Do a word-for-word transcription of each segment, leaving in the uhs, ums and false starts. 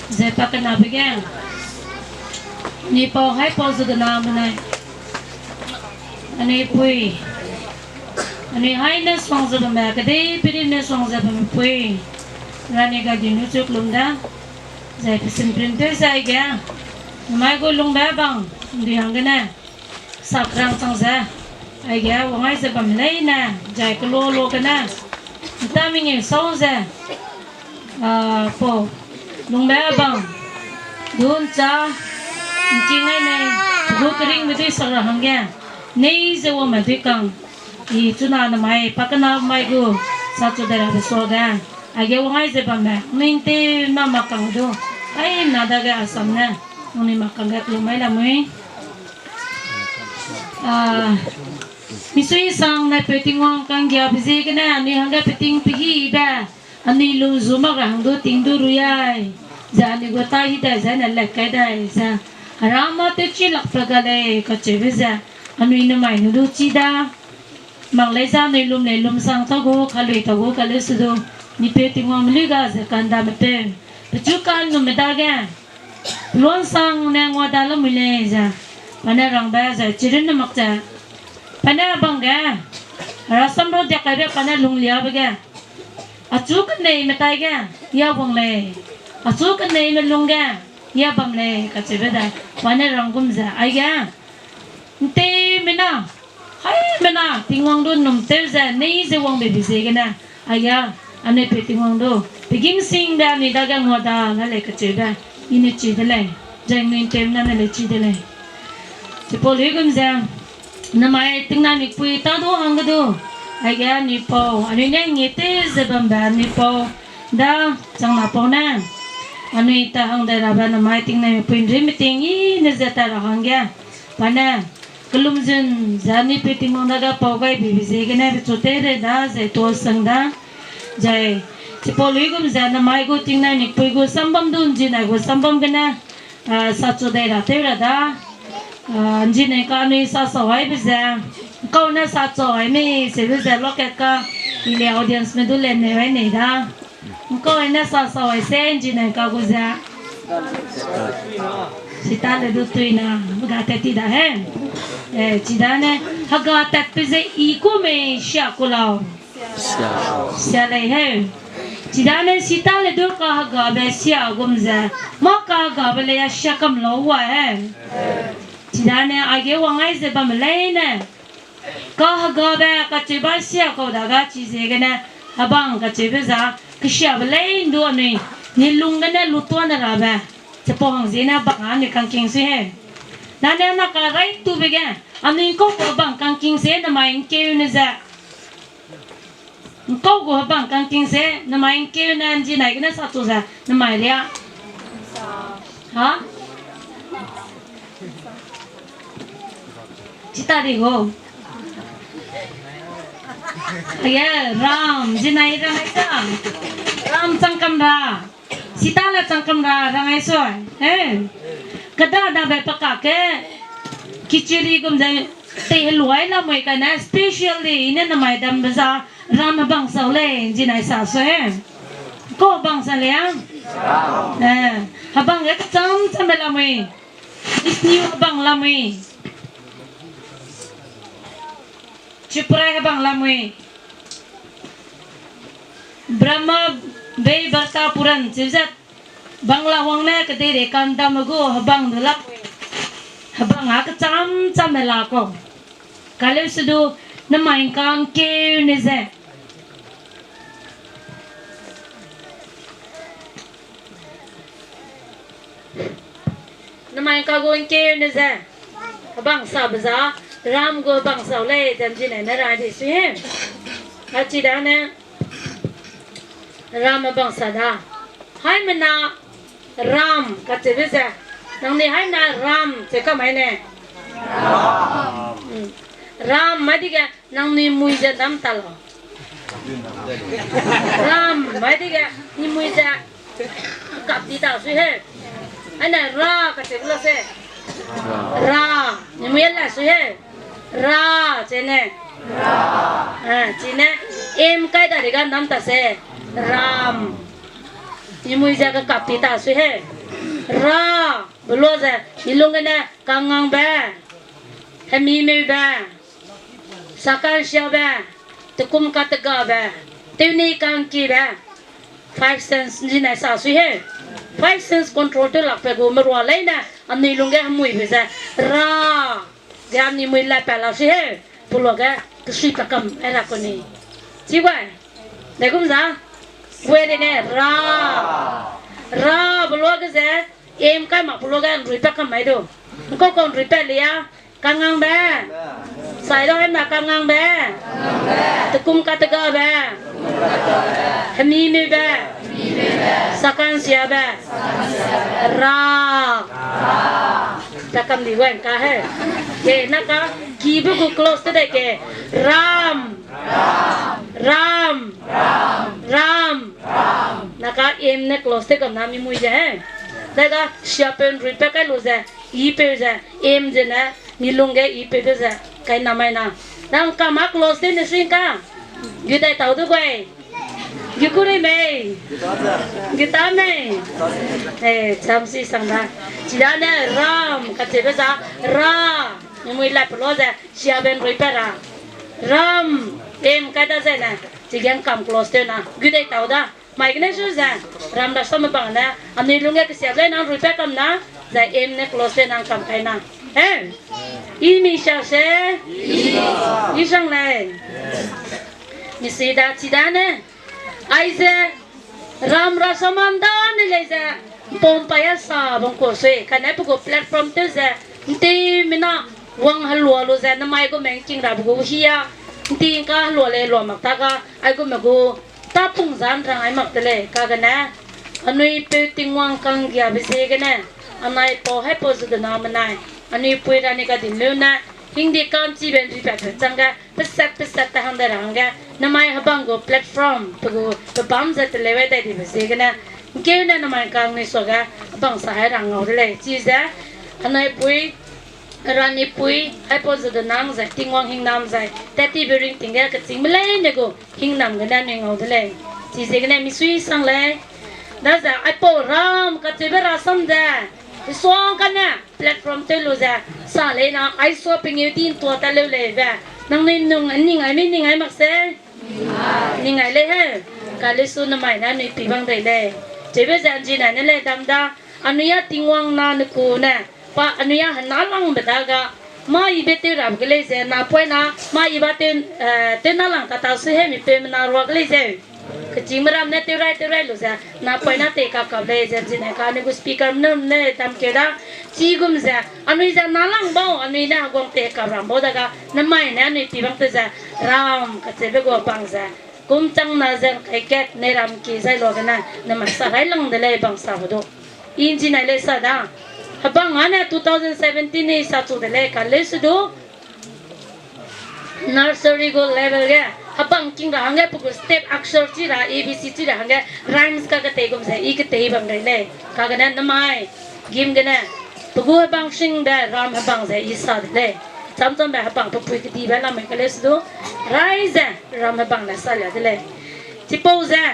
Ze pakenabe ge, anui pau haipau ze gena menai, anui pui, anui haine suang ze bamme, kedei peri ne suang ze bamme pui, rani ga di nu chuk lum da, zai pesin prin tew zai ge, namai gu lungbe bang, ndi hanggene, sakrang chang ze, aige wangai ze bam leine, zai kelo lo gene, nta mengeu sau ze, a, pau, lungbe bang, duncha, nkingai nei, gu keringbe dui sak ra hangge, nei ze wangme dui kang, i chuna namai, pakena mai gu, sachu de rabe suage, aige wangai ze bamme, nui nte na mak kang du, ai na dage asam ne, nui mak kang ge kelumai lamui. A, misui sang naipeu Tingwang kanggiabe ziegene, anui hangge peting pehibe, anui lung zu mak ra hang du ting du rui ai, ze anui gu tai hi dai ze ne let kai dai ze, Hera mâ tewchi lakbe ga lei kacheube ze, anui nemai nu du chi da, mak lei ze anui lum lei lum sang tau gu, kalui tau gu, kaleu se du, mipeu Tingwang melui ga ze kandamepeu, pechu kannume dage, peluansang ne ngua da lamui lei ze, pa ne rangbe ze chirunne mak ze, pa ne bang ge, Hera samrau diak kaibe pa ne lungliabe ge, achu keneime tai ge, ya bang lei, achu keneime lung ge, ya bam lei kacheube dai, pa ne ranggum ze, aige, nteumena, haimena, Tingwang du num tew ze, nei ze wangbe be ziegene, aige, anui peu Tingwang du, pe gîmsingbe anui dage ngua da la lei kacheube, i ne chi de lei, zai nui nteumena ne lei chi de lei. Chipau luigum ze, namai tingnai mikpui tâ du hangge du, aige anui pau, anui ne ngie tew ze bambe anui pau, da, changna pau ne, anui ta hang dai rabe namai tingnai mikpui nri meeting i ne ze ta ra hangge, pa ne, kelum zun ze anui peu Tingwang dage pau gai bebe ziegene pechu tew rei da ze tuâ sang da, zai, chipau luigum ze namai gu tingnai mikpui gu sambam du nzinai gu sambam gene, a, sachu dai ra tew ra da, a, nzinai ka anui sa sau aibe ze, nkau ne sa chau ai mei seube ze loket ka, i le audienceme du le nei ai nei da. Nkau ne sa sau ai se nzinai ka gu ze. Sita le du tui na, ga tat ti da he. E, chidane, hega tatbe ze i ku mei sia ku lau. Sia lei he. Chidane sita le du kahegabe sia gum ze, mâ kahegabe lei a sia kam lau wa he. Chidane aige wang ai ze bamme leine, kahegabe kacheube sia kau dage chiziegene, hebang kacheube za, kesiabe lei ndu anui, ni lung gene lutuane rabe, chipau hang ziene hebang anui kangking sui he. Nane na ka rai tube ge, anui nkau gu hebang kangking se namai nkeune ze. Nkau gu hebang kangking se, namai nkeune nzinai gene sa chu ze, namai ria. Ha? Chita di gu. Aige, ram, nzinai rang ai ta. Ram changkam ra. Sita le changkam ra rang ai sui. E. Keda dabe pakak ge. Kichiri gum ze tei heluai lamui kane specially i ne namai dambe za ram hebang sau lei nzinai sa sui. Nkau hebang sa lei a? E, hebang ge kecham cham lamui. Isniu hebang lamui. Chiprai hebang lamui. Brahma bei Barta Puran chizat Bangla wang ne kedeirei kandam gu hebang du la. Hebang a kecham cham me la kau. Kaleu se du namai ngkang keu ne ze. Namai ngka gu ngkeu ne ze. Hebang sa be za, ram gu hebang sau lei, zam zi ne ne ra di sui he. Achidane, ram hebang sa da. Haimena, ram kacheube ze. Nangnui haimena ram che kamai ne. Ram, ma dige, nangnui mui ze dam ta lau. Ram, ma dige, ni mui ze. Kap di ta sui he. Aine ra kacheube la se. Ra, ni mui la sui he. Ra, chene. Chine, em kai da ri ga dam ta se. Ram. Ni mui ze kakap di ta sui he. Ra, belua ze, mi lung gene, kangngangbe, hemimeube, sakansiabe, tekum kategabe, tewnei kangkibe, five sense nzinai sa sui he. Five sense control tew lakbe gu merua leine, anui lungge hemuibe ze, ra, ge anui mui la pa la sui he. Peluage, kesui pa kam, ai ra ku ni. Chi gai. Degum za. Gue de ne, ra. Ra, peluage ze, em kai mak peluage nrui pa kam mai du. Nkau kau nrui pa lia, kangngangbe. Sai dau hemna kangngangbe. Tekum kategabe. Hemimeube. Sakansiabe. Ra. Pa kam di wen ka he. Ke na ka, kibe gu close te dai ke. Ram. Ram. Ram. Na ka em ne close te kam na mi mui ze he. Dai ga siapeu nrui pa kai lu ze, ipeu ze, em ze ne, mi lungge ipeu de ze, kai na mai na. Nang kam a close te ne sui ka. Gu dai tau du gai. Gu ku rei mei. Gu ta mei. Eh, cham si sang da. Chidane ram kacheube za, ra. Mi mui la peluage, siabe nrui pa ra. Ram, em kai da ze ne. Chige ngkam close tew na. Gu dai tau da. Mai gene su ze, ram rasam bang ne, anui lungge kesiabe lei nang nrui pa kam na, ze em ne close te nang kam kai na. Eh? I mi sia se? I sang lei. Mi si da, chidane. Aize, ram rasam ’nda ne lei ze, ’mpau ’mpai a sa bang ku sui, kane pe gu platform tew ze, ’nti mina wang helua lu ze, namai gu mengking rabe gu hia, ’nti ’ngka helua lei lua mak ta ga, aigume gu, tapung zan rang ai mak de lei, kagene, anui peu Tingwang ka'nggiabe ziegene, anai pau haipau zu de na menai, anui pui ra ni ka din lu ne, hingdi ka'nchibe ’nripat pe changge, pesat pesat ta hang de ra hangge, namai hebang gu platform, pe gu, pe bam ze teleu ai dai dibe ziegene, ’ngkeu ne namai kang ni suage, hebang sa hai ra ngau de lei, chize, anai pui, Ranipui, aipau zu de nang zai, Tingwang hingnam zai, tat tibe ringting ge kechîngme leine gu hingnam gene anui ngau de lei. Chiziegene misui sang lei. Daze aipau ram kacheube rasam ze, isuang kane platform tew lu ze, sa lei na, aisua pengeu di ’ntua ta leu leibe. Nangnui nung ning ai mi ning ai mak se? Ning ai lei he. Kalesu namai ne anui pi bang dei lei. Cheube ze ’nji nai ne lei dam da, anui a Tingwang na ne ku ne, pa anui a hena langbe da ga, mâ yibe tew rabe ge lei ze, napoina, mâ yiba tew, eh, tew na lang kata su he mi peumena ruage lei zeu. Kechîngme ram ne tew rai tew rai lu ze, napoina tei kakap lei ze, ’nji nai ka anui gu speaker ne, ne dam keu da, chigum ze, anui ze na lang bau, anui ne heguang tei kap ram bau da ga, namai ne anui pi bang te ze, ram kacheube gu bang ze, kum chang na ze ’ngkai kat ne ram ki zai lua gene, namai sa rai lang de lei bang sa gu du. I ’nji nai lei sa da. Hebang â ne two thousand seventeen ne sa chu de lei, kalesu du. Nursery gu level ge, hebang king ra hangge pe gu step akshar chi ra, A B C chi ra hangge, rhymes kaketei gum ze, i ketei bam rei lei. Kagene namai, gim gene, pe gu hebang singbe, ram hebang ze, i sa de lei. Chamchambe hebang pe pui kedibe lamui kalesu du, rai ze, ram hebang ne salia de lei. Chipau ze,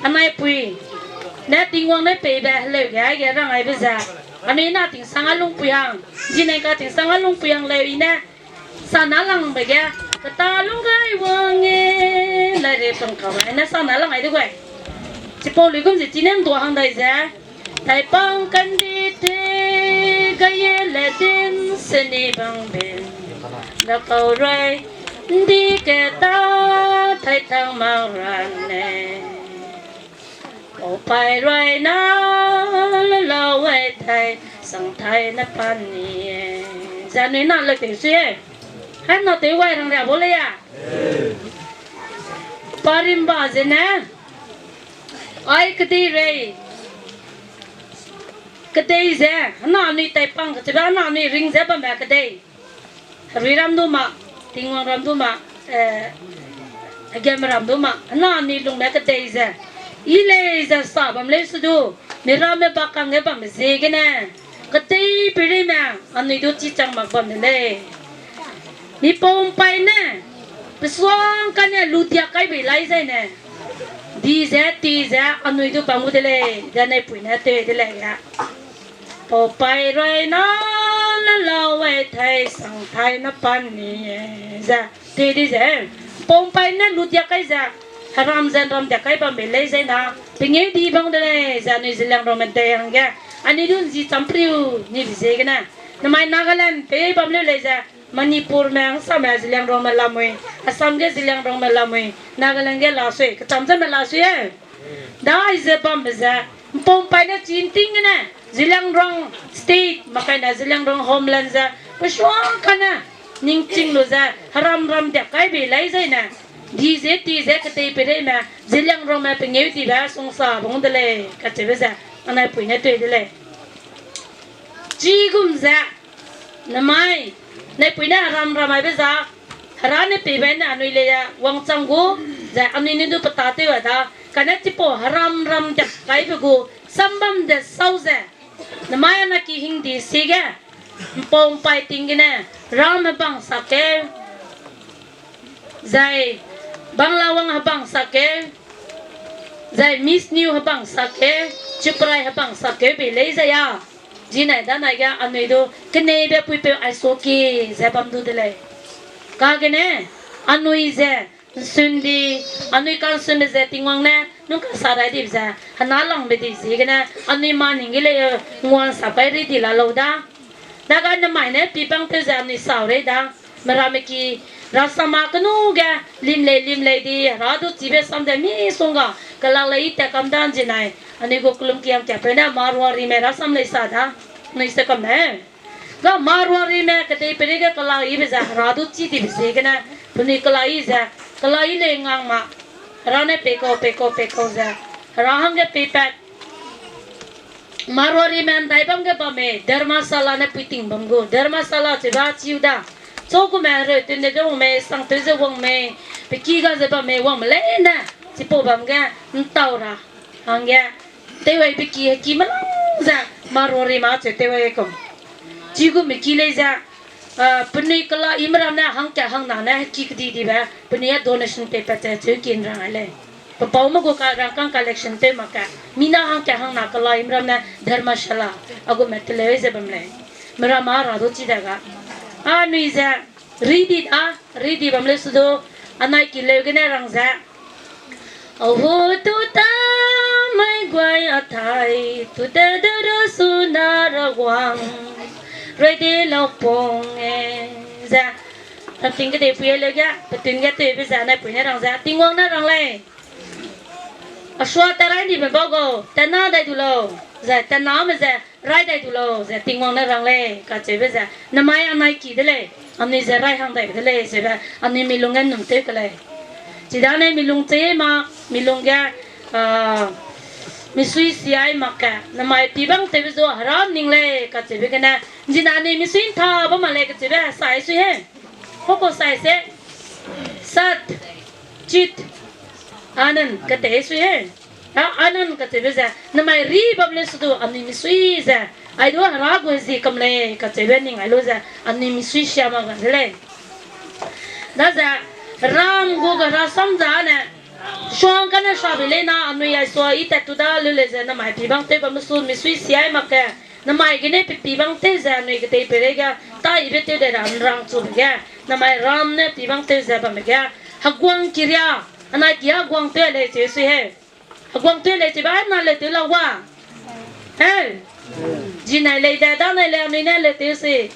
anai pui, ne Tingwang ne peibe heleu ge, aige rang aibe ze, anui na tingsang a lungpui hang, zinai ka tingsang a lungpui hang leu i ne, sana langbe ge, keta lung gai wang e, lai re pang kau gai, ne sana lang ai de gai. Chipau luigum ze chine ’ndua hang dai ze, taipang kandi te, gaye le din seni bang bin, ga kau rai, ’ndi keta, taitang mak ran ne. Pau pai rai na, le lau wai tai, sang tai na pan ni e. Ze anui na le teu sui e. Hai na teu wai rang ria bau lei a. Parimba zene, ai kedei rei. Kedei ze, hena anui taipang kacheube, hena anui ring ze bamme kedei. Herui ram du ma, Tingwang ram du ma, eh, hegeme ram du ma, hena anui lungme kedei ze. I lei ze sa bam lei su du, mi ramme bakangge bamme ziegene. Kedei pereime, anui du chichang mak bam de lei. Mipau ’mpai ne, pesuang kane ludia kai bei lai zai ne. Di ze, ti ze, anui du bam gu de lei, ze ne pui ne teu de lei ge. Pau pai roi na le lau ai thai sang thai na pan ni e ze. Te di ze. Pau pai ne lu dia kai ze. Heram ze ram dia kai bam be lei ze na. Pengeu di bang de lei ze anui Zeliangrongme dei hangge. Anui dun zi champriu ni bi ziegene. Namai Nagaland pe bam leu lei ze. Manipur me, Assam me Zeliangrongme lamui, Assam ge Zeliangrongme lamui, Nagaland ge la sui, kecham ze me la sui e. Dai ze bambe ze, mpau pai ne chinting gene, Zeliangrong state, makai ne Zeliangrong homeland ze, pesuang kane, ningching lu ze, heram ram dia kai be lei zai ne, di ze, ti ze, ketei pereime, Zeliangrongme pengeu dibe, sungsa bung de lei, kacheube ze, anai pui ne tui de lei. Chigum ze, namai, naipui ne heram ramai be za, hera ne pei bai ne anui lei wangchang gu, ze anui ne du peta tew a da, kane chipau heram ram de kaibe gu, sambam de sau ze, namai ana ki hingdi sige, mpau mpai ting gene, ram hebang sakeu, zai Bangla wang hebang sakeu, zai Miss New hebang sakeu, Chiprai hebang sakeu be lei zai a. Zinai danai ge anui du keneibe puipeu aiso ki ze bam du de lei. Kagene, anui ze, nsun di, anui kansunbe ze Tingwang ne, nung kasa rai dibe ze, hena langbe di ziegene, anui ma ning ge lei, nguan sa kai ri di la lau da. Daga namai ne pibang tew ze anui sau rei da. Meramme ki, rasam a kenu ge, lim lei, lim lei di, hera du chibe sam de misongga, kelak lei i tat kam da nzinai, anui gu kelum kiang kiapeu ne, Marwarime rasam lei sa da, anui se kam ne. Ga Marwarime kedei peri ge kelak ibe ze, hera du chi dibe ziegene, penui kelak i ze, kelak i lei ngang ma, hera ne pei kau, pei kau, pei kau ze, hera hangge peipat, Marwarime ndai bam ge bamme, Dharmasala ne puiting bam gu, Dharmasala chiba chiu da. Chau gume hereu tun de ze wang mei, sang tew ze wang mei, pe ki ga ze bamme, wangme leine, chipau bam ge, ntau ra, hangge, tewaibe ki, heki melang ze, Marwarime cheu tewai kau. Chigum me ki lei ze, penui kelak i meram ne hangkat hangna ne heki kedi dibe, penui a donation peipat ze cheu kin rang ai lei. Pe paume gu ka rangkâng collection tew mak ka. Mina hangkat hangna kelak i meram ne Dharmasala, a gume teleu ze bam lei. Meram a ra du chi da ga. Anui ze, ri di da, ri di bam leu su du, anai ki leu gene rang ze. Ahu tu ta mai guai a thai, tu te de ru su na ra guang, rui di lau pung e, ze. Ramting kedei pui leu ge, petun ge tewbe ze, anai pui ne rang ze, Tingwang ne rang lei. A sua ta rai dibe bau gau, tena dai du lau, ze, tename ze, rai dai du lau, ze, Tingwang ne rang lei, kacheube ze, namai anai ki de lei, anui ze rai hang dai de lei, zebe, anui milung ge num tew ke lei. Chidane milung che ma, milung ge, misui siai mak ke, namai pibang tewbe zu hera ning lei, kacheube gene, nzina anui misui ntha bam ma lei, kacheube, sai sui he. Koko sai se, sat, chit, anand, katei sui he. A, anand kacheube ze, namai ri bam leu su du, anui misui ze, ai du hera gu zi kam lei, kacheube ning ai lu ze, anui misui sia mak ga de lei. Daze, ram gu ga rasam zane, suang kane sabe lei na, anui ai sua i tat tu da leu lei ze, namai pibang tew bam su, misui siai mak ke, namai gene pe pibang tew ze, anui kedei peireige, ta ibe tew de ra, nrang chube ge, namai ram ne pibang tew ze bamme ge, heguang kiria, anai ki heguang tew lei cheu sui he. Heguang tew lei cheu ba, na leu tew la wa. He. Zinai lei de, danai lei anui ne leu tew sui.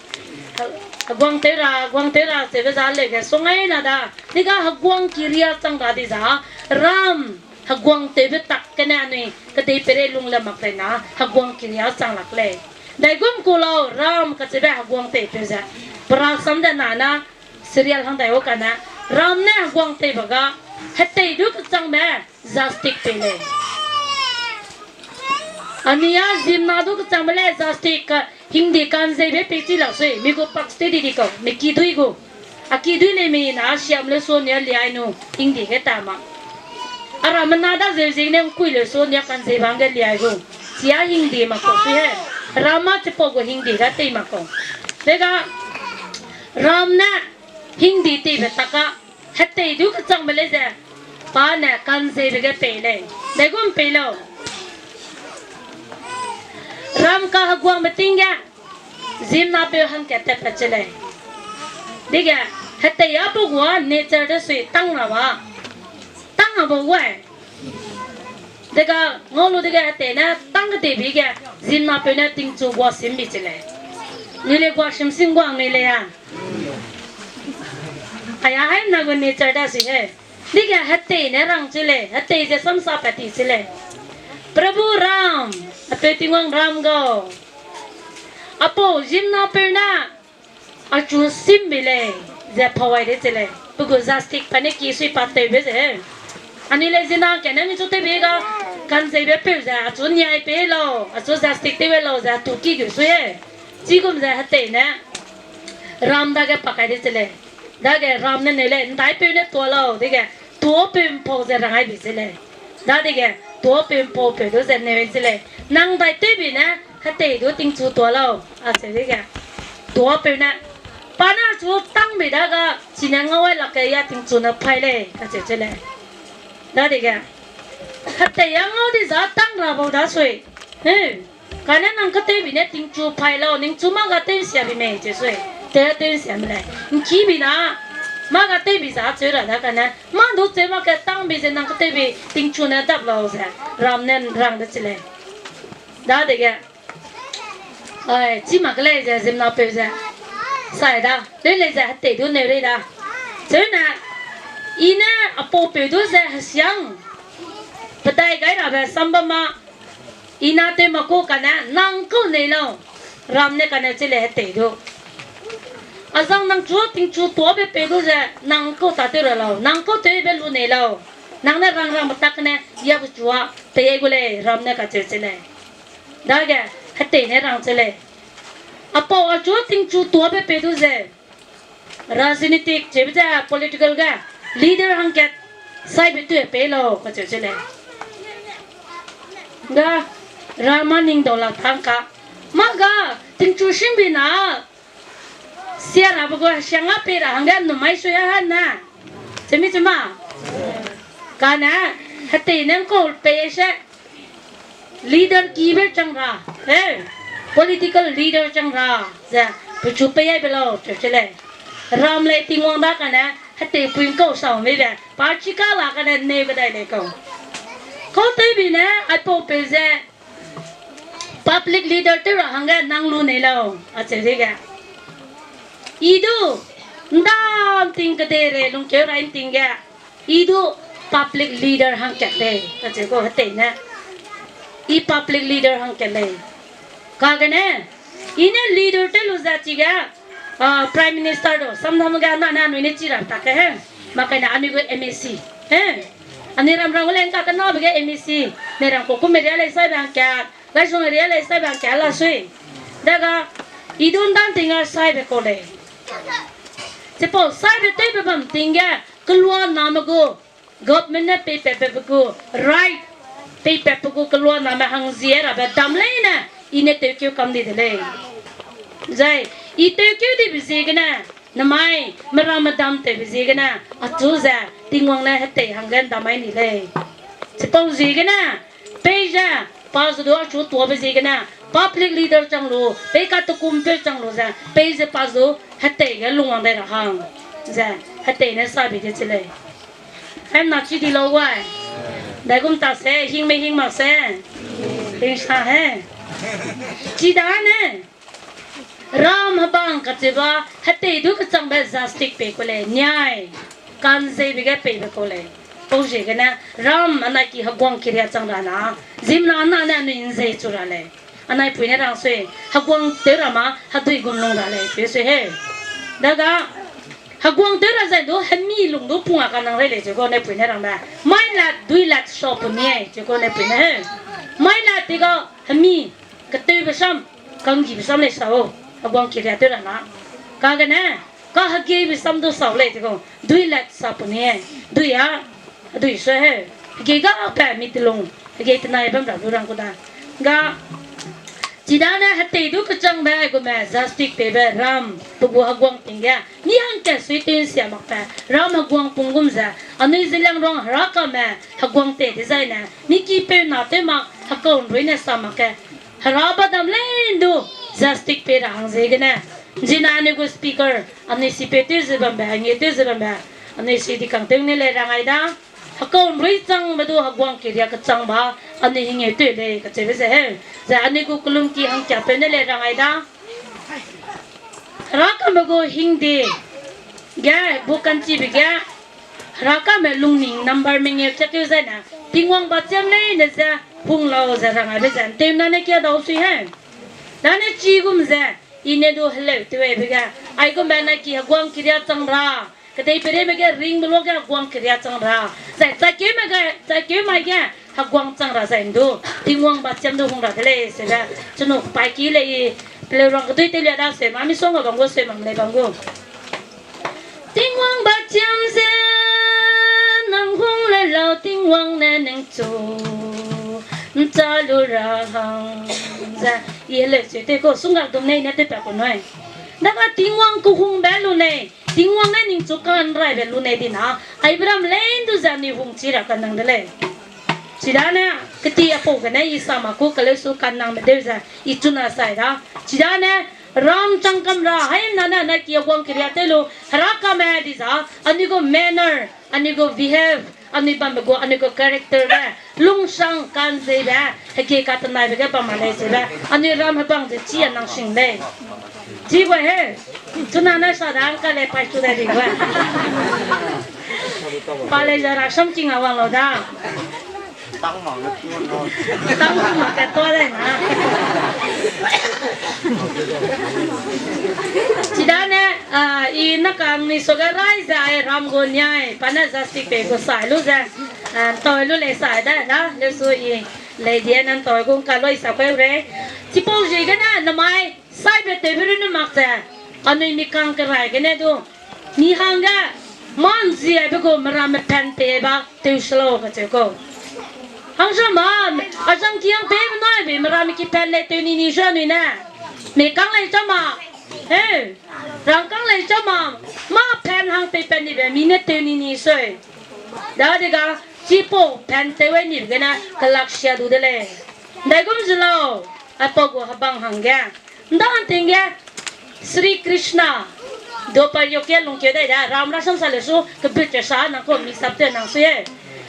Heguang tew ra, heguang tew ra, cheube za leu ge, sungai na da. Diga heguang kiria chang ra di za, ram, heguang tewbe tak kene anui, kedei peirei lung le mak lei na, heguang kiria chang lak lei. Daigum ku lau, ram kacheube heguang teipeu ze. Perasam de na na, serial hang dai o kane, ram ne heguang teibe ga, hetei du kechangbe, justice pei lei. Anui a zimna du kechangbe lei, justice ka, hingdi kanzeibe pei chi lak sui, mi gu pak study di kau, mi kidui gu. A kidui lei mi na, siam leu su nia liai nu, hingdi ge ta ma. A rammena da zeu ziegene ngkui leu su nia kanzei bang ge liai gu. Chia hingdi mak kau sui he. Ram a chipau gu hingdi ga tei mak kau. Dega, ram ne, hingdi teibe tak a, hetei du kechangbe lei ze, pa ne kanzeibe ge pei lei. Daigum pei lau. Ram kaheguangbe ting ge, ziemmenapeu hangkat tatpat che lei. Dege, hetei a pe gua nature de sui tang ra ba. Tang ra ba gai. Dega, ngau lu dege hetei ne tang keteibi ge, ziemmenapeu ne tingchu gua simbi che lei. Nui le gua sim sing guang nui lei a. Aya hai na gu nature da sui he. Dege hetei ne rang che lei, hetei ze samsa pat ti che lei. Prabhu Ram, apeu Tingwang Ram gau. Apau ziemmenapeu ne, achu simbi lei, ze pawai de che lei. Pe gu justice pa ne ki sui pa tewbe ze. Anui le zina kene mi chu tewbe ga, kanzeibe peu ze, achu niai pe lau, achu justice tew lau ze, tu ki gu sui e. Chigum ze hetei ne, Ram dage pakai de che lei. Dage Ram ne neu lei, ndaipeu ne tua lau, dege, tuapeu mpau ze rangai bi che lei. Dadege, tuapeu mpau peu du ze neu che lei. Nang ndaitewbi ne, hetei du tingchu tua lau, acheu dege. Tuapeu ne, pa ne achu tangbi daga, chine ngau ai lak ke ya tingchu ne pai lei, kacheu che lei. Dadege, hetei a ngau di za tang ra bau da sui. He, kane nang ketewbi ne tingchu pai lau, ningchu mâ ga tew nsia bi mei, che sui. Te tew nsia me lei. Nkibi na, mâ ga tewbi za cheu ra da kane. Mâ du cheu mak ke tangbi ze nang ketewbi tingchu ne dap lau ze. Ram ne rang de che lei. Dadege, ai, chi mak lei ze ziemmenapeu ze. Sai da, leu lei ze hetei du neu rei da. Cheu ne, i ne apaupeu du ze hesiang. Pedai gai rabe sambam ma, i na tew mak ku kane, nang kau nei lau. Ram ne kane che lei hetei du. Azang nang chu tingchu tuabe peu du ze, nang kau tatew ra lau, nang kau tewbe lu nei lau. Nang ne rang rangbe tak ne, ya pechu a, pei gu lei, Ram ne kacheu che lei. Dage, hetei ne rang che lei. Apau achu tingchu tuabe peu du ze, rajnitik cheube ze political ge, leader hangkat, saibe tue pei lau, kacheu che lei. Ga, Ram a ning dau lak tang ka. Mâ ga, tingchu simbi na, sia rabe gu siang a pei ra hangge numai sui a han na. Chemi chema. Kane, hetei ne ngkau pei se. Leader kibe chang ra. He. Political leader chang ra. Ze, pechu pei ai be lau, cheu che lei. Ram lei Tingwang da kane, hetei pui ngkau sau mei be. Pa chika la kane neu kedai lei kau. Kau tewbi ne, aipaupeu ze, public leader tew ra hangge nang lu nei lau, acheu dege. I du, ndam ting kedeirei lungkeu rai nting ge, i du public leader hangkat lei, kacheu gu hetei ne. I public leader hangkat lei. Kagene, i ne leader tew lu ze chige, ah, Prime Minister du, samdam ge na ne anui ne chi ra tak ke he. Mak kai ne anui gu M A C. He. Anui ram ram gu lei ngka kenabe ge M A C. Ne ram ku kume ria lei saibe hangkat. Laisong ria lei saibe hangkat la sui. Dega, i du ndam ting a saibe kau lei. Chipau saibe tewbe bam ting ge, kelua name gu, government ne peipatbe gu, right, peipatbe gu kelua name hangzie rabe dam leine, i ne tewkeu kam di de lei. Zai, i tewkeu dibe ziegene, namai, meramme dam tewbe ziegene, achu ze, Tingwang ne hetei hangge ndam mai ni lei. Chipau ziegene, peize, pa zu du achu tuabe ziegene, public leader chang lu, pei katukumpeu chang lu ze, peize pa zu hetei ge lungwang dai ra hang, ze, hetei ne sabi de che lei. Hemna chi di lau wai. Daigum ta se, hingme hing mak se. Hingsa he. Chidane. Ram hebang kacheube, hetei du kechangbe justice pei ku lei, niai. Kanzeibe ge peibe kau lei. Pau ziegene, ram anai ki heguang kiria chang ra na. Ziemmena na ne anui nzei chu ra lei. Anai pui ne rang sui, heguang tew ra ma, hedui gum lung ra lei, pe sui he. Daga, heguang tew ra zai du, hemi lung du pung a kanang rei lei, cheu gu ne pui ne rangbe. Mai lat, dui lat, sa pu nie, cheu gu ne pui ne he. Mai lat tiga, hemi, ketewbe sam, kanggibe sam lei sau, heguang kiria tew ra na. Kagene, kahegeibe sam du sau lei, cheu gu, dui lat, sa pu nie, dui a, dui sui he, hegei ga pe mi telung, hegei tenai bam ra lu rang ku da. Ga, chidane hetei du kechangbe gume justice peibe ram, pe gu heguang ting ge, mi hangkat sui tew'nsia makbe, ram heguang pung gum ze, anui Zeliangrong herakame, heguang tei dezaine, mi kipeu na tew mak, hekau nrui ne sa mak ge, Hera ba dam lei ndu, justice pe ra hang ziegene. Zina anui gu speaker, anui si pe tew ze bambe, anui tew ze bambe, anui si di kang tew ne lei rang ai da. Hekau nrui changbe du heguang keria kechang ba, anui hingeu tew lei kacheube ze heu. Ze anui gu kelum ki hangkia peu ne lei rang ai da. Hera kame gu hingde ge, bu kanchibe ge, Hera kame lungning number mengeu chakeu zai ne, Tingwang ba chiam leine ze, hung lau ze rang aibe ze, ntew na ne kia dau sui he. Dane chigum ze, i ne du heleu tew aibe ge, aigumbe na ki heguang keria chang ra, kedei pereime ge ringbe luage heguang keria chang ra. Zai chaikeume ge, chaikeu mai ge, heguang chang ra zai ndu, Tingwang ba chiam du hung ra de lei, sebe, chunu paiki lei, peleu rang kedui tew lia da seu, ma misongga bam gu seu, mam lei bam gu. Tingwang ba chiam ze, nang hung le lau, Tingwang ne ningchu ncha lu ra hang ze, i heleu seu tew kau, sungga dum nei ne tewpa ku nui. Daga Tingwang kehungbe lu nei, Tingwang ne ningchu kanraibe lu nei di na, aibe ram lei ndu ze anui hung chi ra kanang de lei. Chidane, keti apau gene i sa ma ku keleu su kanangme deu ze, i chuna sai da. Chidane, ram chang kam ra, haimna ne, na ki heguang keria tew lu, Hera kame di za, anui gu manner, anui gu behave, anui bambe gu, anui gu character be, lungsang kanzeibe, hege katenaibe ge bam ma lei sebe, anui ram hebang ze chi a nang sing lei. Chi gu he, chuna ne sa da, ngka lei pai chu dai di gu. Pa lei ze rasam king a wang lau da. Tang mak ke tua dai na. Chidane, ah, i na kang ni suge rai ze ai ram gu niai, pa ne justice pe gu sai lu ze, ah, ntau lu lei sai da, da, leu su i lei die ne ntau gu ngka loi sa keu rei. Chipau ziegene namai saibe tewbe runne mak ze, anui mi kang kerai gene du, mi hangge, mâ nziabe gu meramme pan tei ba tew se lau kacheu kau. Hangsame, a zang ki hang pei benai be meramme ki pan lei tew ni ni sui anui ne. Mi kang lei chama. Heu, rang kang lei chama. Mâ pan hang pei pan nibe mi ne tew ni ni sui. Dadege, chipau pan tew ai nibe gene kelak sia du de lei. Ndaigum ze lau, aipau gu hebang hangge. Nda nting ge, Sri Krishna, Dwapar yug ge lungkeu dai da, ram rasam sa le su, kebut ke sa nang kau mix up tew nang sui e.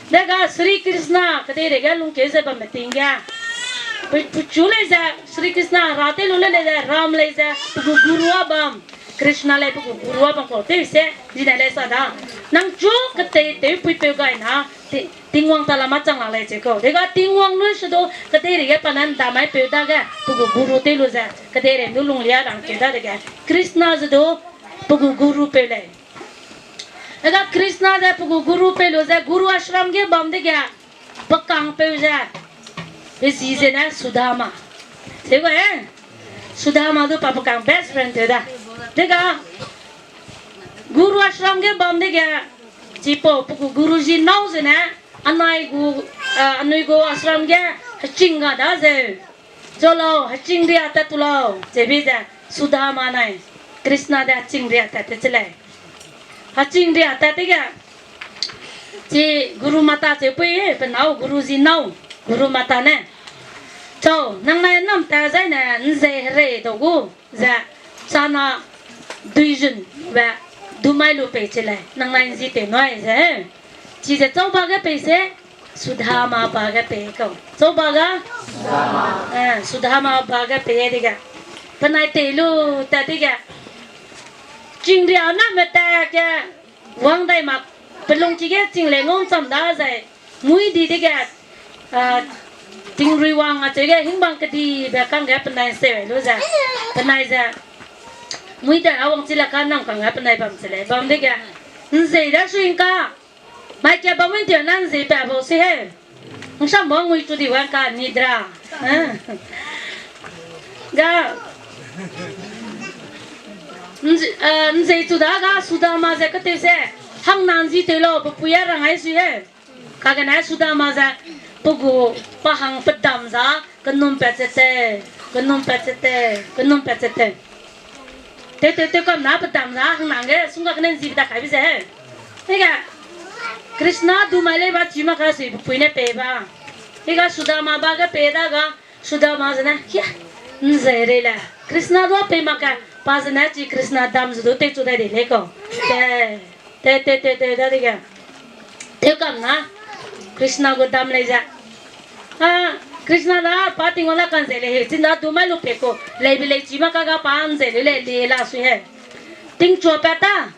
Dega Sri Krishna, kedeirei ge lungkeu ze bamme ting ge. Pe-, pechu lei ze, Sri Krishna, ra tew lu lei lei ze, ram lei ze, pe gu guru a bam. Krishna lei pe gu guru a bam kau tew se, zine lei sa da. Nang chu ketei tewpuipeu gai na, ti-, Tingwang ta lam a chang lak lei cheu kau. Dega Tingwang lu se du, kedeirei ge pa ne ndamaipeu dage, pe gu guru tew lu ze, kedeirei du lunglia rangkeu dadege. Krishna ze du, pe gu guru peu lei. Dega Krishna ze pe gu guru peu lu ze, guru ashram ge bam dege, pe kangpeu ze, pe zi zene Sudama. Seu ga e, Sudama du pa pe kang best friend tew da. Dega, guru ashram ge bam dege, chipau pe gu guru zi nâu zene, anai gu, ah, anui gu ashram ge, heching ga da zeu. Chu lau, heching ria tat tu lau, chebi ze, Sudama nai, Krishna de heching ria tat te che lei. Heching ria tat dege, chi Guru Mata cheupui, pe nâu, guru zi nâu, Guru Mata ne. Chau, nang nai nam ta zai ne, nzei herei dau gu, ze, chana duizun, be, dumai lu pei che lei, nang nai nzi tei nui ze. Chize chau ba ge pei se, Sudama ba ge pei kau. Chau ba ga? Eh, Sudama ba ge pei dege. Penai tei lu tat dege. Chingria name ta ge wang dai mak. Pelungki ge ching lei ngau cham da zai. Mui di dege, ah, tingrui wang acheu ge hingbang kedibe kangge penai seu lu ze. Penai ze. Mui dai a wang chi le ka nang kangge penai bam che lei. Bam dege. Nzei da sui ngka. Mai kia bam win tiu na nzei pa bau si he. Ngsam bau ngui chu di wang ka nidra. Eh. Ga. Nze-, eh, nzei chu da ga Sudama ze kateu se. Hang na nzi teu lau, pe pui a rang ai sui he. Kagene Sudama ze, pe gu pa hang pedam za, kenum pat che te, kenum pat che te, kenum pat che te. Tew, tew, tew kam na pedam za, hang nang ge, sungga kene nzi beda kaibe ze he. Hega, Krishna du mai lei ba chi ma ka sui pe pui ne pei ba. Hega Sudama ba ge pei da ga, Sudama zene, hia, nze rei le. Krishna du pei mak ge, pa zene chi Krishna dam zu du tei chu dai de lei kau. Te, te, te, te, te, da dege. Teu kam na, Krishna gu dam lei ze. A, Krishna da pa Tingwang la kan ze lei he, chin da du mai lu pe ku, lei bi lei chi ma ka ga pa nze lei le, lei la sui he. Tingchua pa ta,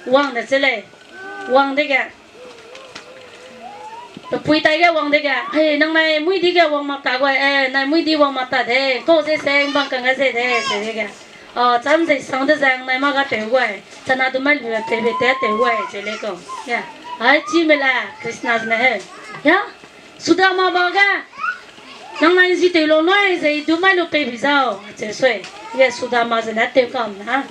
wang de che lei. Wang dege. Pe pui tai ge wang dege, "Hei, nang nai mui di ge wang mak ta gu, eh, nai mui di wang mak ta de, kau ze se bang kang ge ze de," ze dege. "A, cham ze sang de ze nang nai ma ga tew gu, chana du mai lu pe be te tew gu," ze lei kau. Ya, ai chi me le, Krishna zene he. Ya, Sudama ba ge, "Nang nai zi tew lo nui ze i du mai lu pe bi zau," ze sui. Ye Sudama zene tew kam na.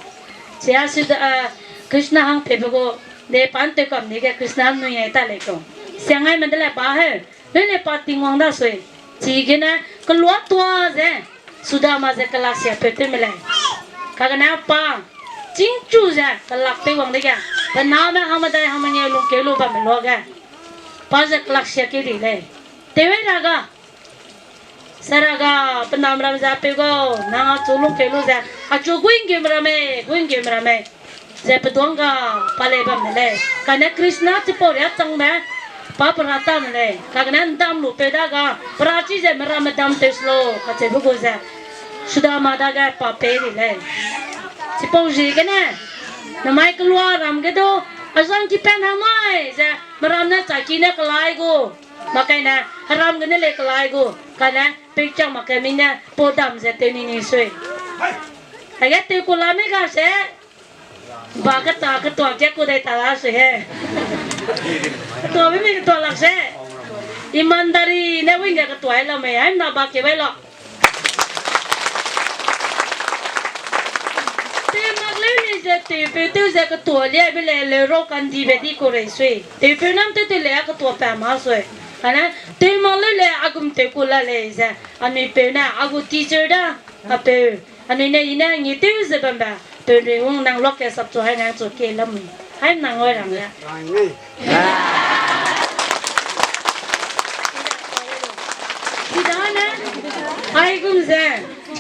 Chia Suda, a, Krishna hang pe be gu, de pan tew kam ni ge Krishna nui ai ta lei kau. Siang ai me de le ba he, leu le pa Tingwang da sui. Chigene, kelua tua ze, Sudama ze kelak sia pe tew me lei. Kagene pa, chingchu ze, kelak tew wang dege, pe name hang medai hang mengeu lungkeu lu bam me lua ge. Pa ze kelak sia keu di lei. Tew ai ra ga. Saraga, pe nam ram ze apeu gau, nang achu lungkeu lu ze, achu guingeu me ramme, guingeu me ramme. Ze peduang ga, pa lei bam me lei. Kane Krishna chipau ria changbe, pa pera ta me lei. Kagene ndam lu peu da ga, pera chi ze meramme dam tew slo, kacheube gu ze. Sudama dage pa pei di lei. Chipau ziegene, namai kelua ram ge du, azang ki pen hang mai ze, meram ne chaki ne kelai gu. Makaine, heram gene lei kelai gu, kane, peichang mak ke mi ne, pau dam ze tew ni ni sui. Aige tew ku la mei ga se, ba keta, ketua ke ku dai ta la sui he. Ketua be mi ketua lak se. Imandari ne wing ge ketua ai la mei, ai na ba ke bai la. Tew mak leu ni ze tewpeu tew ze ketua liabe le leu ro kandibe di ku rei sui. Tewpeu nam tew tew le a ketua pa ma sui. Ane, tew mak leu le a gum tew ku la lei ze. Anui peu ne, a gu teacher da, a peu. Anui ne i ne ngi tew ze bambe. Peu nui hung nang luak ke sap chu hai nang chu ke lam. Hai nang oi rang le. Chidane, aigum ze,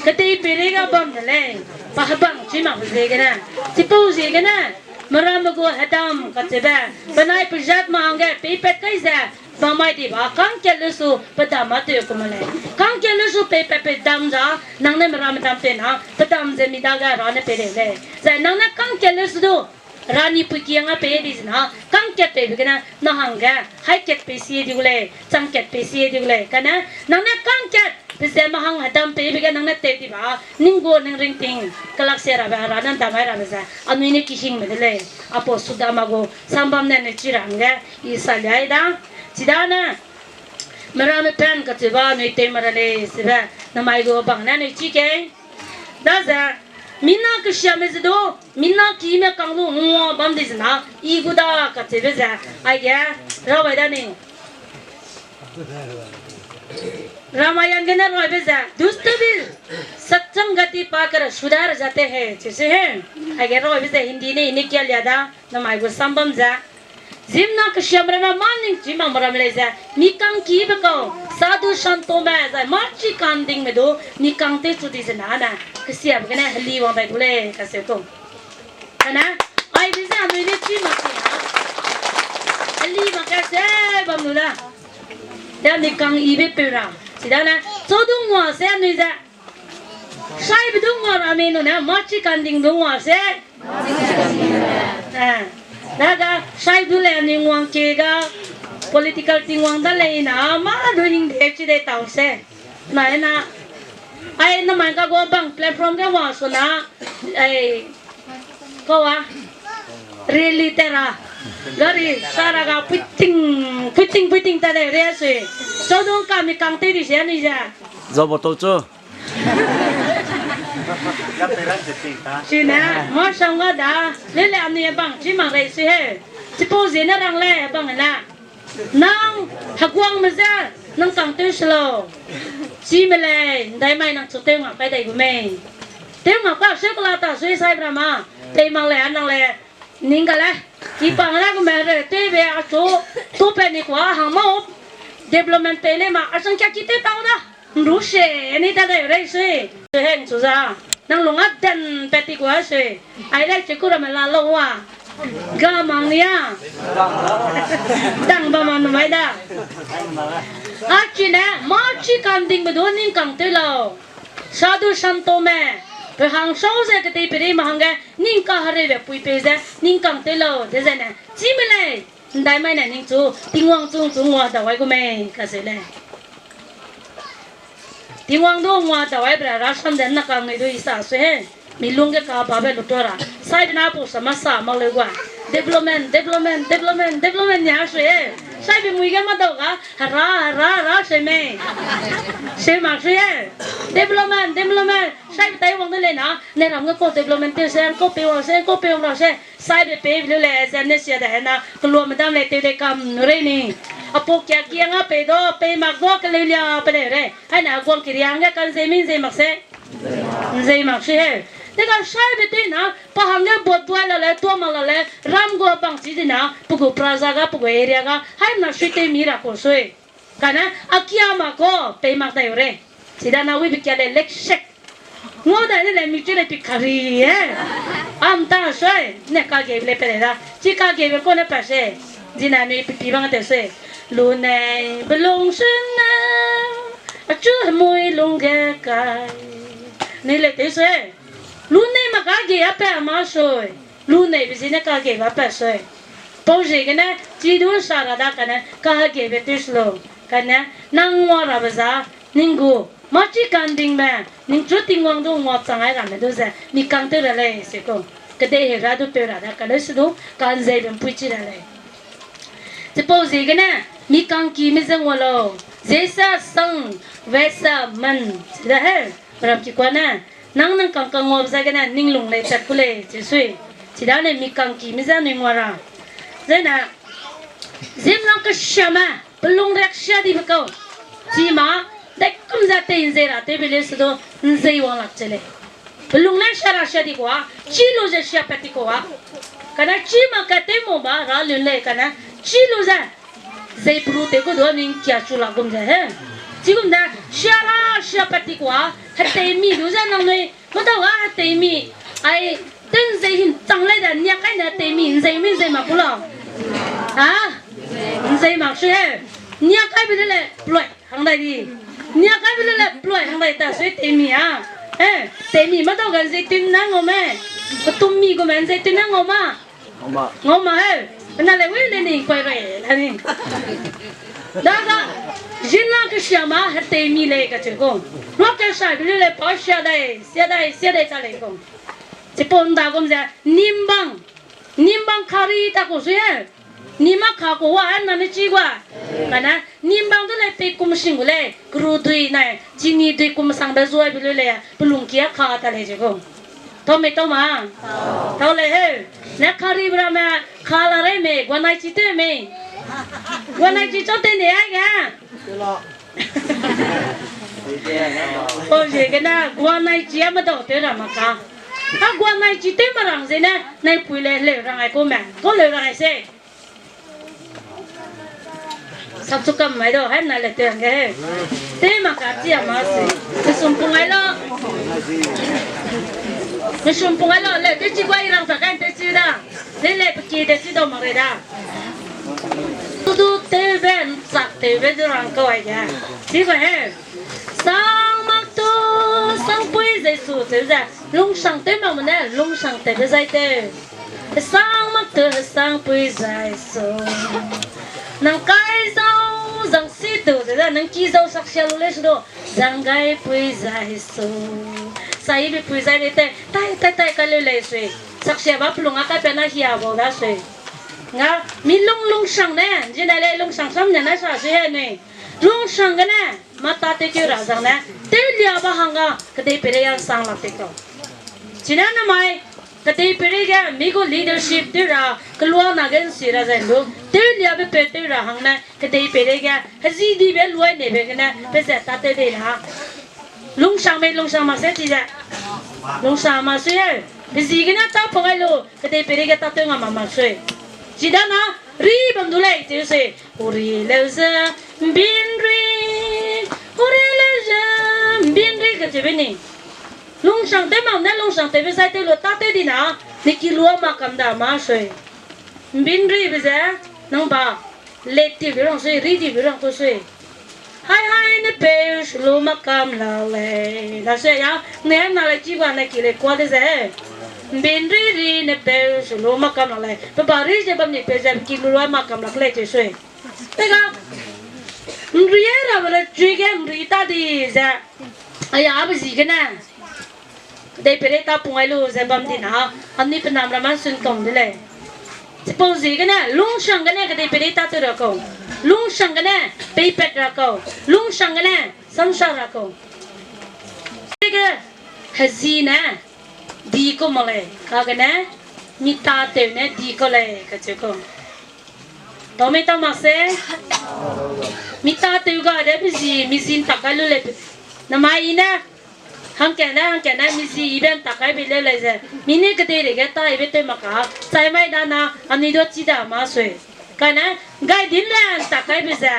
ketei peireige bam de lei, pa hebang chi mak ziegene, chipau ziegene, meramme gu hedam kacheube, penai pezat ma hangge peipat kai ze, bamai diba, kangkat lesu pedam a tew ku ma lei. Kangkat lesu peipat pedam za, nang ne meramme dam pei na, pedam ze mi dage ra ne pei lei lei. Zai nang ne kangkat lesu du, Rani puikiang a pei di zena, kangkat peibe gene, na hangge, haikat pei sie di gu lei, changkat pei sie di gu lei. Kane, nang ne kangkat, pe ze mahang hedam peibe ge nang ne tew diba, ning gu ning ringting, kelak se rabe, hera ne ndamai rabe ze, anui ne kihingbe de lei, apau Sudama gu, sambam ne ne chi ra hangge, i sa liai da, chidane, meramme pen kacheube anui tew ma ra lei, sebe, namai gu bang ne anui chi kei. Daze, mina kesiame ze du, mina kime kang lu ngua bam di zena, i gu da kacheube ze, aige, rabai da ni. Ramayan gene rabe ze, दुष्ट भी सत्संगति पाकर सुधर जाते हैं, chese he. Aige rabe ze Hindi ne i ne kia lia da, namai gu sambam ze. Ziemmena kesiam ramme mâ ningchi makme ramme lei ze, mi kangkibe kau, sadhu santome zai mâchi kandingme du, mi kang tew chu di zena ne, kesiabe gene heli wang dai du lei, kaseu ku. Kane, aibe ze anui ne chi mak chi na. Heli mak ka se bam lu da. Ya mi kang ibe peu ra. Chidane, chau du ngua se anui ze. Saibe du ngua ramme nu ne, mâchi kanding du ngua se. Eh, daga, sai du le anui nguang ke ga, political ting wang da lei na, mâ du hingde chi de tau se. Na, na, ai, namai ka gu bang platform ge wa su na, ai, kau a, rally te ra, gari sara ga puiting, puiting, puiting ta de re sui. Chau du ka mi kang tew di se anui ze. Zabotou chu. Chine, mâ sang ga da, lele anui bang chi mak rei sui he. Chipau ziene rang le bang ne. Nang, heguangme ze, nang kang tew se lau. Chime lei, ndaimai nang chu tew ngak kai dai gu mei. Tew ngak ka se kela ta sui sai bra ma. Tei mak le, a nang le, ning ga le. I pang ra gu me re, tewbe a chu, tupe ni kua hang mau. Development pei le ma, a sang kia ki tew tau da. Nru se, ni ta dai rei sui. Sui heng chu za. Nang lung a den pe ti kua sui. Ai le chi ku ra me la lo wa. Ga mang ni a. Dang ba ma nu mai da. A chi ne, ma chi kan ding me du ning kang te lau. Sadu santo me. Pe hang sau ze kedei peri ma hangge, ning ka hare be pui pe ze, ning kang te lau, de ze ne. Chi me lei. Ndai mai ne ning chu, Tingwang chu chu ngua da wai gu mei, ka se lei. Tingwang du ngua da wai bra ra sam den na kang nei du i sa sui he. Mi lung ge ka ba be lu tua ra. Sai bina pu sa ma sa ma le gua. Development, development, development, development nia sui he. Sai bi mui ge ma dau ga, hera, hera, hera sui mei. Sui ma sui he. Development, development. Sai bi tai wang de le na, ne ram ge ko development te se, ko pe wang se, ko pe wang ra se. Sai be pe bi lu le, ze ne sia de hena, kelua medam le te de kam nu rei ni. Apu kia kia nga pe do, pe mak do, keleu lia pe le rei. Hai na guang kiriang ge kan zei min zei mak se. Zei mak se he. Te ka sai be te na, pa hang ge bot dua la le, tua ma la le, ram gua bang chi di na, pe gu praza ga, pe gu area ga, hai na sui te mi ra ko sui. Kane, a kia ma ko, pe mak dai rei. Sida na wi be kia le lek sek. Ngo dai ne le mi chu le pi kari e. Am ta sui, ne ka ge le pe le da. Chi ka ge be ko ne pa se. Zina mi pi pi bang te sui. Lu nei belong sen ne. A chu hemui lung ge kai. Ni le te sui. Lu nei ma ka ge a pe ma sui. Lu nei be zine ka ge ba pe sui. Pau ziegene, chi du sa ra da kane, ka hege be tui slo. Kane, nang ngua ra be za, ning gu, ma chi kan ding me, ning chu Tingwang du ngua chang ai ra me du ze, mi kang tew ra lei, se ko. Kedei he ra du peu ra da, kane se du, kan zei be mpui chi ra lei. Chipau ziegene, mi kang ki me ze ngua lau, ze sa sang, ve sa man, se da he, ram ki kua ne, Nang nang kang kang ngua zai gene ning lung lei tat ku lei, chi sui. Chidane mi kang ki mi za nui ngua ra. Zai na, zim lang kesiame, pelung riak sia di be kau. Chi ma, dai kum za tei nzei ra, tei be le se du, nzei wang lak che lei. Pelung ne sia ra sia di kua, chi lu ze sia pat di kua. Kane chi ma ka tei mo ba, ra lun lei kane, chi lu ze. Zei pru te ku du ning kia chu la gum ze he. Chi gum da, sia ra, sia pat ti kua, hetei mi du ze nang nui, ma dau ga hetei mi, ai, ten zei hin chang lei da, nia kai ne hetei mi, nzei mi nzei ma ku la. Ha? Nzei ma sui he. Nia kai be le le, ploi, hang dai di. Nia kai be le le, ploi, hang dai ta sui tei mi a. He, tei mi ma dau ga nzei tun na ngau me. Petum mi gu me nzei tun na ngau ma. Ngau ma he, na le we le ni, koi re, la ni. Daga, zin la ke sia ma, hetei mi le ka che ko. Lua ke sa bi le pa sia dai, sia dai, sia dai ta le ko. Chipau nda gum ze, nimbang. Nimbang kari ta ko sui he. Nima ka ko wa, na ni chi gua. Mana, nimbang du le pe kum sing gu le, kru dui nai, chini dui kum sang da zua bi le le, pelung kia ka ta le che ko. Tau mei tau ma? Tau le he. Ne kari bra me, ka la rei mei, guanai chi te mei. Guanai chi chau te ne ai ga. O ze gene, guanai chi a ma dau te ra ma ka. A guanai chi te ma rang ze ne, nai pui le le rang ai ko me. Ko le rang ai se. Sap chu kam mai do, hai na le te ang ge he. Te ma ka chi a ma se. Ke sum pung ai lo. Ke sum pung ai lo, le te chi guai rang sa kan te chi da. Le le pe ki te chi do ma re da. Tu du te be, nsak te be du rang ko ai ge. Chi ko he. Sang mak tu, sang pui ze su te ze. Lungsang tew mak me ne, lungsang tew be zai tew. Hesang mak tu, hesang pui zai su. Nang kai zau, zang si tu, ze da, nang ki zau sak sia lu le su du. Zang gai pui zai su. Sai bi pui zai le te, tai, tai, tai, kai le le sui. Sak sia ba pelung a kai pe na hia bau da sui. Nga, mi lung lungsang ne, zi na le lungsang sam ne na sa sui he nui. Lungsang gene, mata te keu ra zang ne, tew lia ba hang ga, kedei pere ya sang lak te kau. Chine na mai, kedei pere ge, mi gu leadership tew ra, kelua na ge nsi ra zai lu, tew lia be pe tew ra hang ne, kedei pere ge, hezi di be luai ne be gene, pe ze ta tew dei na. Lungsang mei, lungsang mak se chi ze. Lungsang mak sui he. Pe zi gene ta pung ai lu, kedei pere ge ta tew nga mak mak sui. Chi da na, ri bam du lei, chi sui. Huri leu ze, bin ri. Huri leu ze, Be ni. Lungsang tew mak ne lungsang tewbe zai tew lu tâtew di na, ne ki lua ma kam da ma sui. Mbin ribe ze, nang ba, let tibe rang sui, ri tibe rang ku sui. Hai hai ne peu su lu ma kam la lei. La sui ya, ne na le ki ba ne ki le kua de ze. Mbin ri ri ne peu su lu ma kam la lei. Pe ba ri ze bam ni peu ze ki lu lua ma kam la lei te sui. Tega, nri e ra be le chui ge nri ta di ze. Aya, a be ziegene. Kedei peirei tâ pung ai lu ze bam di na, anui pe nam ramme sun kam de lei. Chipau ziegene, lungsang gene kedei peirei tâtew ra kau. Lungsang gene, peipat ra kau. Lungsang gene, samsa ra kau. Ge, hezi ne, di kau mak lei. Kagene, mi tâtew ne, di kau lei, kacheu kau. Tau mei tau mak se. Mi tâtew ga de pe zi, mi zin tak kai lu lei. Namai i ne, hangkane, hangkane, mi zi i be ntak kai be leu lei ze. Mi ne kedeirei ge tâ i be tew mak ka. Chai mai da na, anui du chi da ma sui. Kane, gai din le ntak kai be ze.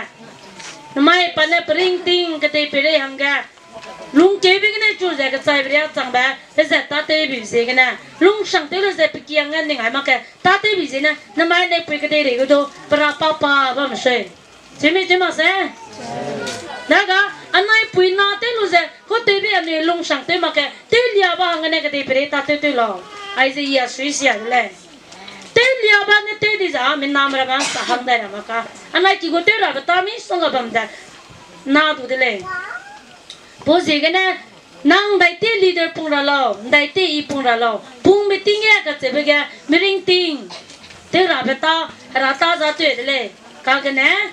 Namai pa ne peringting kedei peirei hangge. Lungkeube gene chu ze kechaibe riâ changbe, pe ze tâtew bi ziegene. Lungsang tew lu ze pe kiang ge ning ai mak ke. Tâtew bi ziegene, namai ne pui kedeirei gu du, pe ra pa pa bam sui. Chime chi mak se? Daga, anai pui na tew lu ze, kau tewbe anui lungsang tew mak ke, tewliabe hanggene kedei peirei tâtew tew lau. Aize i a sui sia de lei. Tewliabe ne tew di za, mi nam rabe sa hang dai ra mak ka. Anai ki gu tew rabe tâ misongga bam ze, na du de lei. Pau ziegene, nang ndaite leader pung ra lau, ndaite i pung ra lau, pungbe ting ge kacheube ge, miringting. Tew rabe tâ, hera tâ za tew de lei. Kagene,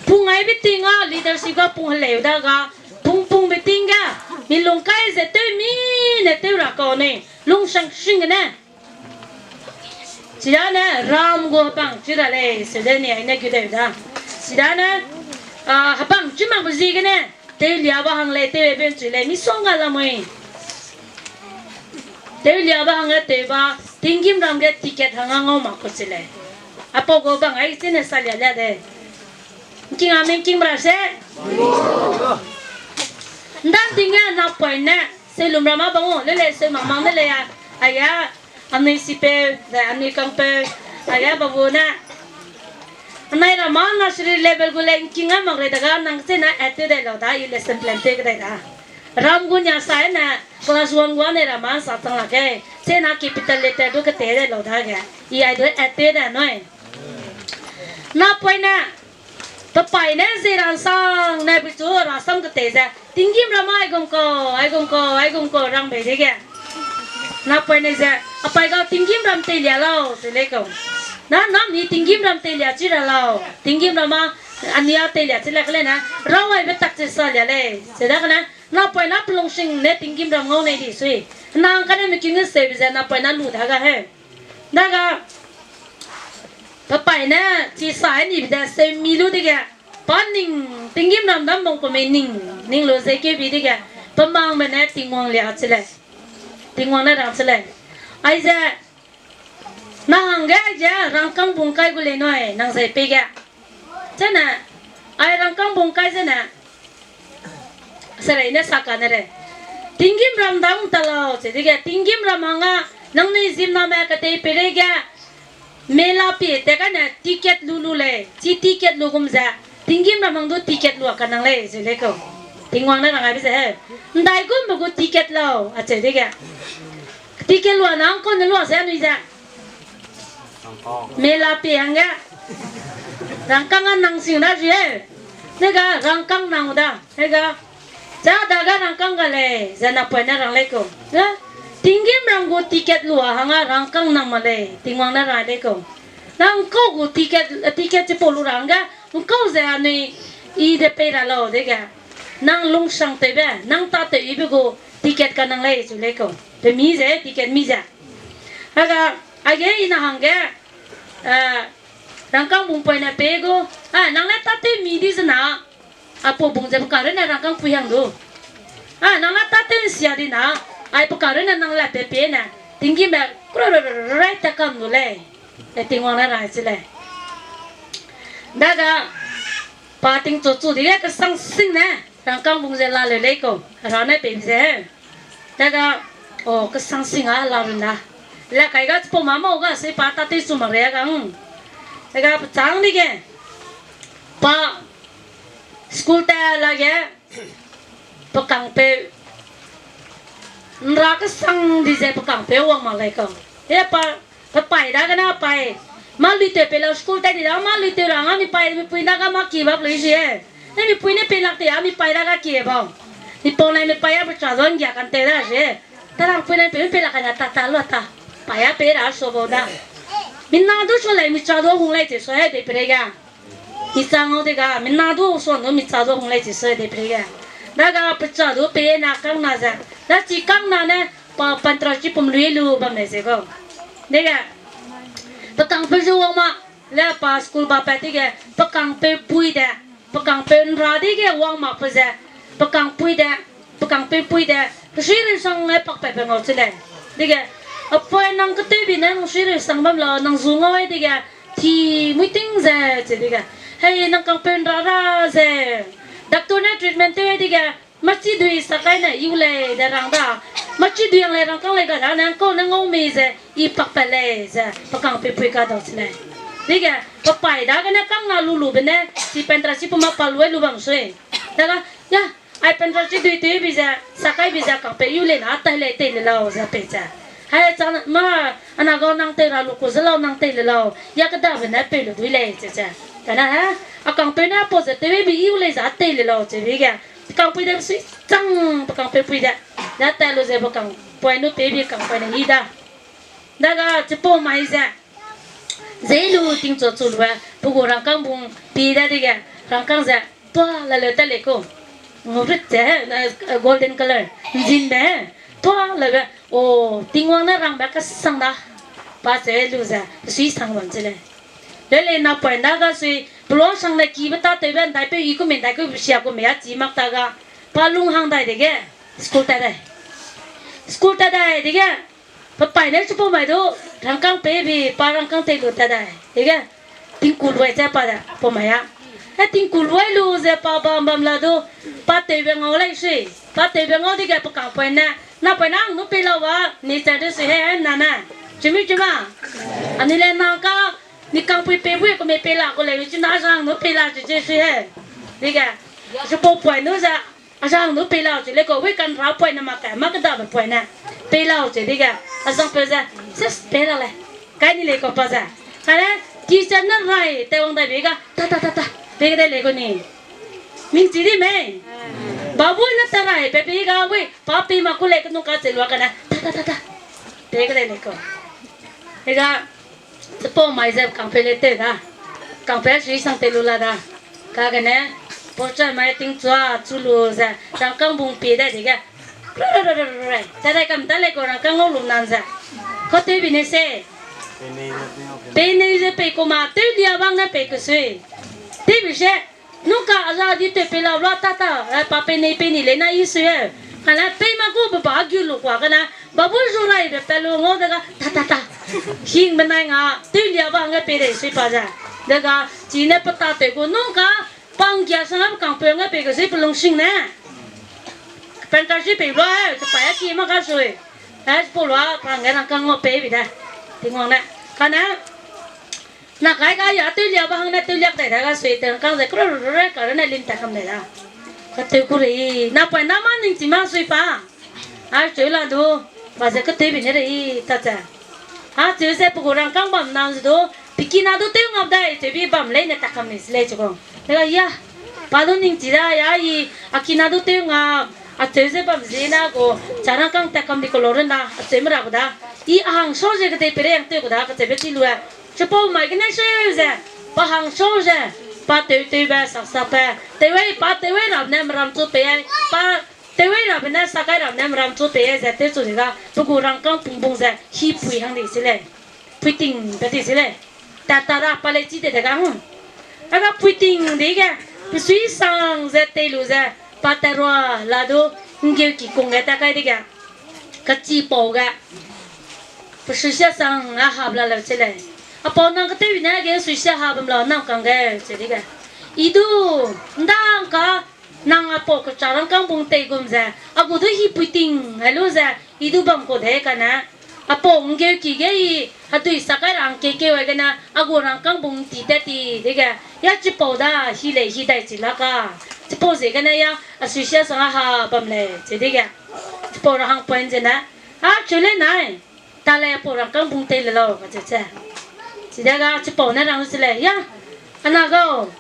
pung aibe ting a, leadership ga pung heleu da ga, pung pungbe ting ge, mi lung kai ze tew mi ne tew ra kau ne, lungsang sing gene. Chidane ram gu hebang chi ra lei, sede ni aine gu deu da. Chidane, a, hebang chi mak bu ziegene, tewliabe hang lei, tew e ben chui lei, misongga lamui. Tewliabe hangge tew ba, tinggîmram ge ticket hangge ngau mak ku chi lei. Apau gu bang ai chine salia lia de. Ngking a mengking bra se. Ndan ting ge napoine, seulum ram a bang u, le lei seu mak mang de lei a, aige, anui sipeu, ze anui kangpeu, aige babu ne. Anai ram a nursery level gu lei ngking a mak rei daga nang chena add tew dai lau da, i lesson plan tew kedai da. Ram gu nia sa ne, class one gu anai ram a nsa chang lak ge, chena capital letter du kete dai lau dage, i ai du add tew dai nui. Napoine, pe paî ne ze ransang ne pechu rasam ketei ze, tinggîmram aigum kau, aigum kau, aigum kau rang bei dege. Napoine ze, a paî ga tinggîmram teilia lau, ze lei kau. Na, na mi tinggîmram teilia chi ra lau. Tinggîmram a, anui a teilia chi la kele ne, rawaibe tak chi salia lei. Ze dagene, napoine pelungsing ne tinggîmram ngau nei di sui. Nang kane mi kinge seube ze, napoine lu daga he. Daga, pe paî ne, chi sa nibe de, seu mi lu dege. Pa ning, tinggîmram dam bang ku mei ning, ning lu ze keu bi dege. Pe mangme ne Tingwang lia chi lei. Tingwang ne rang chi lei. Aize, na hangge aize, rangkâng bung kai gu lei nui, nang zei pei ge. Chene, ai rangkâng bung kai zene, serei ne sa kane rei. Tinggîmram dang ta lau, che dege, tinggîmram hangge, nangnui ziemmename ketei peirei ge, mela pie te kane ticket lu lu lei, chi ticket lu gum ze, tinggîmram hang du ticket lu a kanang lei, ze lei kau. Tingwang ne rang aibe ze he. Ndaigumbe gu ticket lau, acheu dege. Ticket lu a nang kau ne lu a ze anui ze. Mela pie hangge. Rangkâng a nang sing ra zu e. Nega rangkâng nang da. Nega. Cha dage rangkâng ga lei, ze napoine rang lei kau. Tinggîmram gu ticket lu a hangge rangkâng nang ma lei, Tingwang ne rang lei kau. Nang kau gu ticket, ticket chipau lu ra hangge, ngkau ze anui i de pei ra lau dege. Nang lungsangtewbe, nang tâtewbe gu ticket kanang lei chu lei kau. Pe mi ze, ticket mi ze. Aga, age i na hangge, rangkâng bungpoine pei gu, a, nang ne tâtew mi di zena, apau bung ze pe karune rangkâng pui hang du. A, nang ne tâtew nsia di na, ai pe karune nang le pe pie ne, tinggîmbe, kru ru ru ru rai ta kam lu lei. E Tingwang ne rang chi lei. Daga, pa tingchu chu di ge kesang sing ne. Rangkâng bung ze la leu lei kau, hera ne pei ze. Daga, o, kesang sing a la run da. Le kai ga chipau ma mau ga se pa ta tei su mak re ga, mm. Daga pechâng dege, pa school ta lage, pe kangpeu, nra kesang di ze pe kangpeu wang mak lei kau. E pa, pe pai dagene pai. Mâ lui tew pei lau school ta di da, mâ lui tew ra nga mi pai, mi pui dage mâ ki bak lui zie. Ne mi pui ne pei lak te a mi pai dage ki bau. Mi pau nai mi pai a pecha du nggia kan tew da zie. Tarang pui nai pei pei lak kane ta ta lua ta. Pai a pei ra sua bau da. Mi na du sua lei mi cha du hung lei che sua he dei peireige. Mi cha ngau dega, mi na du sua nu mi cha du hung lei che sua dei peireige. Daga pecha du pei na kang na ze. Da chi kang na ne pa pantra chi pum lui lu bam lei ze gau. Dege, pe kangpeu zu wang ma, le pa school ba pat dege, pe kangpeu pui de, pe kangpeu nra dege wang mak pe ze, pe kangpui de, pe kangpeu pui de, pe sui reu sang e pakpat pe ngau che lei. Dege, apoi nang ketewbi ne nang sui reu sang bam lau, nang zu ngau ai dege, thi mui ting ze, che dege. Hei, nang kangpeu nra ra ze, doctor ne treatment tew ai dege, mâchi dui sakai ne iu lei de rang da. Mâchi dui ang lei rangkâng lei ga da, nang kau ne ngau mei ze, i pakpat lei ze, pe kangpeu pui kadau che lei. Dege, pe pai dagene kang na lu lube ne, chi pantra chi pum ma pa luai lu bam sui. Daga, ya, ai pantra chi dui tewbi ze, sakai bi ze, kangpeu iu lei na, tai lei tei le lau ze pei ze. Hai, chang, mâ, ana gau nang tei ra lu ku ze lau nang tei le lau, ya kedabe ne peu lu dui lei che ze. Kane he, a kangpeu ne pau ze tewbi iu lei ze tei le lau che bi ge. Kangpui de sui chang, pe kangpeu pui de. Da tai lu ze pe kangpui nu tewbi kangpui ne i da. Daga chipau mai ze. Zei lu tingchu chu lu e, pe gu rangkâng bung pi dadege, rangkâng ze, tua la leu ta lei kau. Ngurut ze, eh, golden color, nzinbe, tua la be, o, Tingwang ne rangbe kesang da. Pa ze lu ze, sui sang bam che lei. Leu lei napoine daga sui, peluang sang ne kibe tâtewbe ndaipeu i ku mei, ndaikeu sia ku mei a chi mak ta ga, pa lung hang dai dege, school tat dai. School tat dai dege, pe pai ne chipau mai du, rangkâng peibi, pa rangkâng tei lu tat dai. Dege, tingku luai ze pa de, pau mai a. E tingku luai lu ze pa bam bam la du, pa tewbe ngau lei sui. Pa tewbe ngau dege pe kangpoine, napoine ang nu pei lau ba, ni cha de sui he, he, na ne. Chimi chima. Anui le na ka, ni kangpui pei bui ku mei pei la ku lei, chuna zang nu pei la chi chi sui he. Dege, chipau poi nu ze, a zang nu pei lau che lei kau, wei kan ra poine mak ka, mak kedabe poine. Pei lau che dege, a zangpeu ze, ses pei la lei. Kai ni lei kau pa ze. Kane, teacher ne rai, tewang dai be ga, ta, ta, ta, ta, pei kedai lei kau ni. Mingchi di mei. Babu ne ta rai, pe pei ga, wei, pa pei mak ku lei kenu ka che lua kane, ta, ta, ta, ta. Pei kedai lei kau. Ega, chipau mai ze kangpeu le tew da. Kangpeu sui sang tei lu la da. Kagene, pocha mai tingchua chu lu ze, rangkâng bung pie dai dege. Rai, rai, rai, rai, rai. Tat dai kam ta lei kau rangkâng ngau lu nan ze. Kau tewbi ne se. Pei nei ze pei ku ma, tewlia bang ne pei kesui. Tewbi se. Nungka a za di tew pei lau la ta ta, eh, pa pei nei pei ni lei na i sui e. Kane pei ma gu be ba gu lu kua kane, babu zu rai be pe lu ngau dega, ta, ta, ta. Hing benai nga, tewlia ba hangge pei dei sui pa ze. Dega, chine pe tatew gu nungka, pa nggia sang a pe kangpeu hangge pei kesui pe lungsing ne. Pantra chi pei lua e, chi pa ya ki ma ka sui. Eh, chipau lua, pa hangge rangkâng ngau peibi da. Tingwang ne. Kane, na kai ga ya tewlia ba hang ne tewliak dai da ga sui tewkang ze kru ru ru re ka rune lim ta kam dai da. Katew ku rei, napoine na ma ningchi ma sui pa. A cheu la du, pa ze katewbi ne rei ta ze. A cheu ze pe gu rangkâng bam nan ze du, pe kina du tew ngap dai, cheu bi bam leine ta kam ni se lei chu kau. Dega ya, pa du ningchi da ya i, a kina du tew ngap, a cheu ze bam zie na gu, cha rangkâng ta kam di kau lau run da, a cheu me ra gu da. I a hang sau ze kedei peirei hang tew gu da, kacheube chi lu e. Chipau mai gene seu ze, pa hang sau ze, pa tew tewbe saksape, tewei pa tewei rabe ne meram chu pei ai, pa tewei rabe ne sakai rabe ne meram chu pei ai ze tewchu di ga, pe gu rangkâng pungbung ze hipui hang di se lei. Puiting be di se lei. Tat ta ra pa lei chi de de ga, hmm. A ga puiting dege, pe sui sang ze tei lu ze, pa tat rua la du, nggeu ki kung ge tat kai dege. Kachipau ge, pe suisia sang a hap la leu che lei. Apau nang katewbi ne ge suisia hap bam lau nang kang ge che dege. I du, ndang ka, Nang apau kecha rangkâng bung tei gum ze, a gu du hipui ting ai lu ze, i du bam kau de kane. Apau nggeuki ge i, hedui sa kai ra ngkekeu ai gene, a gu rangkâng bung ti tat ti dege, ya chipau da, hi lei hi dai chi la ka. Chipau ziegene ya, association a ha bam lei, chi dege. Chipau ra hang point zene, a cheu lei nai, ta lei apau rangkâng bung tei le lau, kacheu che. Chidega chipau ne rang se lei, ya, ana gau,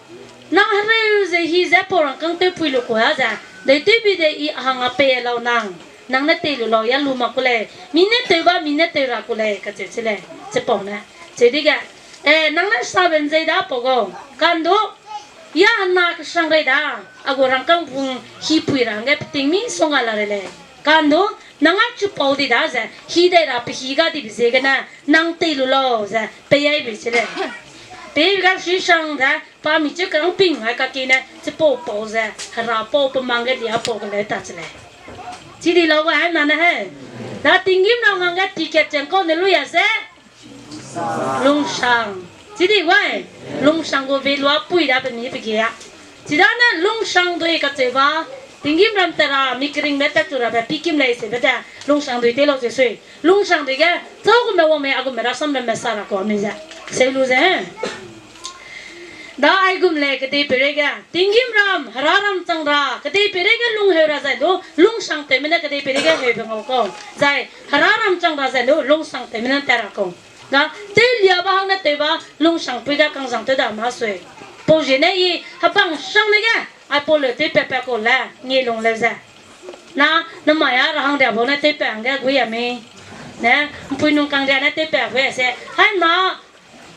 nang hereu ze hi ze apau rangkâng tewpui lu kua ze, dei tewbi de i a hang a pei lau nang, nang ne tei lu lau, ya lu mak ku lei, mi ne tew ba, mi ne tew ra ku lei, kacheu che lei, chipau ne. Cheu dege, e, nang ne saben zei da apau gau, kandu, ya hena kesang rei da, a gu rangkâng bung hipui ra hangge peting misongga la rei lei. Kandu, nang a chipau di da ze, hi dei ra pe hi ga dibe ziegene, nang tei lu lau ze, pei ai bei che lei. Pei ga sisang ze, pa mi cheu kerang ping ai kakine, chipau pau ze, hera pau pe mang ge lia pau ge leu ta che lei. Chidi lau ga hemna ne he. Da tinggîm ra hangge ticket cheng kau ne lui a ze, lungsang. Chidi wai, lungsang gu value pui da pe mi pe ge a. Chidane lungsang dui kacheu ba, tinggîm ram te ra, mi keringbe tat chu rabe, pikim lei sebe de, lungsang dui tei lau ze sui. Lungsang dui ge, chau gume wangme, a gume rasam ramme sa ra kau mi ze. Seu lu ze he. Da aigum lei kedeipeirei ge, tinggîm ram, hera ram chang ra, kedeipeirei ge lungheu ra zai du, lungsang tewme ne kedeipeirei ge heube ngau kau. Zai, hera ram chang ra zai du, lungsang tewme ne tat ra kau. Da, tewlia ba hang ne tew ba, lungsangpui ga kangzang tew da ma sui. Pau ziene i, hebang sang ne ge, aipau leu tewpat pat kau le, ngie lung leu ze. Na, namai a ra hang ria bau ne tewpat hangge gui a mi. Ne, mpui nung kang ria ne tewpat gui a se. Hai ma,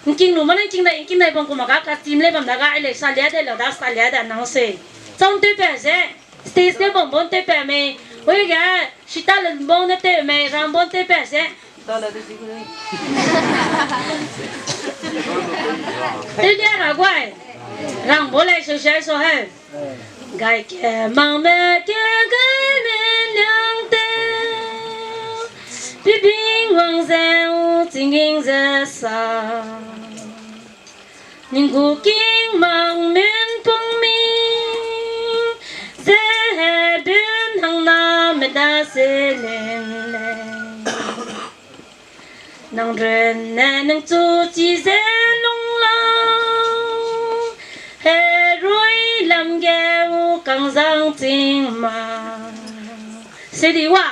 ngking lu ma ne ngking dai, ngking dai bam ku ma ga, katim lei bam da ga, ai lei salia de lau da, salia da nang se. Chang tewpat se, stage ge bam bau tewpat mei, ui ge, sita le bau ne tew mei, ram bau tewpat se. Tewlia ra guai, rang bau lei su sai su he. Gai ke mangme ke gai me liang te, pibing wang ze u tinggîng ze sa. Ning gu king mang men pung mi, ze hebun hangna meda se len lei. Nang runne nang chu chi ze lung lau, herui lam ge u kangzang ching ma. Sedi wa,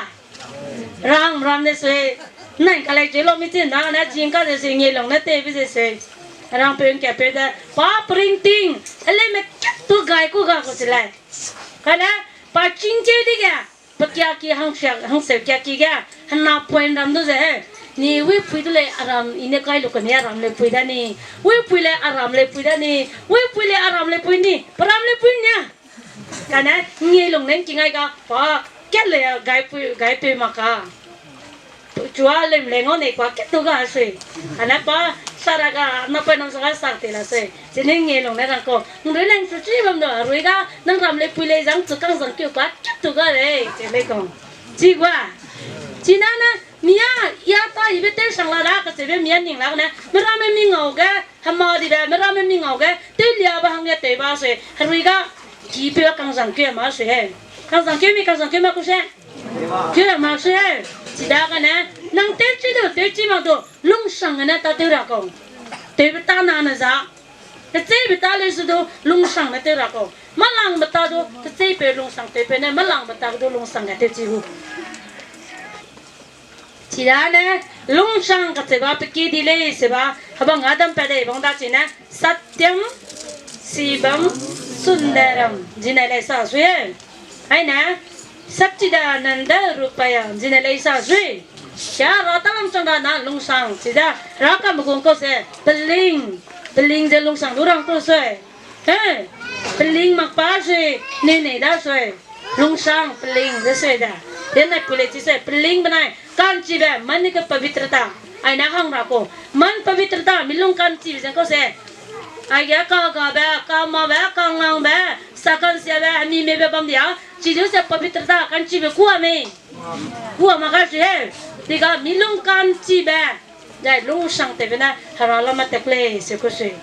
ram ram ne sui, nai ka lei cheu lau mi chin da ne ching ka ze sui, ngie lung ne tewbe ze sui. Rang peu ngka peu de, pa pring ting, heleume kat tu gai ku ga ku se lei. Kane, pa chingkeu dege, pe kiaki hangsia, hangseu kiaki ge, hena point ram du ze he. Ni wipui du lei aram, i ne kai lu kane aram leupui da ni. Wipui lei aram leupui da ni. Wipui lei aram leupui ni. Pe ram leupui nia. Kane, ngie lung ne ngking ai ga, pa, kat lei a gaipui, gaipeu mak ka. Chua lem lei ngau nei kua kat tu ga sui. Ane pa, sara ga, napeu nam sa ga sak te la sui. Chine ngie lung ne rang kau. Nrui leng su chi bam du, rui ga, nang ram leupui lei zang chu kangzang keu kua kat tu ga lei, chi lei kau. Chi gua. China ne, mia, ya ta ibe tew sang la da, kacheube mia ning la ne, meramme mi ngau ge, hema dibe, meramme mi ngau ge, tewlia ba hangge tew ba sui, herui ga, kipeu kangzang keu ma sui he. Kangzang keu mi, kangzang keu ma ku se. Keu ma sui he. Chida kane, nang tewchi du, tewchi mak du, lungsang ne tâtew ra kau. Tewbe ta na ne za. Kecheîbe ta leu se du, lungsang ne tew ra kau. Mâlangbe ta du, kecheîpeu lungsang tewpeu ne, mâlangbe ta du lungsang ge tewchi gu. Chidane, lungsang kacheube pe ki di lei seba, hebang Adam pat dei bang da chine, satyam, sibam, sundaram, zine lei sa sui e. Aine, satchidananda rupaya, zine lei sa sui. Sia ra talam chang da na lungsang, chida, ra kam gung kau se, peling, peling ze lungsang du rang kau sui. He, peling mak pa sui, nei nei da sui. Lungsang, peling ze sui da. Tenai pui lei chi sui, peling benai, ka'nchibe, मन के पवित्रता. Aine hang ra kau. मन पवित्रता, mi lung ka'nchibe ze kau se. Aige kagabe, kamabe, kangangbe, sa ka'nsiabe, mi mebe bam dia. Chidu se पवित्रता, ka'nchibe kua mei. Kua mak ka sui he. Diga mi lung ka'nchibe. Zai lungsang tewbe ne, hera lam ma tat lei se ku sui.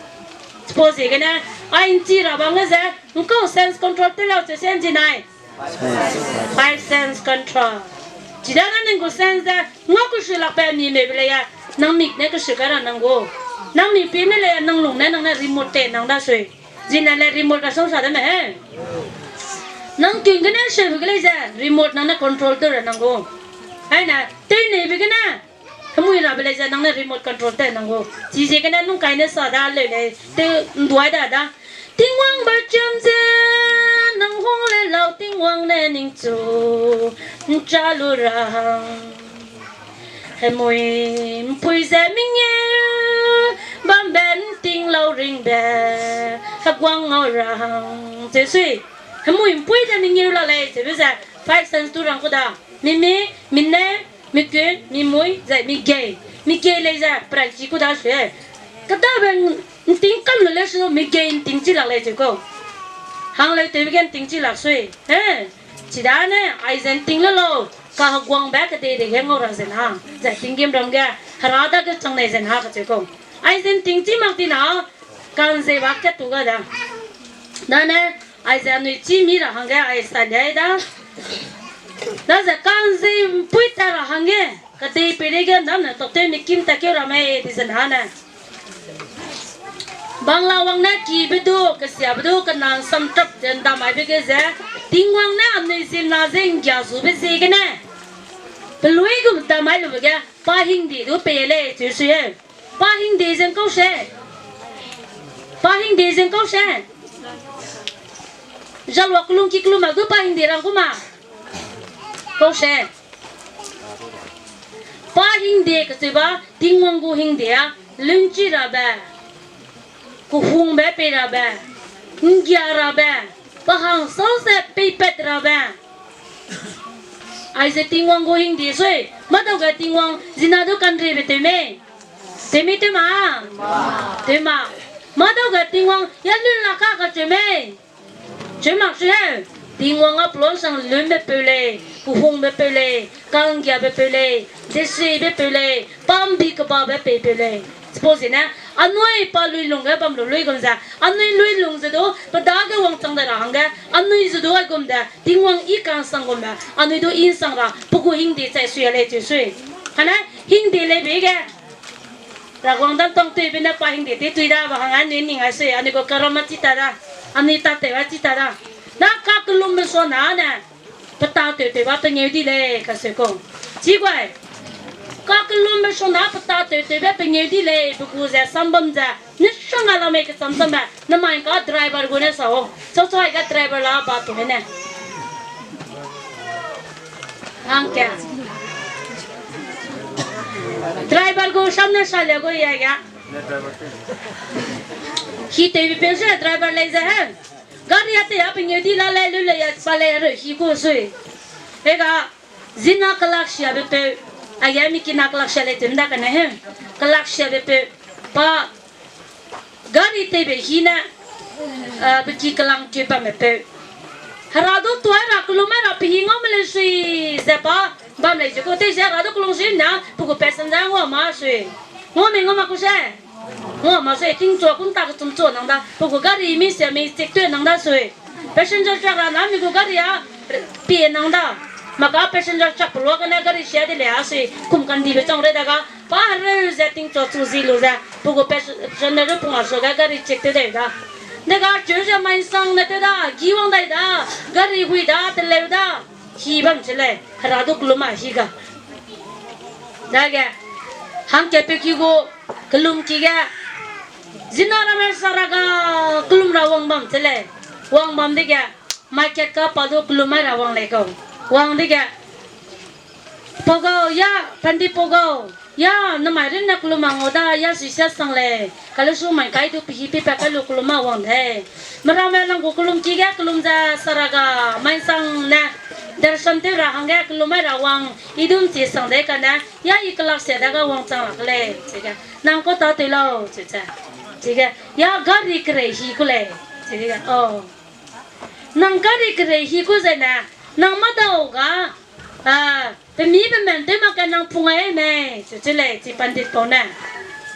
Chipau ziegene, ai ’nchi ra bang ge ze, ’ngkau sense control tew lau cheu se ’nchi nai. Five sense control. Chidane ning gu sense ze, ngau kesu lakbe mi mei be lei ya, nang mik ne kesu kai ra nang gu. Nang mik pi ne lei ya, nang lung ne nang ne remote te nang da sui. Zine le remote ka sau sa de me he. Nang king gene seu ge lei ze, remote nang ne control tew ra nang gu. Aine, tew neibe gene, hemui rabe lei ze nang ne remote control tew nang gu. Chiziegene nung kai ne sa da leu lei, tew ’nduai da da. Tingwang ba chiam ze, nang hung le lau Tingwang ne ningchu, ’ncha lu ra hang. Hemui ’mpui ze mengeu, bambe ’nting lau ringbe, heguang ngau ra hang. Cheu sui, hemui ’mpui ze mengeu la lei, cheube ze, five sense tu rang ku da. Mimi, mine, mikun, mimui, zai migei. Migei lei ze, peranchi ku da sui. Kedabe ’nting kam lu leu su, migei ’nting chi lak lei cheu kau. Hang leu tewbe ge ’nting chi lak sui. Eh, chidane, aize ’nting le lau, kaheguangbe kedei dei ge ngau ra ze na. Zai tinggîmram ge, hera dage chang nei ze na kacheu kau. Aize ’nting chi mak ti na, ka'nzei ba kat tu ga da. Dane, aize anui chî mi ra hangge ai sa liai da. Daze ka'nzei ’mpui ta ra hangge, kedei peireige ’ndamne toktew mi kim ta keu ra mei di ze na ne. Bangla wang ne kibe du, kesiabe du, kenan samtrap ze ’ndamaibe ge ze, Tingwang ne anui ziemmena ze ’nggia zube ziegene, peluî gum damai lube ge, pa hingde du pei lei cheu sui e. Pa hingde ze ’ngkau se. Pa hingde ze ’ngkau se. Zalua kelungki kelum mak du pa hingde rang ku ma. Kau se. Pa hingde kacheu ba, Tingwang gu hingde a, lungchi rabe, kehungbe pei rabe, ’nggia rabe, pa hang sause peipat rabe. Aize Tingwang gu hingde sui, mâdau ge Tingwang zina du kanriebe tew mei. Tew mei tew ma? Tew ma. Mâdau ge Tingwang ya lun la ka kacheu mei. Cheu mak sui he. Tingwang a pelon sang lunbe peu lei, kehungbe peu lei, ka'nggiabe peu lei, desuibe peu lei, pambi kebabe peipeu lei. Suppose ne, anui pa lui lung ge bam lu lui gum ze, anui lui lung ze du, pe dage wangchang de ra hangge, anui ze du aigum de, Tingwang i ka'nsang gum de, anui du i ’nsang ra, pe gu hingde chai sui a lei cheu sui. Kane, hingde lei be ge, Ravguangc dam tang tewbe ne pa hingde tew tui da, ba hang anui ning ai sui, anui gu karam a chi ta da, anui tatew a chi ta da. Na kakellumbe suana ne, pe tatew tewbe pengeu di lei, kaseu kau. Chiguai, kakellumbe suana pe tatew tewbe pengeu di lei, pe gu ze sambam ze, ne suana la mei kecham cham me, nemai ka driver gu ne sa o. Chau chau ai ga driver la ba tu ne. Hangke. Driver gu sam ne sa le gu ya ga. Hi tewbe peu se driver lei ze he. Gari a tei a pengeu di la lei lu lei ya pa lei hereu hi ku sui. Ega, zina kelaksiabe peu. Aige mi kina kelaksia lei tew ’nda kane he. Kelaksiabe peu. Pa gari teibe hi ne, eh, pe ki kelang keu bamme peu. Hera du tuai ra kellum mai ra pe hi ngau me lei sui ze pa bam lei ze ku tei ze hera du kellum sui na pe gu passenger ngua ma sui. Ngua mei ngua ma ku se. Ngua ma sui tingchua kun ta kechum chua nang da. Pe gu gari mi sia mi check teu nang da sui. Passenger chak ra na mi gu gari a pie nang da. Maka passenger chak pelua gene gari sia de lei a sui. Kum kandibe chang rei da ga. Pa hereu ze tingchua chu zi lu ze. Pe gu passenger du pung a suage gari check teu dai da. Dega cheu ze mai ’nsang ne teu da. Gi wang dai da. Gari hui da, teleu da. Hi bam che lei. Hera du kellum a hi ga. Dage, hangkatpeu ki gu, kellum ki ge, zina ramme sara ga, kellum ra wang bam che lei. Wang bam dege, market ka pa du kellum mai ra wang lei kau. Wang dege, pau gau, ya, pandi pau gau, ya, nemai runne kellum a ngau da, ya sui sia sang lei. Kalesu mai kai du pehi pepa kai lu kellum a wang dei. Meramme lang gu kellum ki ge kellum ze sara ga, mai ’nsang ne, darshan tew ra hangge kellum mai ra wang, i du ’nchi sang dei kane, ya i kelaksia dage wangchang lak lei, chige, nang kau tâtew lau, cheu ze. Chige, ya gari kerei hi ku lei, chige, o. Nang gari kerei hi ku zene, nang mâdau ga, a, pemi pemen tew mak ge nang pung ai mei, cheu che lei, chi pandit pau ne.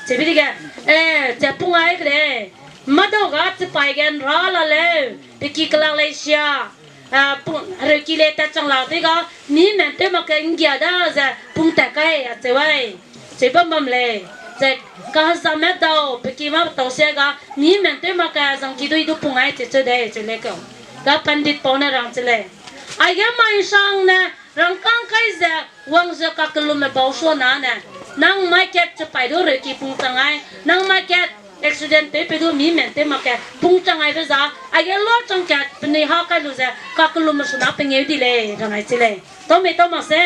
Chebi dege, eh, che pung ai ke lei. Madau ga chipai ge nra la leu, pe ki kelak lei sia. A, pung, hereuki le tat chang la te ga, mi men tew mak ke nggia da ze, pung tat kai a cheu ai. Cheu bam bam lei. Ze, kahezamme dau, pe ki ma tau sia ga, mi men tew mak ke zangki dui du pung ai cheu cheu dei, cheu lei kau. Ga pandit pau ne rang cheu lei. Aige mai sang ne, rangkâng kai ze, wang ze kakellumme bau sua na ne. Nang mai kat chipai du reuki pung chang ai. Nang mai kat accident tew pe du mi men tew mak ke pung chang aibe za. Aige lua chang kat penui ha kai lu ze, kakellumme suna pengeu di lei, rang ai cheu lei. Tau mei tau mak se.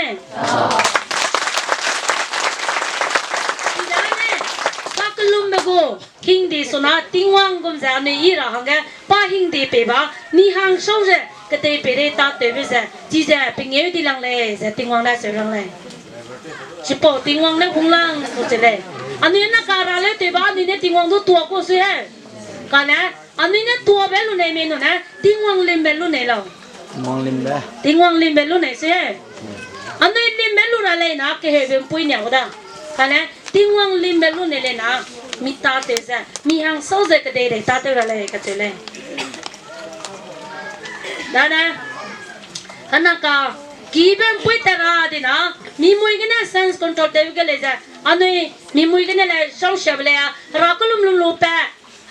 Kakellumme gu, hingdi suna Tingwang gum ze anui yi ra hangge, pa hingdi pei ba, mi hang sau ze, ketei pei rei tâtewbe ze, chize pengeu di lang lei, ze Tingwang ne seu lang lei. Chipau Tingwang ne hunglang gu cheu lei. Anui ne kara leu tei ba, anui ne Tingwang du tua ku sui he. Kane, anui ne tuabe lu nei mei nu ne, Tingwang limbe lu nei lau. Tingwang limbe. Tingwang limbe lu nei se. Anui limbe lu ra lei na, keheube mpui niau da. Kane, Tingwang limbe lu nei lei na, mi tâtew ze, mi hang sau ze kedeirei tâtew ra lei kacheu lei. Dane, hana ka, kibe mpui ta ra di na, mi mui gene sense control tew ge lei ze, anui, mi mui gene lei sau siabe lei a, hera kelum lum lu pe,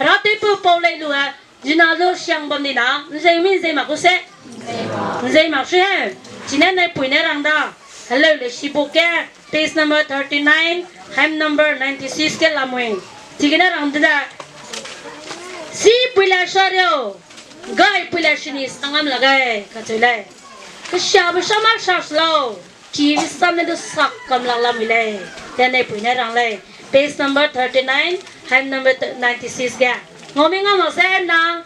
hera tewpeu pau lei lu e, zina lu siang bam di na, nzei mi nzei mak gu se. Nzei mak sui he. Chine naipui ne rang da. Heleu le sibu ke, page number thirty nine, hem number ninety six ke lamui. Chigene rang de da. Sipui le sario, gaipui le sini sangam la gai, kacheu lei. Kesiabe sam a sa lau. Kibe sam ne du sak kam lak lamui lei. Te naipui ne rang lei. Page number thirty nine, hem number ninety six ge. Ngau mei ngau mak se na?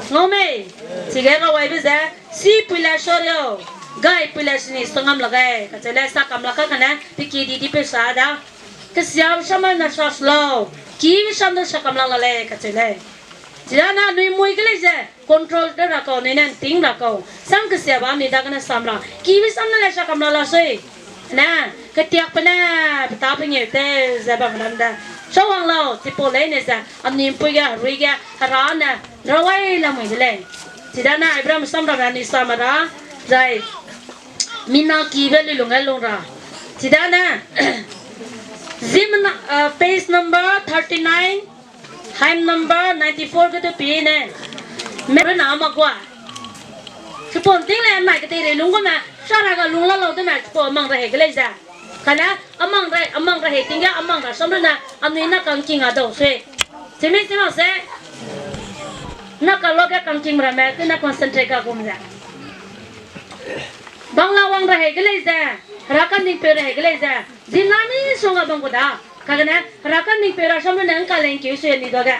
Ngau mei. Chige rawaibe ze, sipui le sario, gaipui le sini sangam la gai. Kacheu lei sa kam lak ka kane, pe ki di di pe sa da. Kesiabe sam a na sa lau. Kibe sam du sa kam lak la lei, kacheu lei. Chidane anui mui ge lei ze, control tew ra kau, anui ne nting ra kau. Sam kesia ba anui dagene sam ra. Kibe sam ne le sa kam la la sui. Ne, ketiakbe ne, pe ta pengeu tew ze bam ram de. Sau wang lau, chipau leine ze, anui mpui ge, herui ge, hera ne, rawai lamui de lei. Chidane, Abraham sam ram anui sam ra, zai, mina kibe lui lung e lung ra. Chidane, zimna, uh, page number thirty nine, hem number ninety four ge du pi ne. Merena ama gua. Chipau nting le nai kedeirei lung gu me, sara ga lung la lau de me, chipau amang ra hei ge lei ze. Kane, amang ra, amang ra hei ting ge, amang ra sam rune, anui na kangking a dau sui. Chimi chima se, na ka lo ge kangking ramme, tena concentrate ga gum ze. Bangla wang ra hei ge lei ze, hera kaningpeu ra hei ge lei ze, zina misongga bam gu da. Kagene, hera kaningpeu ra sam rune ngka lengkeu sui ni dage.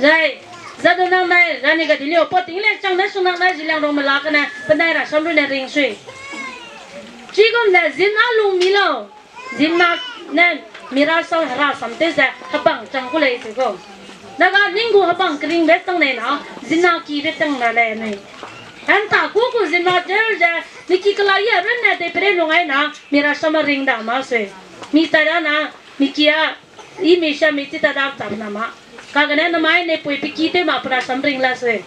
Zai, zadu nang nai, rani ga dilio, pa ting le chang ne sunang nai, ziliangrongme la kane, penai ra sam rune ring sui. Chigum ne, zina lung mi lau. Zina ne, mi ra sam hera sam tew ze, hebang chang gu lei se gu. Daga ning gu hebang keringbe chang nei na, zina kibe chang na lei nei. Henta ku gu zina cheu ze, mi ki kela ye run ne tei pere lung ai na, mi ra sam a ring da ma sui. Mi ta da na, mi ki a, i mi sha mi chi ta da chap na ma. Kagene namai ne pui pe ki tew ma pe ra sam ring la sui.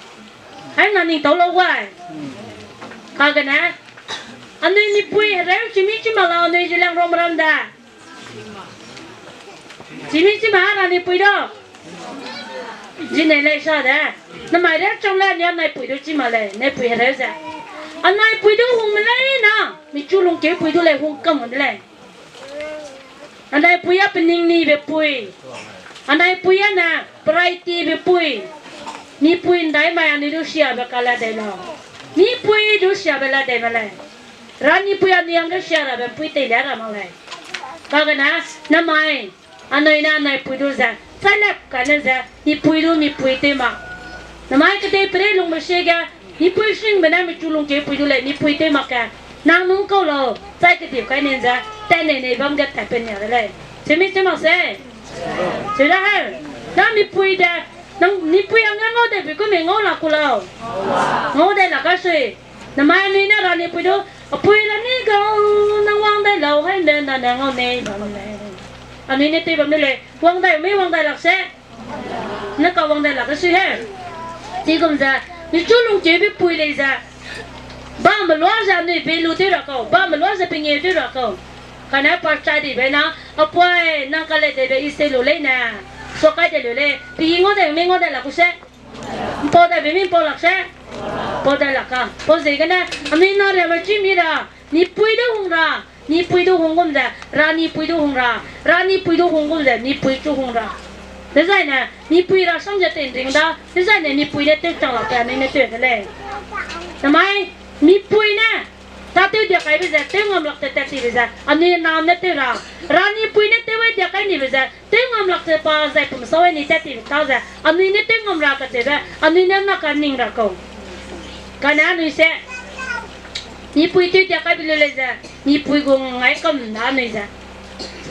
Hai na ning tau lau wai. Kagene, anui mipui hereu chimi chima lau anui ziliangrongme ram da. Chimi chima ra nipui du. Zinei lei sa de. Namai re chang le nia naipui du chima lei, naipui hereu ze. Anaipui du hungme lei na, michu lungkeupui du lei hung kam de lei. Anaipui a peningnibe pui. Anaipui a ne priority be pui. Mipui ndai mai anui du siabe ka la dei lau. Mipui du siabe la dei ma lei. Ranipui anui hangge sia rabe mpui teilia ra mak lei. Kagene, namai, anui ne anaipui du ze, chailep kane ze, mipui du mipui tew mak. Namai kedei pere lungbe sie ge, mipui singbe ne michu lungkeupui du lei, mipui tew mak ge. Nang nung kau lau, chai kediu kai nen ze, tat nei nei bam ge tat pe nia de lei. Chimi chi mak se. Chira he. Nang mipui de, nang mipui hangge ngau dei pe ku mi ngau la ku lau. Ngau dei la ka sui. Namai anui ne ranipui du, apui rani gau, nang wang dai lau hai ne, na ne ngau nei bam lei. Anui ne tew bam de lei, wang dai mi wang dai lak se. ne kawang dai lak kesui he. Chigum ze, michu lungkeube pui lei ze, bambe lua ze anui bei lu tew ra kau, bambe lua ze pengeu tew ra kau. Kane pa chai dibe na, apui nang kale debe i se lu lei ne. Suakai de lu lei, pei ngau de, mi ngau de lak ku se. Mpau debe mi mpau lak se. Pau dai lak ka. Pau ziegene, anui na riame chi mi ra, mipui du hung ra, mipui du hung gum ze, ra mipui du hung ra, ra mipui du hung gum ze, mipui chu hung ra. Dezaine, mipui rasam ze tei ring da, dezaine mipui ne tew chang lak pe anui ne tew de lei. Namai, mipui ne, tâtew dia kaibe ze, tew ngam lak te tat tibe ze, anui na ne tew ra. Ra mipui ne tew ai dia kai nibe ze, tew ngam lak te pa zai pum sau ai ni tat tibe ta ze, anui ne tew ngam ra kacheube, anui ne na kaning ra kau. Kane anui se, mipui tew dia kaibe lu lei ze, mipui gu ngai kam da anui ze.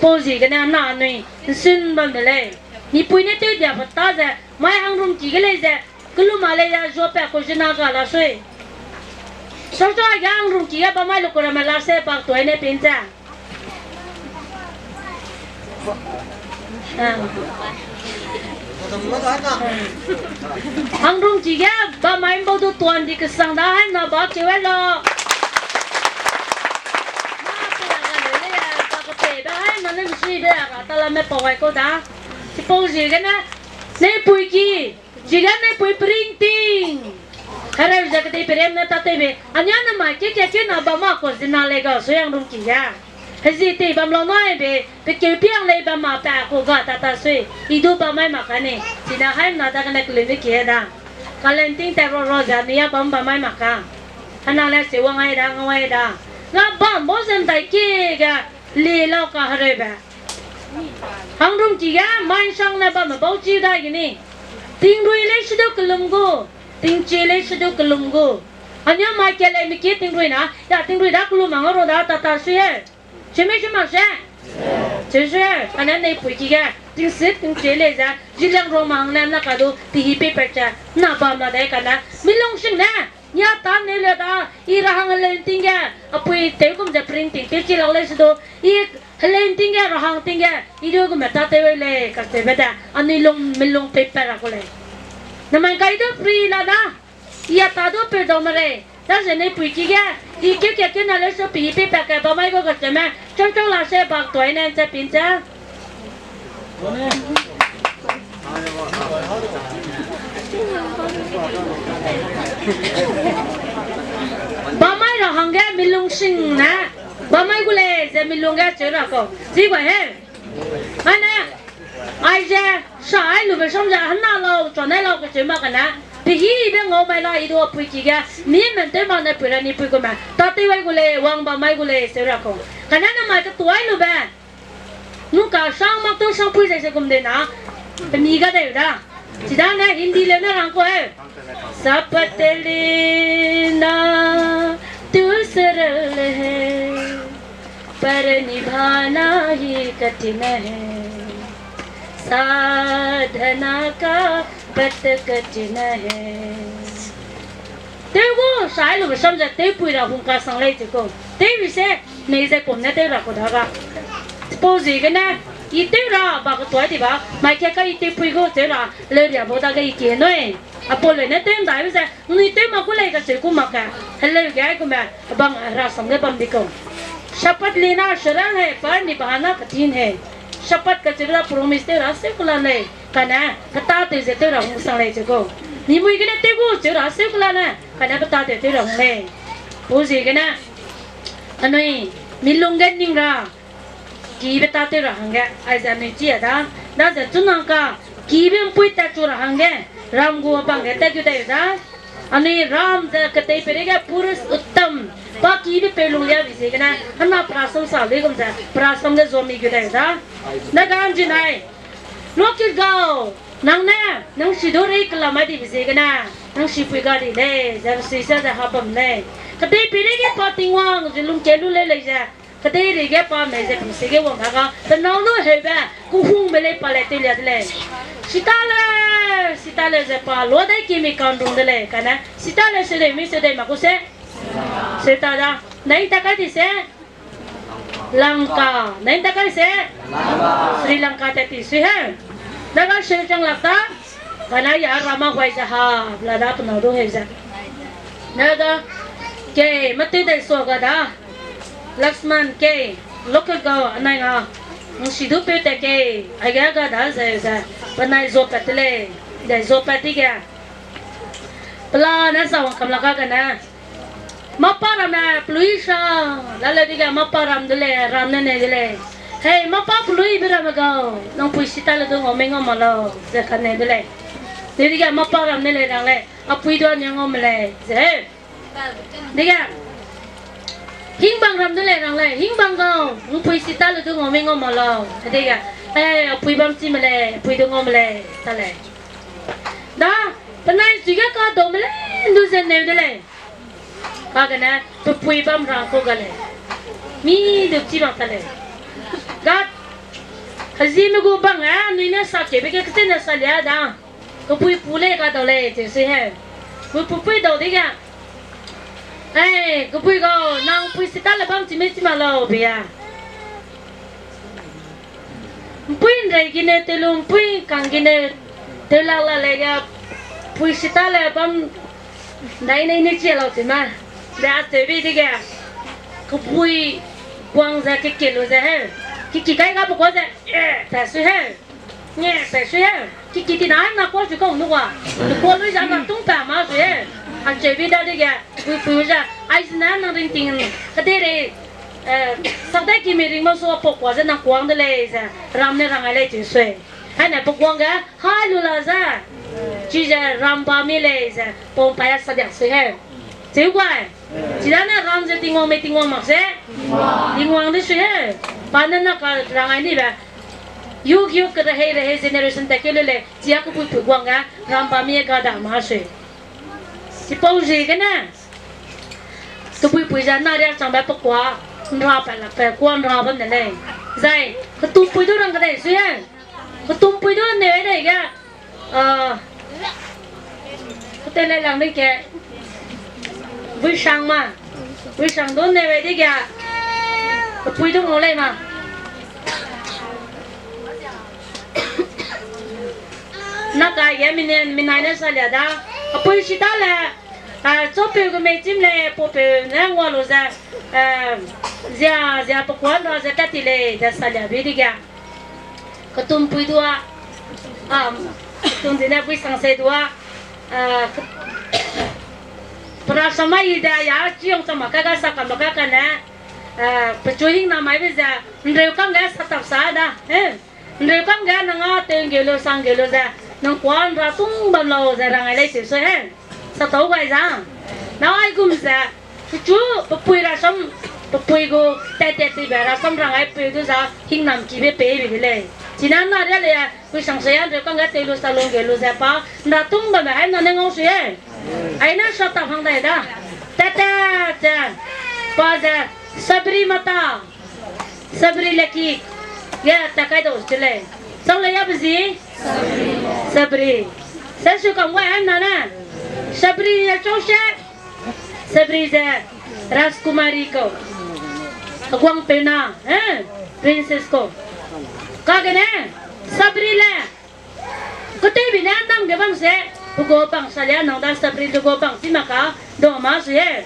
Pau ziegene na anui, nsun bam de lei. Mipui ne tew dia pa ta ze, mai hangrum ki ge lei ze, kelum a lei ya zuapat ku zina ga la sui. Sau sau ge hangrum ki ge bamai lu ku ramme la se bak tuai ne pin ze. Hangrum ki ge bamai mbau du tuan di kesang da hai na ba keu ai la. Ma pe ra ga leu lei ya, ba keteibe hai na ne misuibe ra tala me pau ai kau da. Chipau ziegene, neipui ki, chige neipui pering ting. Hereu ze kedei perem ne tâtewbe, ania ne mai ke ke ke na bam ma ku zina lei ga sui hangrum ki ge. Hezi tei bam lau naibe, pe keu piang lei bam ma pa ku ga tata sui, i du bam mai mak ka ni, chine haimna dagene keleume kie da. Kalenting tat ro ro ze anui a bam bam mai mak ka. Hena le se wang ai da, ngau ai da. Nga bam bau ze ndai kie ge, le lau ka hereube. Hangrum ki ge, mai nsang ne bamme bau chi dai geni. Tingrui lei sedu kelum gu, tingchie lei sedu kelum gu. Ania mai ke lei mi kie tingrui na, ya tingrui da kelum a nga ro da tata sui e. Chime chima se. Cheu sui e, kane neipui ki ge, tingsit tingchie lei ze, ziliang rong ma hang ne na ka du, tihi paper che, na bam la dei kane, milung sing ne, nia ta ne le da, i ra hang heleu ting ge, apui tew gum ze pering ting tew chi lau lei sedu, i heleu ting ge, ra hang ting ge, i du gume tâtew lei, kacheube de, anui lung milung paper ra ku lei. Namai kai du free la da, i a ta du pe dau me rei, daze neipui ki ge, i keu ke keu na leu su pi i paper ke bamai gu kacheume, chau chau la se bak tuai ne nche pin che. Bamai ra hangge milung sing ne, bamai gu lei ze milung ge cheu ra kau. Chi gu he. Ane, aize, sa ai lube sam ze hena lau, chuanai lau kacheu mak kane. Pehibe ngau mai la i du apui ki ge, mi men tew mak ne pui ra ni pui gume. Tâtew ai gu lei, wang bamai gu lei, cheu ra kau. Kane namai ketuai lube. Nungka sang mak tu sangpui zai se gum de na, pemi ga deu da. Chidane Hindi le ne rang ku e. शपथ लेना तो सरल है, पर निभाना ही कठिन है। साधना का व्रत कठिन है। Tew gu, sai lube sam ze tewpui ra hung kasang lei cheu kau. Tewbi se, mei ze kum ne tew ra kau da ga. Chipau ziegene, i tew ra ba ketuai di ba, mai ke ka i tewpui gu tew ra, leu ria bau dage i kie nui. Apau leu ne tew ndaibe ze, nui tew mak gu lei kacheu ku mak ke, heleu ge gume, bang herasam ge bam di kau. शपथ लेना सरल है, पर निभाना कठिन है। शपथ kacheube la promise tew ra seu kela lei, kane, petatew ze tew ra hung sang lei cheu kau. Nimui gene tew gu cheu ra seu kela ne, kane petatew tew ra hung lei. Pau ziegene, anui, milung ge ning ra, kibe tâtew ra hangge, aize anui chi a da, daze chunang ka, kibe mpui tatchu ra hangge, ram gu bang ge tat gu dai da. Anui ram ze ketei pereige पुरुष उत्तम, pa kibe peu lung liabe ziegene, hena perasam sa luigum ze, perasam ge zuami gu dai da. Nagam zinai, lokit gau, nang ne, nang sidu rei kelam ai dibe ziegene, nang sipui ga di lei, ze sui se ze ha bam lei. Ketei pereige pa Tingwang, ze lungke lu lei lei ze, kedeirei ge pa mei ze pum sige wang ga ga, penâu lu heube, kehungbe lei pa lei tewlia de lei. Sita le, sita le ze pa, lua dai ki mi kanrung de lei, kane, sita le seudei mi seudei mak gu se. Sita da, nai ta kai di se. Lanka, nai ta kai se. Sri Lanka te ti sui he. Daga seu chang lak ta. Bana ya rama huai ze ha, la da penau du heu ze. Na da, ke, mâtei dai sua ga da. Laksman ke, local gau anai nga. Nsi du peu te ke, aige ga da ze ze. Penai zuapat te lei, dai zuapat dige. Pelane sa wang kam la ga gene. Mâpa ramme pelui sa, la le dige mâpa ram de lei, ram ne ne de lei. Hei, mâpa peluibe ramme gau, nang pui sita le du ngau mei ngau ma lau, ze kane de lei. Deu dige mâpa ram ne lei rang lei, a pui du ane ngau me lei, ze. Dige, hingbang ram de lei rang lei, hingbang gau, nang pui sita le du ngau mei ngau ma lau. Dige, eh, a pui bam chi me lei, a pui du ngau me lei, ta lei. Da, penai sui ge kadau me lei, ndu ze neu de lei. Kagene, pepui bam rang ku ga lei. Mi du chi mak ta lei. Ga, hezime gu bang, eh, anui ne sa keube ge ketene sa lia da. Kepui pu lei kadau lei, che sui he. Gu pepui dau dige. Eh, kepui gau, nang pui sita le bam chi mei chi ma lau be a. Mpui nrei gene telu, mpui kang gene tela la lei ga, pui sita le bam dai nei ne chi lau chi ma. De a tewbe dige, kepui guang ze keke lu ze he. Kiki kai ga pe kua ze, eh, ta sui he. Nge, pe sui he. Kiki ti na na kua sui kau nu wa. Kua lui ze na tung pa ma sui he. A tewbe da dige, pui pui ze, ai zene nang ringting, kedeirei, eh, sakdai ki mi ring ma su a pau kua ze nang kuang de lei ze, ram ne rang ai lei chi sui. Haine pe kuang ge, hai lu la ze. Chize ram ba mi lei ze, pau pai a sa diak sui he. Cheu guai. Chidane ram ze Tingwang mei Tingwang mak se. Tingwang de sui he. Pa ne na ka rang ai ni be. Yuk yuk ke rehei rehei generation tat keu le lei. Chi a kepui pui guang ge ram ba mi ga da ma sui. Chipau ziegene. Kepui pui ze na riak changbe pe kua. Nra pa lak pe kua nra bam ne lei. Zai, ketum pui du rang kedei sui he. Ketum pui du ne dei ge. Ah, kete le lang dei ke. Buisang ma. Buisang du ne wei dei ge. Kepui du ngau lei ma. Na kai ge mine, minai ne sa lia da. A pui sita le. Ah, chopeu gu mei chim lei, paupeu ne ngua lu ze. Ah, zia, zia pe kuan ra ze tat ti lei, ze sa lia bi dege. Ketum pui dua, ah, ketum zene pui sang se dua, ah, ke-, pe rasam mai de ya, chiong chama ka ga sa kam ka kane, ah, pechu hing na mai be ze, nreu kang ge sa tap sa da, eh, nreu kang ge nang a tew nggeu lu sang nggeu lu ze, nang kuan ra tung bam lau ze rang ai lei teu sui he. Sa tau gai za. Na aigum ze, pechu, pepui rasam, pepui gu, tat tat tibe rasam rang ai peu du za, hing nam kibe pei be de lei. China na ria le, pui sang se ya, nreu kang ge tew lu sa lu nggeu lu ze pa, nra tung bamme hai na ne ngau sui e. Ai na sa ta hang dai da. Tat tat ze, pa ze, Sabri mata. Sabri le ki, ge ta kai dau se lei. Chau le ya be zi? Sabri. Se su kam wai han na ne. Sabri le chau se. Sabri ze Rajkumari kau. Heguangpeu na, eh? Princess kau. Kagene, Sabri le. Ketewbe ne nam ge bam se, pe gu bang sa lia nang da Sabri le gu bang chi mak ka, dau ma sui e.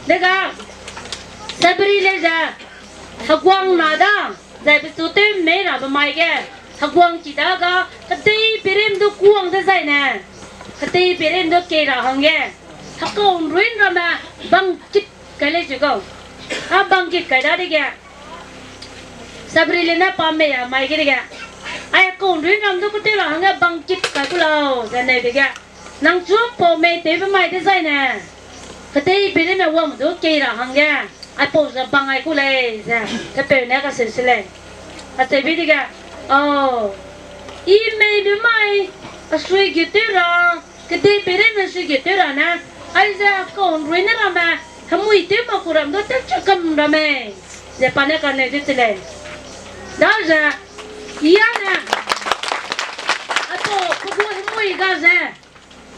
Dega, Sabri le ze, heguang na da, zai pechu tew mei rabe mai ge, heguang ki da ga, kedei peirem du kuang dezai ne, kedei peirem du kei ra hangge, hekau nruin ramme bang kit kai lei zu kau. A bang kit kai dadege, Sabri le ne pa mei a mai ge dege, ai hekau nruin ram du ketew ra hangge bang kit kai ku lau, ze neu dege. Nang chu ’mpau mei tewbe mai dezai ne, kedei peireme wang du kei ra hangge, aipau ze bang ai ku lei, ze, pepeu ne kaseu se lei. Acheube dege, oh, i meibe mai, a sui ge tew ra, kedei peireme sui ge tew ra ne, aize hekau nruine ramme, hemui tew mak ku ram du tewchakam ramme, ze pa ne kaneu de che lei. Daze, i a ne, aipau pe gu hemui ga ze,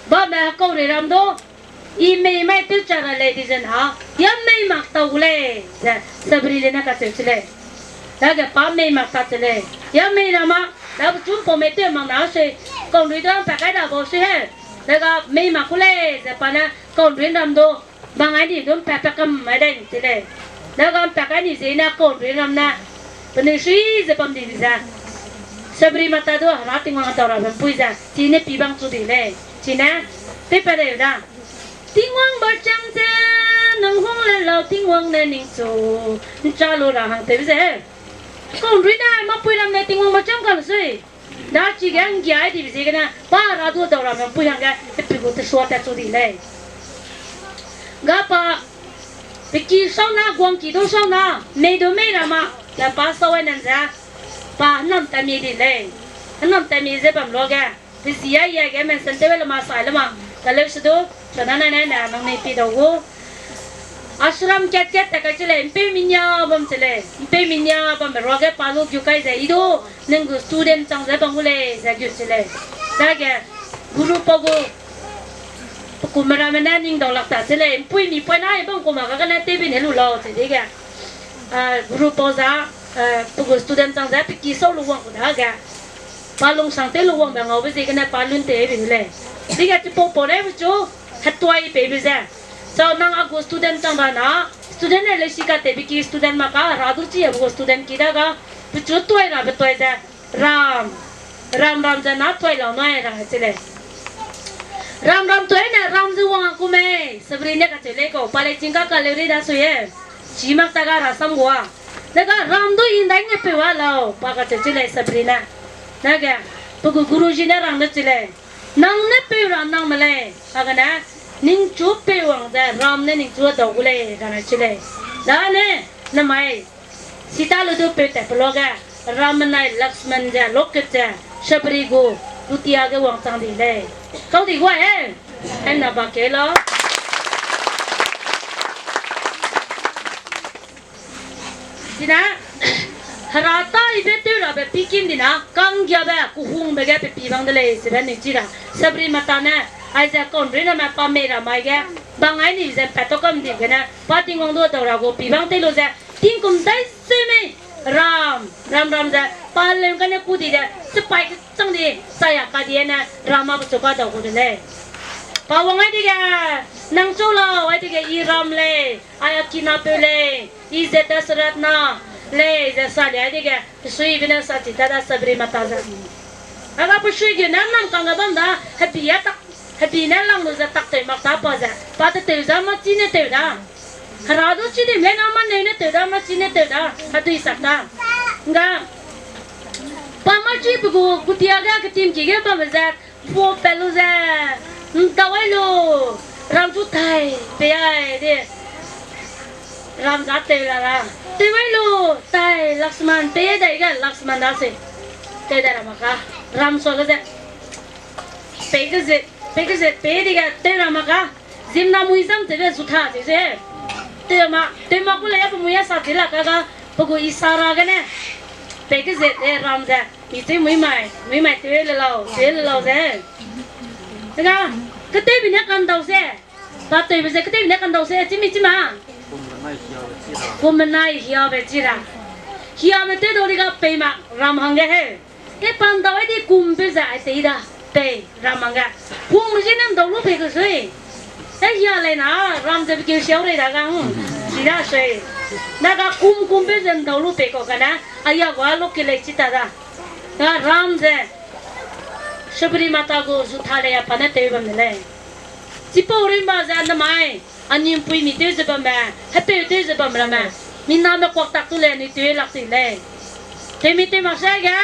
bamme hekau rei ram du, i mei mai tewcha ra lei di ze na, ya mei mak tau gu lei, ze Sabri le ne kacheu che lei. Dage pa mei mak ta che lei. Ya mei ra ma, Dabe chum pau mei tew mak na sui, kaunrui du mpa kai da bau sui he. Daga mei mak ku lei ze pa ne kaunrui ram du, bang ai ni du mpa pa kam mai dai ni chi lei. Daga mpa kai ni ze ne kaunrui ram ne, penui sui ze bam di ze. Sabri mata du Hera Tingwang dau rabe mpui ze, chi ne pi bang chu di lei. Chi ne, pe pa dei da. Tingwang ba chang ze, nang hung le lau Tingwang ne ningchu, ncha lu ra hang tew ze. Kaunrui ne mapui ram ne Tingwang ba chang kam sui. Da chige nggia ai dibe ziegene, pa Hera du dau rabe mpui hangge, pe pi gu tesua tat chu di lei. Ga pa, pe ki sau na, guang ki du sau na, mei du mei ra ma, la pa sau ai nan ze, pa hênam tat mi di lei. Hênam tat mi ze bam luage, pe zi ai ge mention tew le ma sai le ma, kaleu se du, chana nai nai ne nang nei pi dau gu. Ashram kat kat ta kai chi lei, mpeu minia bam chi lei, mpeu minia bambe ruage pa lu gu kai ze, i du, nang gu student chang ze bam gu lei, ze gu chi lei. Dage, guru pa gu, pe ku meramme ne ning dau lak ta chi lei, mpui mi poi na, i bam ku ma kagene tewbi ne lu lau chi dege. Ah, guru pa za, ah, pe gu student chang ze, pe ki sau lu wang ku dage. Pa lungsang tew lu wangbe ngaube ziegene pa lun tei bi lei. Dege chipau pau ne pechu, hetuai peibe ze. Chau nang a gu student chang ra na, student ne leusi ka tewbe ki student mak ka, Hera du chi a gu student ki daga, pechu tuai rabe tuai ze, ram, ram ram ze na tuai lau nai ra chi lei. Ram ram tuai ne ram ze wang ku mei, Sabri ne kacheu lei kau, pa lei ching ka kaleu rei da sui e. Chi mak ta ga rasam gua. Dega ram du indai nge peu a lau, pa kacheu chi lei Sabri ne. Dage, pe gu guruji ne rang de chi lei. Nang ne peu ra nang me lei, kagene, ningchu peu wang ze ram ne ningchu dau gu lei, kane chi lei. Dane, namai, Sita lu du peu tat pe luage, ram menai Lakshman ze loket ze, Sabri gu, kutia ge wangchang di lei. Kau di gua he, hena ba ke lau. Chine, Hera taibe tew rabe pikin dina, kanggiabe, kehungbe ge pe pi bang de lei, sebe nui chi ra. Sabri mata ne, aize kaunrui name pa mei ra mai ge, bang ai ni ze pat tau kam di gene, pa Tingwang du dau ra gu pi bang tei lu ze, tingkum dai se mei, ram, ram ram ze, pa leu kane ku di ze, sepai kechang di, saya ka di ne, ram a pechu ka dau gu de lei. Pa wang ai dege, nang chau lau, ai dege i ram lei, ai a kinapeu lei, i ze Dasarath na lei, ze sa li ai dege, pesuibe ne sa chi ta da Sabri mata ze. Aga pesui ge ne nam kangge bam da, hebi a tak, hebi ne lang lu ze tak tew mak ta pa ze, pa te tew za mâ chi ne tew da. Hera du chi dim lei na mâ neu ne tew da, mâ chi ne tew da, hedui sak da. Nga, pa mâ chi pe gu, kutia ge ketim ki ge bamme ze, pua pat lu ze, ntau ai lu, ram chu tai, pei ai de. Ram za tew la ra. Tew ai lu, tai, Lakshman, pei dai ge, Lakshman da se. Tew dai ra mak ka, ram sua ge ze. Pei ge ze, pei ge ze, pei dege, tew ra mak ka. Zimna mui zam tewbe zu ta teu ze. Tew ma, tew ma ku lei a pe mui a sa chi la ka ga, pe gu ishara gene. Pei ge ze, e ram ze. Mi chi mui mai, mui mai tew le lau, tew le lau ze. Tega, ketewbi ne kandau se. Pa tewbe ze ketewbi ne kandau se, chi mi chi ma. Kum menai hiabe chi ra. Hiabe tew dau di ga pei ma, ram hangge he. E pa ndau ai di kum peu ze ai tei da, pei, ram hangge. Kum ze ne ndau lu pei ke sui. E hia lei na, ram ze pe keu siau rei da ga, hmm. Chi da sui. Na ga kum kum peu ze ndau lu pei kau kane, a ya gua lu ke lei chi ta da. Ga ram ze, Sabri mata gu zu ta lei a pa ne tew bam de lei. Chipau rimba ze namai, anui mpuimi tew ze bamme, hepeu tew ze bam ramme. Mi name kuak tak tu lei anui tew lak ti lei. Tewmi tew mak se ge.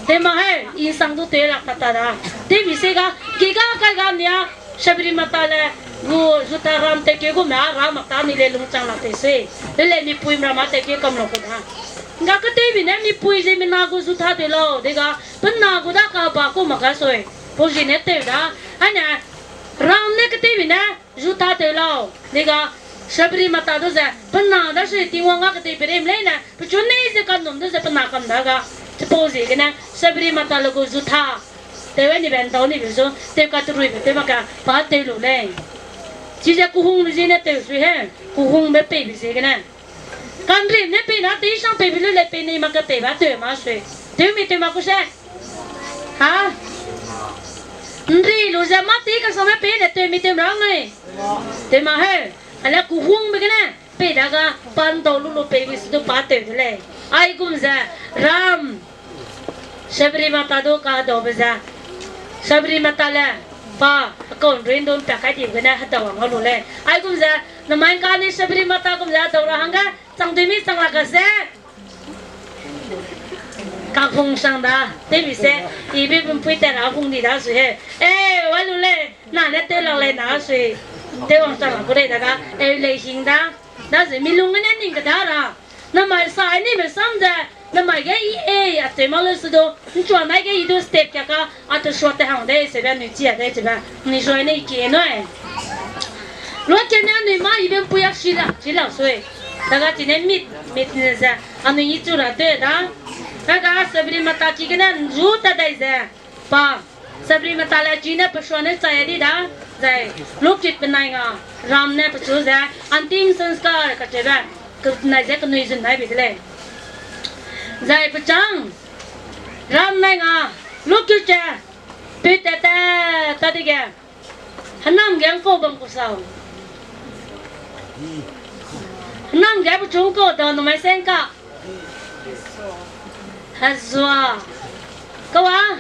Tew mak he, insang du tew lak ta ta da. Tewmi se ga, ki ga kai ga nia, Sabri mata le, gu zu ta ram tewkeu gu me a ra mak ta ni le lungchang lak tei se. Le le mipui ramme tewkeu kam lak ku da. Nga ketewbi ne mipui ze mina gu zu ta tew lau, dega, pe na gu da ka ba ku mak ka sui. Pau zi ne tew da. Aine, ram ne ketewbi ne, zu ta tew lau, dega, Sabri mata du ze, pe na da sui Tingwang ga ketewbe rei mlei ne, pechu nei ze kanum du ze pe na kam da ga. Chipau ziegene, Sabri mata le gu zu ta. Tew ai ni be ndau ni be zu, tew ka teruibe tew mak ka, pa tew lu lei. Chize kehungbe ziene tew sui he, kehungbe peibe ziegene. Kanrim ne pei na teisang peibe lu lei pei nei mak ka peibe tew ma sui. Tew mi tew mak ku se. Ha? Nri lu ze mâ ti kasangme pe ne tew mi tew mak nui. Tew mak he. Ale kuhungbe gene, pei daga, pa ndau lu lu pei wi se du pa tew de lei. Aigum ze, ram, Sabri Mata du kahedaube ze, Sabri Mata le, pa, account rin du mpa kai dibe gene hedau a ngau lu lei. Aigum ze, namai kane Sabri Mata gum ze hedau ra hangge, chang dui mi chang la ka se. Kakhung sang da, tew mi se, ibe bumpui tat ra hung di da sui he. E, wa lu lei, na ne tew lak lei na sui. Tew wang chang la ku lei daga, e lei hing da. Daze mi lung gene ning keda ra. Namai sa ai ni me sam ze, namai ge i e, a tew ma lu se du, nchua nai ge i du step kia ka, a te sua te hang de, sebe nui chi a de, sebe, ni sua ne i ki e nui. Luakene anui mâ ibe mpui a chi la, chi la sui. Daga chine mit, mit ne ze, anui i chu ra tew da. Daga Sabri Mata ki gene nzu ta dai ze, pa, Sabri Mata le chine pesuane chai di da, zai, lokit penai nga, ram ne pechu ze, antim sanskar kacheube, kenai ze kenui zun nai bi de lei. Zai pechang, ram nai nga, lokit ze, pui tat ta, ta dege, henam ge ngkau bam ku sau. Henam ge pechu ngkau da numai seng ka. Hezua. Kawa?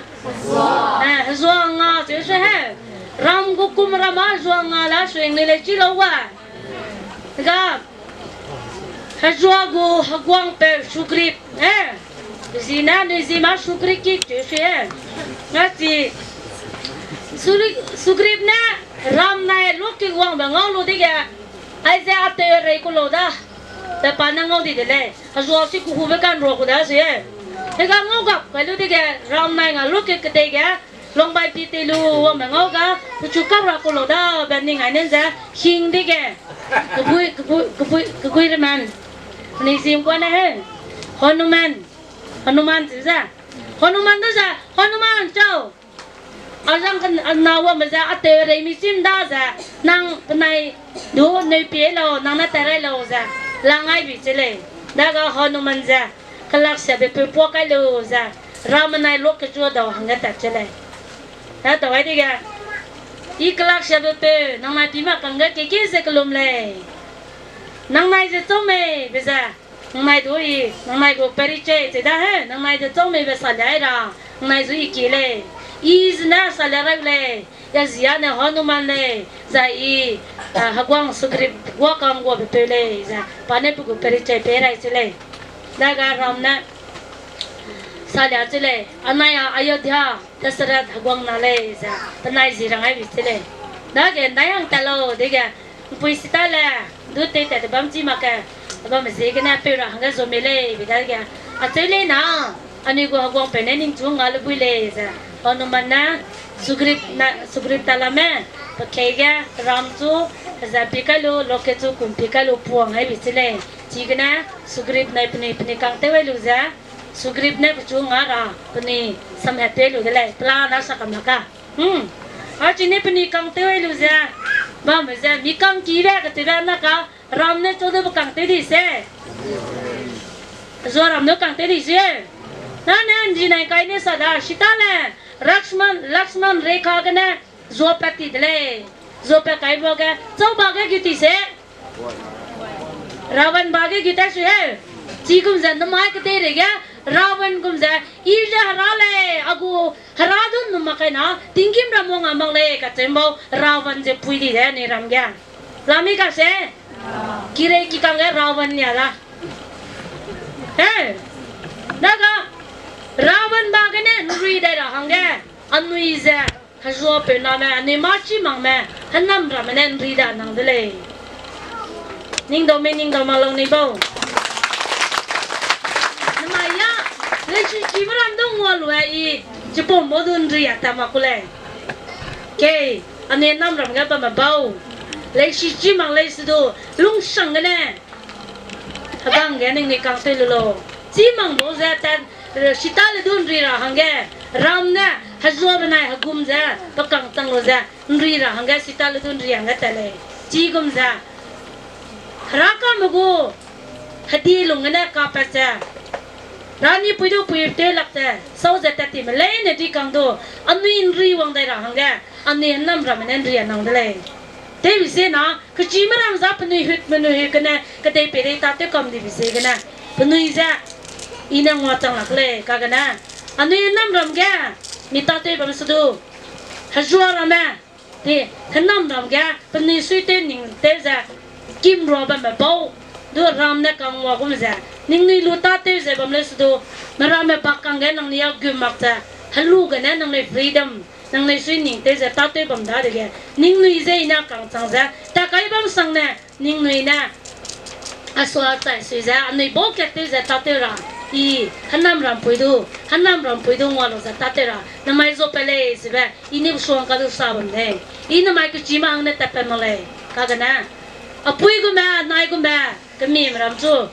Eh, hezua nga cheu se he. Ram gu kum ram a hezua nga la sui nui lei chi lau wa. Ga, hezua gu heguangpeu Sugrip, eh. Zi ne nui zi ma Sugrip ki cheu se he. Nga chi, Sugri-, Sugrip ne ram nai lokit wangbe ngau lu dege, aize a tew rei ku lau da. Pe pa ne ngau di de lei. Hezua si kuhube kanrua ku da se e. Hega ngau gap kai lu dege, ram nai nga lokit kedei ge, lungbai pi tei lu wangbe ngau ga, pechu kap ra ku lau da, be ning ai nen ze, hing dege. Kebui, kebui, kebui, kebui reman. Ni zim kua ne he. Hanuman. Hanuman zi ze. Hanuman du ze, Hanuman chau. A zang ken-, a na wangbe ze, a tew rei mi chim da ze, nang penai du neu pie lau, nang ne tat rai lau ze, lang ai bi che lei. Daga Hanuman ze, kelaksiabe peu puak kai lu ze, ram nai lok kechu dau hangge tat che lei. Dadau ai dege, i kelaksiabe peu, nang nai pi mak kangge keki ze kelum lei. Nang nai ze chau mei, be ze, nang nai du i, nang nai gu परिचय che da he, nang nai ze chau mei be salia ai ra, nang nai zu i ki lei. I zene salia rai lei, ya zia ne Hanuman lei, zai i, a, heguang Sugrip guâ kang guabe peu lei, ze, pa ne pe gu परिचय pei rai che lei. Daga ram ne, salia che lei, anai a Ayodhya, Dasarath heguang na lei, ze, penai zi rang ai bi che lei. Dage, nai hang tat lau, dege, mpui Sita le, du tei tat te bam chi mak ke, bamme ziegene peu ra hangge zu mei lei, be dage, acheu lei na, anui gu heguangpeu ne ningchu nga le bui lei, ze, Hanuman ne, Sugrip na, Sugrip ta lame, pe kei ge, ram chu, ze pi kai lu, loke chu kum pi kai lu puang ai bi che lei. Chigene, Sugrip nai penui penui kang tew ai lu ze, Sugrip ne pechu nga ra, penui samhat tew lu de lei, pela na sa kam la ka. Hmm. Achi ne penui kang tew ai lu ze, bamme ze, mi kang kibe ketewbe na ka, ram ne chu de pe kang tew di se. Zua ram ne kang tew di se. Na ne nji nai kai ne sa da, Sita le, Lakshman, Lakshman Rekha gene, zua pat ti de lei. Zua pat kai ba ge, chau ba ge gu ti se. Ravan ba ge gu ta sui he. Chigum ze namai kedeirei ge, Ravan gum ze, i ze hera lei, a gu hera du num mak kai na, tinggîm ram wang a mak lei, kacheu bau, Ravan ze pui di de, anui ram ge. Lami ka se? Kirei kikang ge Ravan nia da. He? Daga, Ravan ba gene nrui dai ra hangge, anui ze, hezuapeu name, anui mâ chî makme, henam ramme ne nri da nang de lei. Ningdau mei ningdau mak lau nei bau. Namai ya, leisi chî meram du ngua lu e i, chipau mo du nri a ta mak ku lei. Kei, anui henam ram ge bamme bau. Leisi chî mak lei se du, lungsang gene. Hebang ge ningnui kang tew lu lau. Chî mak lu ze tat, Sita le du nri ra hangge, ram ne, hezuabe nai hegum ze, pe kang chang lu ze, nri ra hangge, Sita le du nri hangge tat lei. Chigum ze, herakame gu, hedi lung gene kapat ze, Ranipui du pui tew lak ze, sau ze tat time leine dui kang du, anui ’nri wang dai ra hangge, anui hênam ramme ne ’nri a nang de lei. Tewbe ziegene, kechîme ram za penui hut, penui hut gene, kedei peirei tâtew kam dibe ziegene, penui je, I ne nguachang lak lei, kagene, anui hênam ram ge, mi tâtew bam se du, hezua ramme, di, hênam ram ge, penui suitew ning tew ze, kimrua bamme bau, du ram ne kangua gum ze, ningnui lu tâtew ze bam leu se du, meramme bak kangge nangnui a gum mak ze, helu gene nangnui freedom, nangnui sui ning tew ze tâtew bam dadege, ningnui je I ne kangchang ze, takai bam sangne, ningnui ne, a sua chai sui ze, anui bau kat tew ze tâtew ra, I, hênam rampui du, hênam rampui du ngua lu ze tâtew ra, namai zuapat lei sebe, I ne suang ka du sa bam lei. I namai kechîme hang ne tatpat mak lei, kagene. Apui gume, anai gume, kemiem ram chu,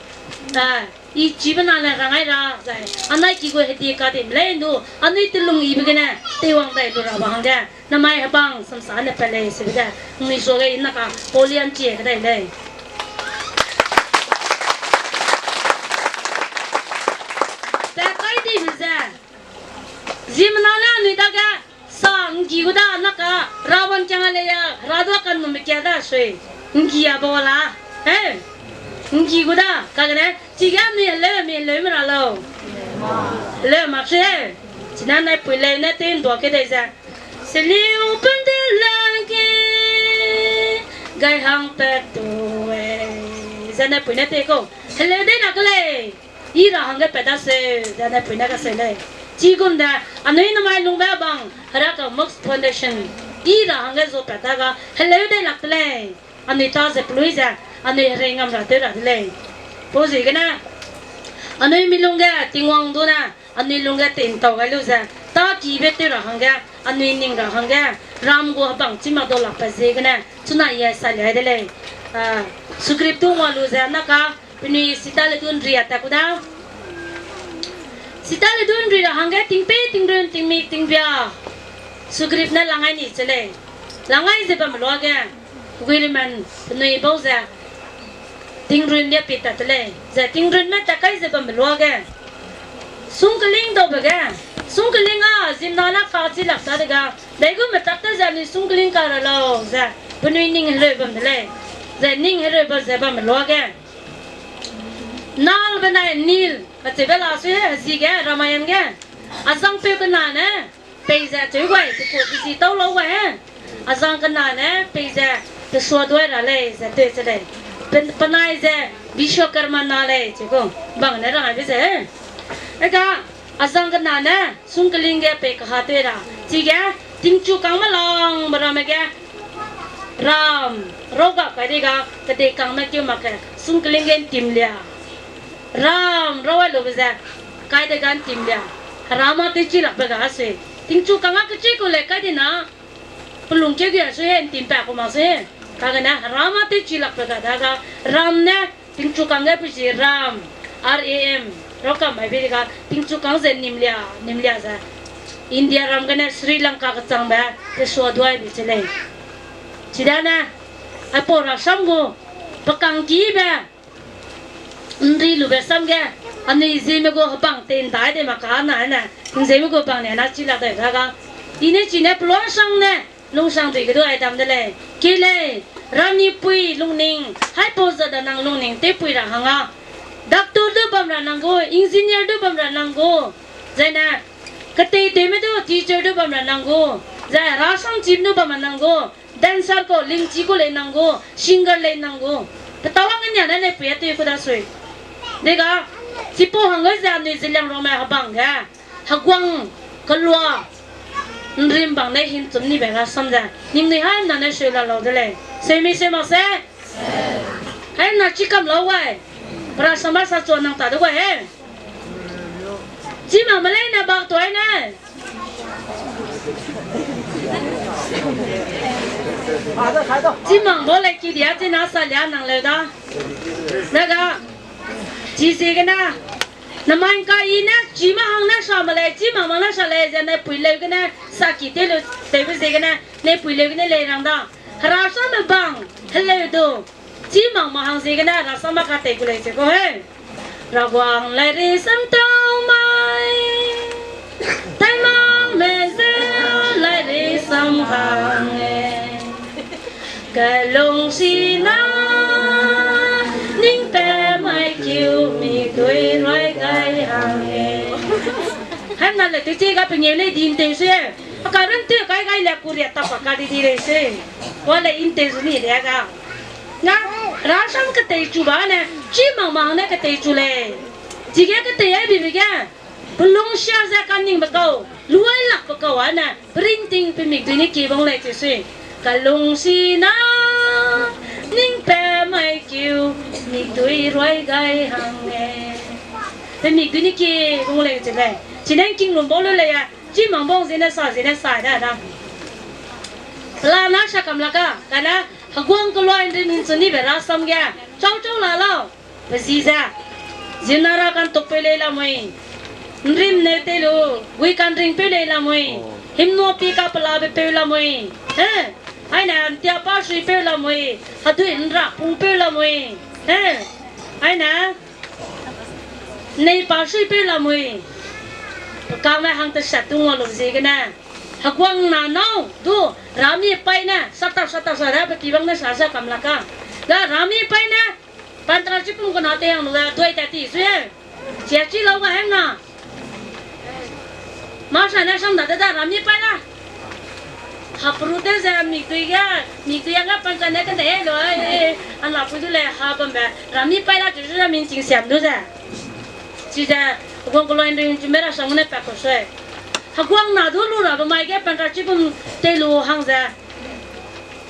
a, I chibe na le rangai ra, zai, anai ki gu hedi ka dim lei du, anui telung yibe gene, teiwang dai lu ra ba hangge, namai hebang samsa ne pat lei sebe de, nui suage I na ka, paulian chie kedai lei. Pe kai dibe ze, ziemmena ne anui dage, sa ’nggi gu da na ka, Rawang kiang a lei ya, Hera du a kanumbe kia da sui, ’nggi a bau la, he, ’nggi gu da, kagene, chige anui heleu, mi heleume ra lau. Heleu mak se he, chine naipui leu ne tew ’ndua kedei ze, seliu pen de lage, gai hang pat tu e, ze naipui ne tew kau, heleu dei lak lei. I ra hangge pat daseu, ze naipui ne kaseu lei. Chigum de, anui namai lungbe bang, Hera ka Mox Foundation, I ra hangge zuapat da ga, heleu dei lak de lei. Anui ta ze pelui ze, anui herei ngam ra tew ra de lei. Pau ziegene, anui mi lungge Tingwang du ne, anui lungge tei ’ntau gai lu ze, ta kibe tew ra hangge, anui ning ra hangge, ram gu hebang chî mak dau lakbe ziegene, chuna I a saliai de lei. A, script du ngua lu ze, na ka, penui sita le du ’nri a tat ku da. Sita le du ’nri ra hangge tingpei, tingrun, tingmik, tingbia. Script ne langai ni che lei. Langai ze bamme luage, guiremen penui bau ze, tingrun ge pi tat te lei. Ze tingrunme tat kai ze bamme luage, sungkling daube ge, sungkling a ziemmena ne kachi lak dadege, daigum metak te ze anui sungkling ka ra lau ze, penui ning hereu bam de lei. Ze ning hereu bam ze bamme luage, Nal benai Nil kacheube la sui he, hezige Ramayan ge, azangpeu kena ne, peize cheu gai, pekua pezi tau lau gai he. Azang kena ne peize, tesua duai ra lei ze tew che lei. Pe-, penai ze, Vishwakarma na lei cheu gu, bang ne rangaibe ze he. Ega, azang kena ne, sungkling ge pei kaha tew ra. Chige, tingchukâng melangbe ramme ge, ram, rau ga kai dei ga, kedei kangme keu mak ge, sungkling ge ’ntim lia. Ram, rau ai lube ze, kai de ga ’ntim lia. Hera mâ tewchi lakbe ga sui. Tingchukâng a kechi ku lei kai di na, pelung keu ge sui he, ’ntim pa ku mak sui he. Kagene, Hera mâ tewchi lakbe ga dage, ram ne, tingchukâng ge pezi ram, R A M, rau kam mai be dei ga, tingchukâng ze ’ntim lia, ’ntim lia ze. India ram gene Sri Lanka kechangbe, tesua duai be che lei. Chidane, aipau rasam gu, pekangkibe, ’nri lube sam ge, anui Zeme gu hebang tei ’ndai de mak ka na ne, Zeme gu bang ne na chi lak dai dage. I ne chine peluansang ne, lungsangdui ge du ai dam de lei. Kei lei, Ranipui lungning, haipau za da nang lungning tewpui ra hang a. Doctor du bam ra nang gu, engineer du bam ra nang gu. Zaine, keteitewme du teacher du bam ra nang gu. Zai rasam chim du bam ra nang gu. Dancer kau, lingchi kau lei nang gu, singer lei nang gu. Petau wang nia ne ne pui a tei ku da sui. Dega, chipau hangge ze anui Zeliangrongme hebang ge, heguang kelua, ’nrim bang ne himchum nibe rasam ze, ningnui haina ne seu la lau de lei. Seumi seu mak se? Haina chi kam lau gai. Pe rasam ba sa chua nang ta de gai he. Chimangme leine bak tuai ne. Chimang bau lei ki dia china salia nang leu da. Dega, chi ziegene, namai ka I ne chime hang ne sa mak lei, chimang mak ne sa lei, ze naipui leu gene, saki tew leu, tewbe ziegene, naipui leu gene lei rang da. Herasamme bang, heleu du, chimang mak hang ziegene, herasamme ka tei gu lei ze gu he. Rawang lai ri sam tau Taimang me zeu lai rei sam hang e. Kelung sina ning pe mai kiu mi dui roi gai hang e. Hemna le teu chi ga pengeu le din teu se. Aka ran teu kai gai le kuria ta pa ka di di rei se. Wa le in teu ni le ga. Na, rasam ketei chu ba ne, chi mang mang ne ketei chu lei. Chige ketei ai bi bi ge, pelung sia ze kaningbe kau, luai lakbe kau ane, printing pe mikdui ne kie bang lei che sui. Kelung sina, ning pe mai kiu, mikdui roi gai hang e. Pe mikdui ne kie bang lei che lei. Chine king lum bau lu lei ya, chi mang bang zene sa, zene sa da da. Pela na sa kam la ka, kana, heguang kelua nri min chu ni be rasam ge, chau chau la lau. Pe zi ze, zina ra kan tuk pe lei lamui. Nrim ne te lu, gui kan ring pe lei lamui. Himno pi ka pela be pe lamui. He, aine ntia pa sui pe lamui. Hadui nra pung pe lamui. He, aine, nei pa sui pe lamui. Pekame hang te sat tu ngua lu ziegene. Heguang na nau, du, rami pai ne, sata, sata, sa da, pe ki bang ne sa, sa kam la ka. Da, rami pai ne, pantra chipum ko na te hang lu da, duai ta ti, sui e. Chia chi lau ga hem na. Ma sa ne sam da, da, da, rami pai la. Hapru te ze, mikdui ge, mikdui yang ge pantra ne ke de lo, e, e, ana pui du le, ha bam be, rami pai la, chu chu min ching siam du ze. Chize, heguang kelua nri chu me rasam ne pa ko sui. Heguang na du lu ra be mai ge pantra chipum te lu hang ze.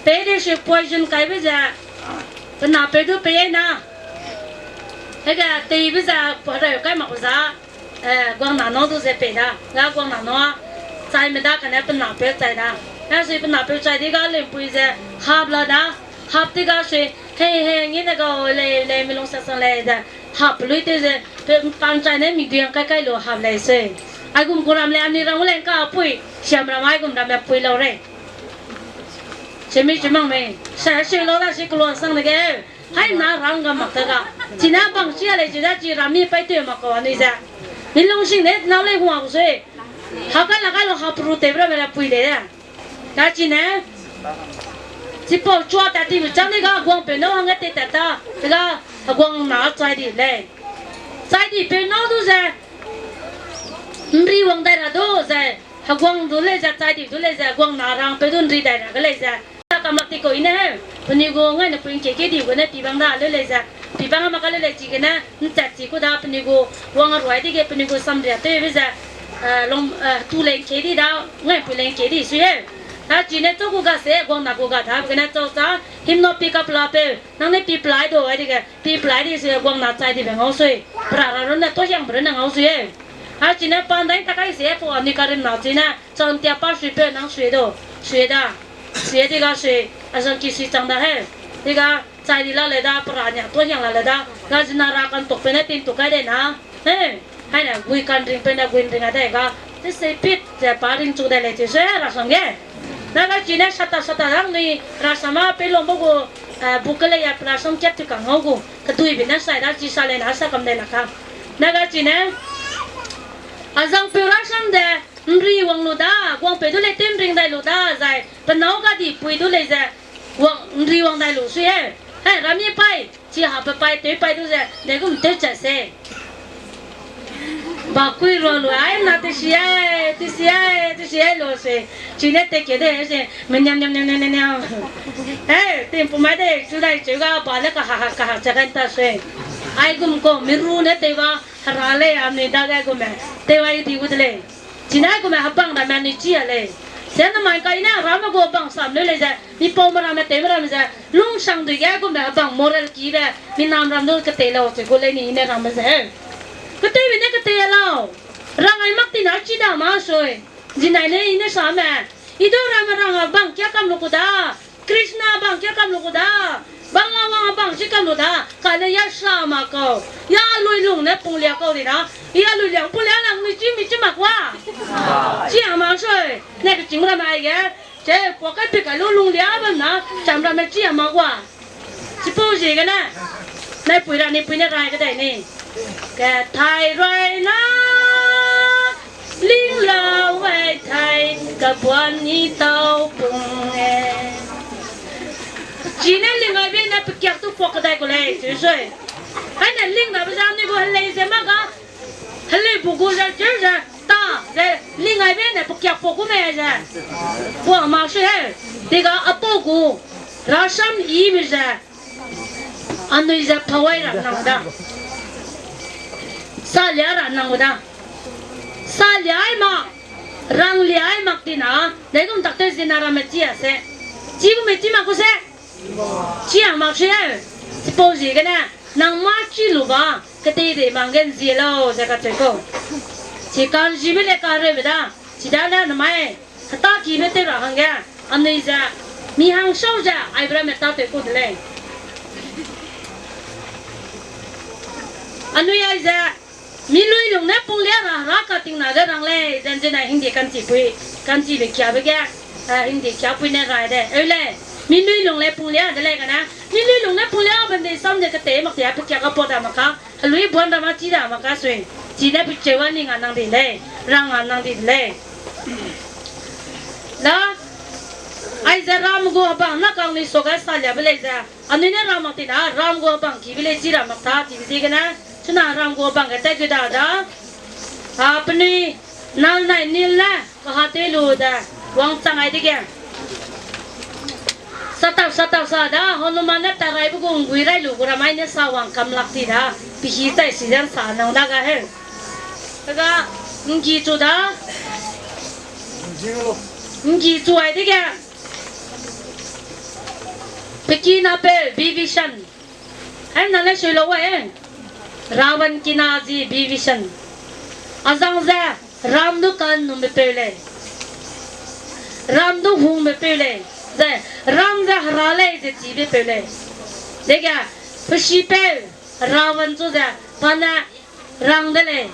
Pe de se poison kai be ze. Pe na pe du pe ai na. Hege tei be ze, pa ra kai mak za. Eh, guang na nau du ze pei da, ga guang na nau, chai me da kane pe na peu chai da. Ga sui pe na peu chai di ga lempui ze, hap la da, hap ti ga sui, hei, hei, ngi ne ga, lei, lei, mi lung sa sang lei ze, hap lui te ze, pe pan chai ne mikdui yang kai kai lu hap lei sui. Aigum gu ram lei, anui ram lei ka pui, siam ram aigum ram me pui lau rei. Semi chimang mei, sa sui lau da si keluang sang de ge. Hai na rang ga mak ta ga. Chine bang chi a lei chi da chi rami pai teu mak kau anui ze. Mi lungsing ne nau lei hua gu sui. Ha kai la kai lu hapru te bra me la pui lei. Ka chine. Chipau chua ta ti mi chang ni ga guang pe nau hangge te ta ta. Te ga heguang na chai di lei. Chai di pe nau du ze. Nri wang dai ra du ze. Heguang du lei ze, chai di du lei ze, heguang na rang pe du nri dai ra ge lei ze. Sa kam lak ti kau i ne he, penui gu ngai ne pui ngke ke di gu ne pi bang da leu lei ze, pi bang a mak ka leu lei chigene, nchat chi ku da penui gu wang a ruai dege penui gu samria tewbe ze, eh, lung, eh, tu lei ngke di da, ngai pui lei ngke di sui he. Da chine chau gu ga se, guang na gu ga da, gene chau cha, himno pi kap la peu, nang ne pi plai du, ai dege, pi plai di se, guang na chai dibe ngau sui, pra ra runne, tohiangbe runne ngau sui he. A chine pa ndai ta kai se, pau anui karim na chine, chau ntia pa sui peu nang sui du, sui da, sui di ga sui, a zang ki sui chang da he. Di ga, chai di la le da, pra nia, tohiang la le da, ga zina ra kan tuk pe ne tin tuk kai de na. He, hai ne, gui kan ring pe ne gui ring a de ga, te se pit, ze pa ring chu de lei chi sui, rasam ge. Na ga chine sata sata rang nui, rasam a pe lombe gu, eh, bu ke lei ya, rasam kat tu ka ngau gu, kedui bi ne sai da, chi sa lei na sa kam de la ka. Na ga chine, a zang peu rasam de, nri wang lu da, guang pe du lei te nring dai lu da, zai, pe nau ga di pui du lei ze, wang, nri wang dai lu sui he. He, rami pai, chi ha pe pai, tew pai du ze, de gum tew chat se. Ba kui rua lu, ai na te si ai, te si ai, te si ai lu se. Chine te ke de se, me niam niam niam niam niam. He, tin pu mai de, chu dai cheu ga, ba le ka ha ha ka ha cha kan ta se. Aigum ko, mi ru ne te ga, hera lei, anui dage gume, tew ai di gu de lei. Chine gume hebang ramme anui chi a lei. Se namai kai ne ramme gu bang sam leu lei ze, mi paume ramme tewme ramme ze, lungsangdui ge gume hebang moral kibe, mi nam ram du ketei lau che gu lei ni ne ramme ze. Keteibe ne ketei a lau. Rang ai mak ti na chi da ma sui. Zinai ne i ne same. I du ramme rang a bang kia kam lu ku da. Krishna bang kia kam lu ku da, Balaram bang chi kam lu da, kane ya sa ma kau, ya lui lung ne pung lia kau di na, ya lui liang pung lia lang ni chi mi chi mak wa. Chi a ma sui, ne kechîng ramme aige, che, pua kai pi kai lu lung lia bam na, cham ramme chi a mak wa. Chipau ziegene, naipui ra nipui ne rai kedai ni. Kethai roi na, Ling lau wai thai, kabuan ni tau pung e. Chine ling aibe ne pekiak tu puak kedai ku lei, cheu sui. Haine ling nabe ze anui gu helei ze ma ga, helei bu gu ze, cheu ze, ta, ze, ling aibe ne pekiak puak gu mei ze. Puak mak sui he, dega apau gu, rasam i me ze. Anui ze pawai ra nang da. Salia ra nang da. Salia ai mak, ranglia ai mak tina, degum taktew zina ramme chi a se. Chi gu me chi mak gu se. Chi a mak se. Chipau ziegene, nang mâ chi lu ba, ketei dei mang ge nzie lau ze kacheu kau. Chi kanzibe le kareube da, chidane namai, heta kibe tew ra hangge, anui ze, mi hang sau ze, aibe ramme tâtew kau de lei. Anui aize, mi lui lung ne punglia ra hera katingna ge rang lei, zenzena hingde kanchipui, kanchibe kiabe ge, eh, hingde kiapui ne rai de, eu lei, mi lui lung le punglia de lei kane, mi lui lung ne punglia bam de sam ze ketei mak tia pekiak a pau da mak ka, helui buan ra mâ chi da mak ka sui, chine pecheu a ning a nang di lei, rang a nang di de lei. La, aize ram gu hebang na kang ni suage saliabe lei ze, anui ne ram mak tina, ram gu hebang kibe lei chi ra mak ta, chibe ziegene, chuna ram gu hebang ge tat gu da da, a, penui, nal nai nil ne, kaha tew lu de, wangchang ai dege. Satau, satau sa da, Hanuman ne taraibe gu nggui rai lu gu ramai ne sa wang kam lak ti da, pehî chai si ze nsa nang da ga heu. Tega, nggi chu da, nggi chu ai dege. Pe kinapeu Bibhishan. Hemna le sui lau e. Ravan kina zi Bibhishan. Azang ze ram du kanumbe peu lei. Ram du hungbe peu lei. Ze ram ze hera lei ze chibe peu lei. Dege, pesipeu Ravan chu ze, pa ne rang de lei.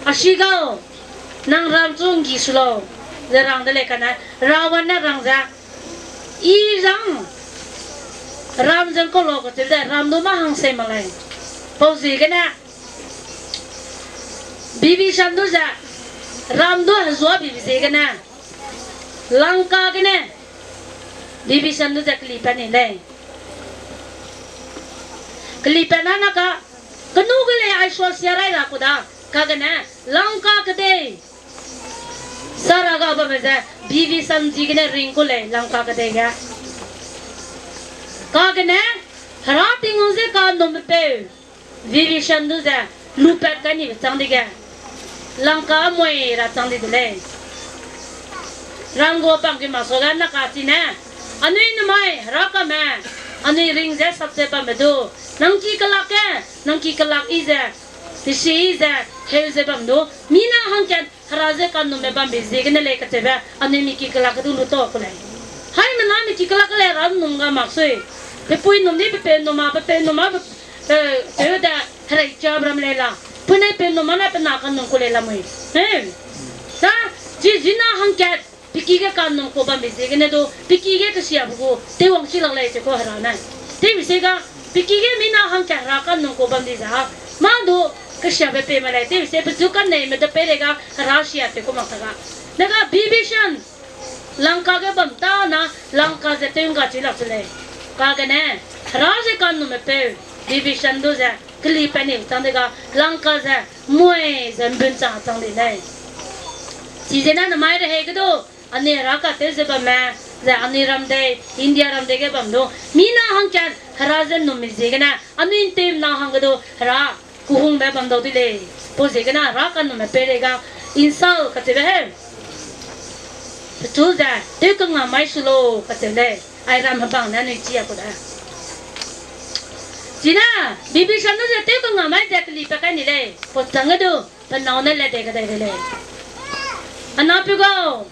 A si gau, nang ram chu nggi su lau, ze rang de lei kane, Ravan ne rang ze, i zang, ram zeng kau lau kacheu ze, ram du mâ hang sei mak lei. Pau ziegene, Bibhishan du ze, ram du hezuabibe ziegene, Lanka gene, Bibhishan du ze kelipat ni lei. Kelipat na na ka, kenu ge lei ai suasia rai ra ku da, kagene, Lanka kedei. Sara ga bamme ze, Bibhishan ziegene ring ku lei, Lanka kedei ge. Kagene, hera Tingwang ze kanumbe peu. Bibhishan du ze, lupat kai nibe chang dege, Lanka moi ra chang di de lei. Ram gu hebang ge masuage na kachi ne, anui namai, hera kame, anui ring ze sap ze bamme du, nang ki kelak ge, nang ki kelak i ze, pesi i ze, heu ze bam du, mina hangkat, hera ze kanumbe bambe ziegene lei kacheube, anui mi ki kelak ge du lu ta ku lei. Haimena mi ki kelak ge lei hera num ga mak sui. Pepui num di pepeu num a, pepeu num a, pe, pe, peu de, herei chabe ram lei la. Penai peu num a ne pe na kanum ku lei lamui. He. Sa, chi zina hangkat, pe ki ge kanum ku bambe ziegene du, pe ki ge kesiabe gu, tewwang chi lak lei che ku hera ne. Tewbe se ga, pe ki ge mina hangkat hera kanum ku bam di ze a, mâ du, kesiabe pei ma lei, tewbe se pechu kaneime de pei lei ga, hera sia te ku mak ta ga. Dega Bibhishan, Lanka ge bam ta na, Lanka ze tew ngga chi lak che lei. Kagene, hera ze kanumbe peu, Bibhishan du ze, kelipat ni chang dega, Lanka ze, moi ze mbun chang chang di lei. Chizene namai rehei ge du, anui hera katew ze bamme, ze anui ram dei, India ram dei ge bam du, mina hangkat hera ze num mi ziegene, anui nteumena hangge du, hera kehungbe bam dau di lei. Pau ziegene hera kanumbe pei lei ga, insult kacheube he. Pechu ze, tew kanga mai su lau kacheu lei. Ai ram hebang ne anui chi a ku da. Chine, Bibhishan du ze tew kanga mai ze kelipat kai ni lei. Pau chang ge du, pe nâu ne le dei kedei de lei. Anapeu gau,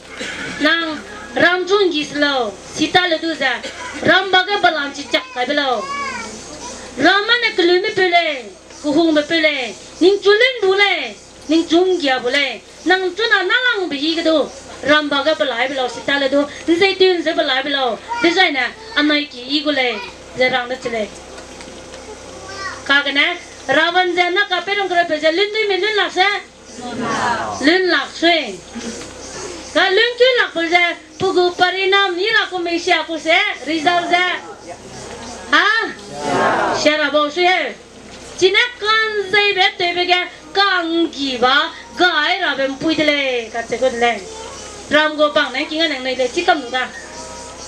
nang ram chu nggi se lau, sita le du ze, ram ba ge balam chi chak kaibe lau. Ram â ne kelunbe peu lei, kehungbe peu lei, ningchu lun bu lei, ningchu nggia bu lei, nang chuna nâlangbe hi ge du, ram ba ge belaibe lau, sita le du, nzeitew nze belaibe lau, dezaine, anai ki i gu lei, ze rang de che lei. Kagene, Ravan ze na kapeirung kereupeu ze lun dui me lun lak se, Lun lak sui. Ka lun ki lak pe ze, pe gu parinam ni ra ku mei sia ku se, result ze. Ha? Sia ra bau sui he. Chine kanzeibe tewbe ge kanggi ba gai rabe mpui de lei, kacheu gu de lei. Ram gu bang ne king a nang nei lei, chi kam nu da.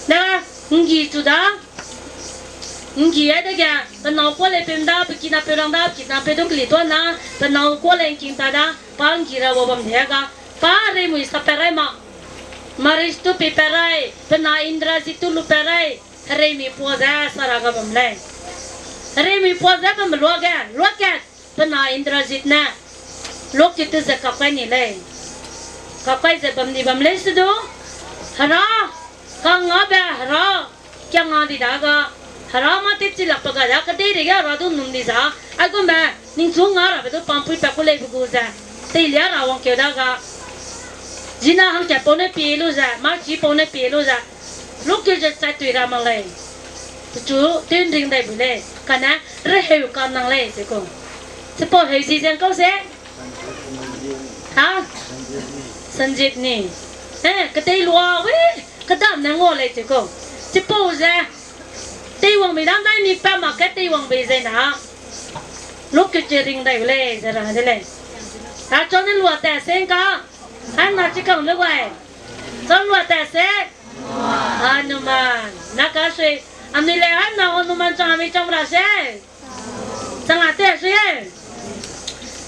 Na, nggi chu da. Nggi ai dege, pe nâu kuâ lei pem da, pe kinapeu rang da, pe kinapeu du keli tuâ na, pe nâu kuâ lei ngking ta da, pa nggi ra wa bam de ga, pa hereimui sa pat rai ma. Marish tu pi pat rai, pe na Indrajit tu lu pat rai, hereimi pua ze sa ra ga bam lei. Hereimi pua ze bam luage, luage, pe na Indrajit ne, luakit te ze kap kai ni lei. Kap kai ze bam ni bam lei se du, hera, kangngabe hera, kiangna di da ga, hera mâ tewchi lak pe ga da, kedeirei ge hera du num di za, aigumbe, ningchu nga rabe du pampui pat ku lei be gu ze, teilia ra wangkeu da ga, zina hangkat pau ne pie lu ze, mâ chi pau ne pie lu ze, luakeu ze chai tui ra mak lei. Pechu tew nring dai bu lei, kane reheu ka nang lei ze ku. Chipau heu zi ze ngkau se? Ha? Sanjit ni. Eh, ketei lua, we, kedam ne ngau lei ze ku. Chipau ze, teiwang bei dam dai mi pa mak ke teiwang bei ze na. Luakeu che ring dai bu lei ze ra de lei. Acheu ne lua ta se ngka. Haimna chi kang lu gai. Chang lua ta se. Hanuman. Na ka sui. Anui le haimna Hanuman chang ami chang ra se. Chang a te sui e.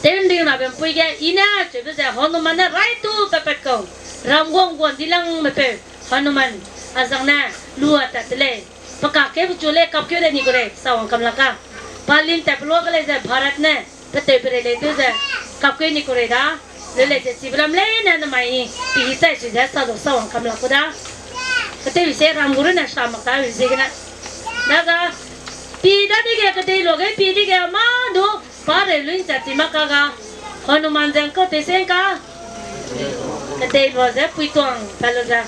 Tew nring rabe mpui ge i ne cheube ze Hanuman ne rai tu pat pat kau. Ram guang guan di lang me peu. Hanuman. Azang ne. Lua tat te lei. Pe kakeu pechu lei kapkeu de ni ku rei, sa wang kam lak ka. Pa lim tat pe lua ke lei ze Bharat ne, pe tew pe rei lei tew ze, kapkeu ni ku rei da, leu lei ze chibe lam leine nemai i, pi chai sui ze sa du sa wang kam lak ku da. Pe tew se ram gu runne sa mak ta ziegene. Daga, pi dadege kedei luage pi dege mâ du, pa reu lun chat ti mak ka ga, Hanuman ze ngkau tei se ngka, kedei lua ze puituang, pa lu ze,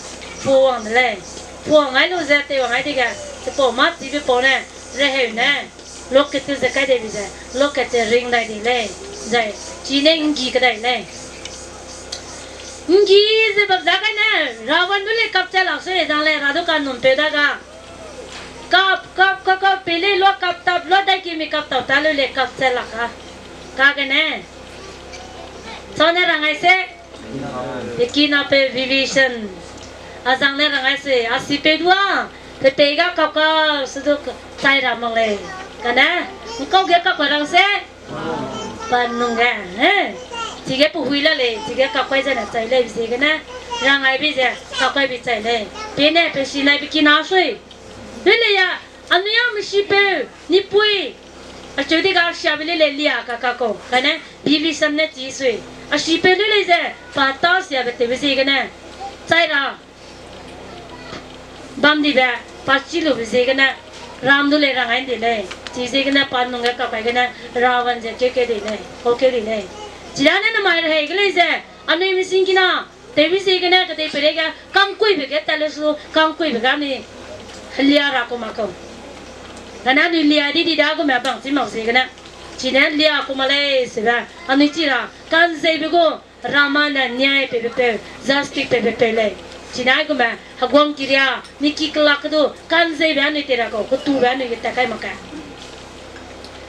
puwang de lei. Puwang ai lu ze teiwang ai dege, chipau mâ chibe pau ne, reheu ne, luakeu te ze kai dei bi ze, luakeu che ring dai di lei, zai, chi ne nggi kedai lei. Nggi ze bam za kai ne, Ravan du lei kap che lak sui zang lei, ra du ka num peu da ga. Kap, kap, kap, kap, pe lei lua kap tap, lua dai ki mi kap tap ta lu lei kap che lak ka. Kagene. Chau ne rang ai se. Pe kinapeu Vibhishan. Azang ne rang ai se, a sipeu du a. Pe tei ga kap ka, se du chai ra mak lei. Kane, ngkau ge kap ka rang se. Pa nung ge, he. Chige pe hui la lei, chige kap kai ze ne chai lei ziegene. Rang ai bi ze, kap kai bi chai lei. Pe ne, pe si nai pe kina sui. Leu lei a, anui a mesipeu, nipui. Acheu di ga siabe leu lei lia ka ka kau. Kane, Vibhishan ne chi sui. A sipeu leu lei ze, pa ta siabe tewbe ziegene. Chai ra. Bam dibe, pa chi lube ziegene, ram du lei rang ai ndi lei. Chi ziegene pa nung ge kap kai gene, Ravan ze keu keu di lei, kau keu di lei. Chilane nemai rehei ge lei ze, anui mising kina, tewbe ziegene kedei peireige, kangkuibe ge tat le su, kangkuibe ga ni, helia ra ku mak kau. Kane anui lia di di da gume bang chi mak ziegene. Chine lia ku mak lei sebe, anui chi ra, kanzeibe gu, Rama ne niai pebe peu, justice pebe peu lei. Chine aigume, heguang kiria, ni ki kelak ke du, kanzeibe anui tei ra kau, ketube anui ge tat kai mak ka.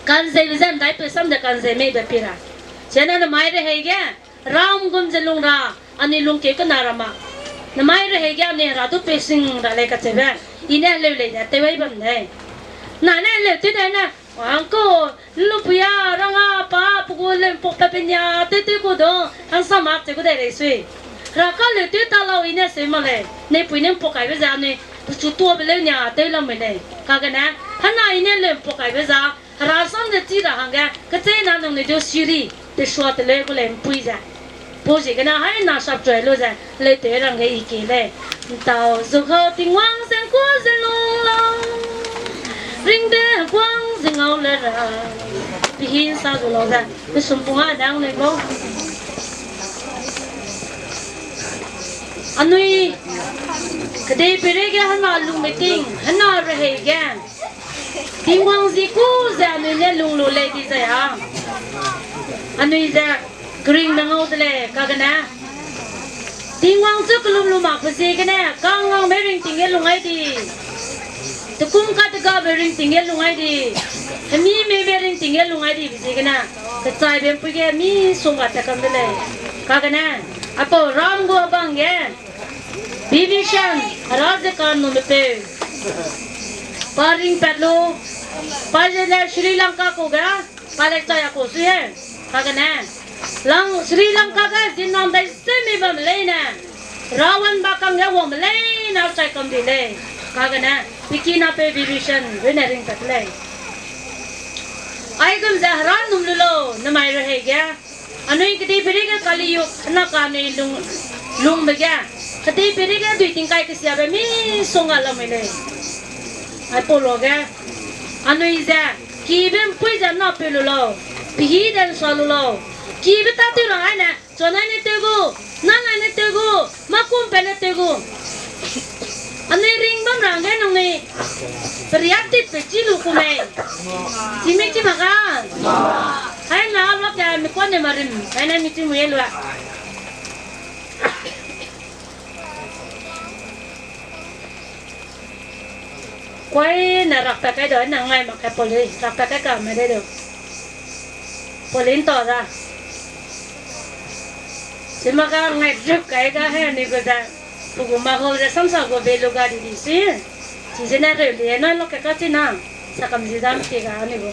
Kanzeibe ze ndai peu sam de kanzei meibe pi ra. Chine nemai rehei ge, ram gum ze lung ra, anui lungkeu kena ra ma. Nemai rehei ge anui hera du peu sing ra lei kacheube, i ne heleu lei de, tew ai bam lei. Na ne heleu tew dai ne, Angkau, lupui a, rang a, pa, pe gu leu mpok pe pe nia, tew tew gu du, hangsam a cheu gu dai rei sui. Hera ka leu tew ta lau i ne seu mak lei, neipui ne mpok kaibe ze anui, pechu tuabe leu nia, tew lam mei lei. Kagene, hena i ne leu mpok kaibe za, hera sam ze chi ra hangge, kecheîna nangnui du siri, tesua teleu gu lei mpui ze. Pau ziegene haina sap chai lu ze, leu tew rangge i ke lei. Ntau zu kau Tingwang ze ngkua ze lung lau. Ringde heguang ze ngau le ra. Pihin sa zu lau ze, pesumpung a nang lei bau. Anui, kedei peireige hena lungbe ting, hena rehei ge. Tingwang zi ku ze anui ne lung lu lei di zai a. Anui ze, Ringme ngau de lei, kagene. Tingwang chu kelum lu mak pe ziegene, kangngangbe ringting ge lung ai di. Tekum kategabe ringting ge lung ai di. Hemi meme ringting ge lung ai di be ziegene. Kechaibe ’mpui ge misongga tat kam de lei. Kagene. Aipau ram gu bang ge. Bibhishan, Hera ze kanumepeu. Pa ringpat lu, pa zene Sri Lanka ku ge, pa lei chai a ku sui he. Kagene, lang Sri Lanka ge ziemmena ’ndai semi bam leine, Ravan ba kangge wangme leine chai kam di lei. Kagene, peki napeu Bibhishan, rune ringpat lei. Aigum ze Hera num lu lau, nemai rehei ge. Anui kedeipeirei ge Kali Yug hena ka anui lung, lungbe ge. Kedeipeirei ge dui tingkai kesiabe misongga lamui lei. Aipau luage. Anui ze, kibe ’mpui ze napeu lu lau. Pehî de ’nsa lu lau. Kibe tâtew ra aine, chuanai ne tew gu, nanai ne tew gu, makumpat ne tew gu. Anui ring bam ra hangge nangnui, periak titpe chi lu ku mei. Chimik chi mak ga. Haina a luak ka mi kuane marim, haina mi chi mui e lua. Kuai ne rakpat kai da, na ngai mak kai poli, rakpat kai ka me de du. Poli ’nta da. Chima ka ngai ruk kai ga he ni gu da. Pe gu mahau ze samsa gu be lu ga di di si. Chi zene reu li na luak ka chi na. Sakam zi dam ti ga ni gu.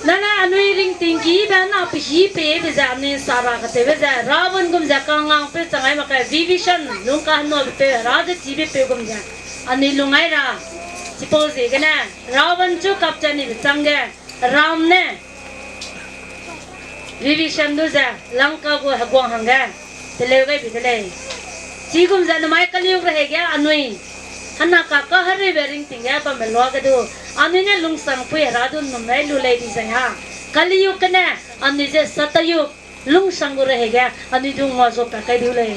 Nane anui ringting kibe na pehî peibe ze anui sara kacheube ze, Ravan gum ze kangngang peu chang ai mak kai, Bibhishan lungka henobe peu, Hera ze chibe peu gum ze, anui lung ai ra. Chipau ziegene, Ravan chu kapcha nibe changge, Ram ne, Bibhishan du ze, Lanka gu heguang hangge, teleu gai bi de lei. Chigum ze namai Kali Yug rehei ge anui, hena ka kahereube ringting ge bamme luage du, anui ne lungsangpui Hera du ’nnum rai lu lei di zai ha. Kali Yug gene, anui ze Satayug, lungsang gu rehei ge, anui du ngua zuapat kai diu lei.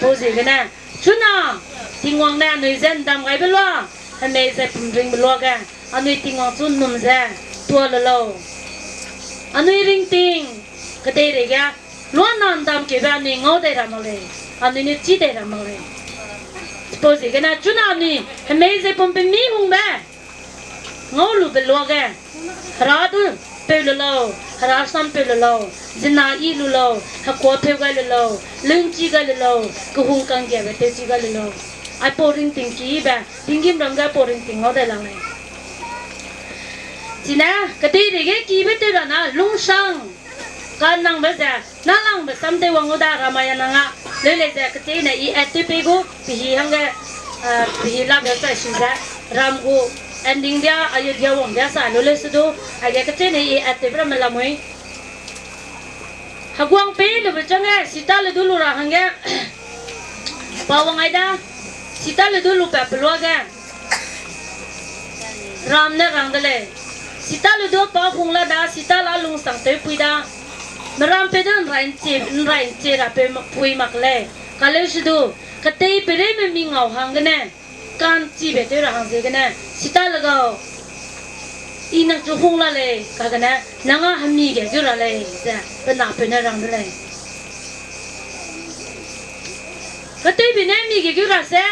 Pau ziegene, chuna, Tingwang ne anui ze ’ndam gaibe lua, hemei ze pumringbe luage, anui Tingwang chu ’nnum ze, tua le lau. Anui ringting, kedeirei ge, luana ’ndam keube anui ngau dai ra mak lei, anui ne chî dai ra mak lei. Chipau ziegene, chuna anui, hemei ze pum pe mi hungbe, ngau lube luage, Hera du peu le lau, Hera sam peu le lau, zina yi lu lau, hekuapeu gai le lau, lungchi gai le lau, kehung kanggiabe tewchi gai le lau. Aipau ringting kibe, tinggîmram ge aipau ringting ngau dai lang lei. Chine, kedeirei ge kibe tew ra na, lungsang, kanangbe ze, nâlangbe sam tew wang gu da Ramayana nga, leu lei ze, kecheîne i add tew pei gu, pehî hangge, eh, pehî labe chai su ze, ram gu, ending dia, Ayodhya wang dia sa lu leu se du, aige kecheîne i add tewbe ramme lamui. Heguang pei lube changge, Sita le du lu ra hangge, pa wang ai da, Sita le du lupat pe luage, Ram ne rang de lei. Sita le du pa hung la da, Sita la lungsang tewpui da. Meram pe du ’nrai ’nchie, ’nrai ’nchie ra pe ma-, pui mak lei. Kaleu se du, ketei peireime mi ngau hanggene, ka'nchibe tew ra hang ziegene, Sita le gau, I nang chu hung la lei, kagene, nang â hemi ge geu ra lei, ze, pe napeu ne rang de lei. Keteibe ne hemi ge geu ra se,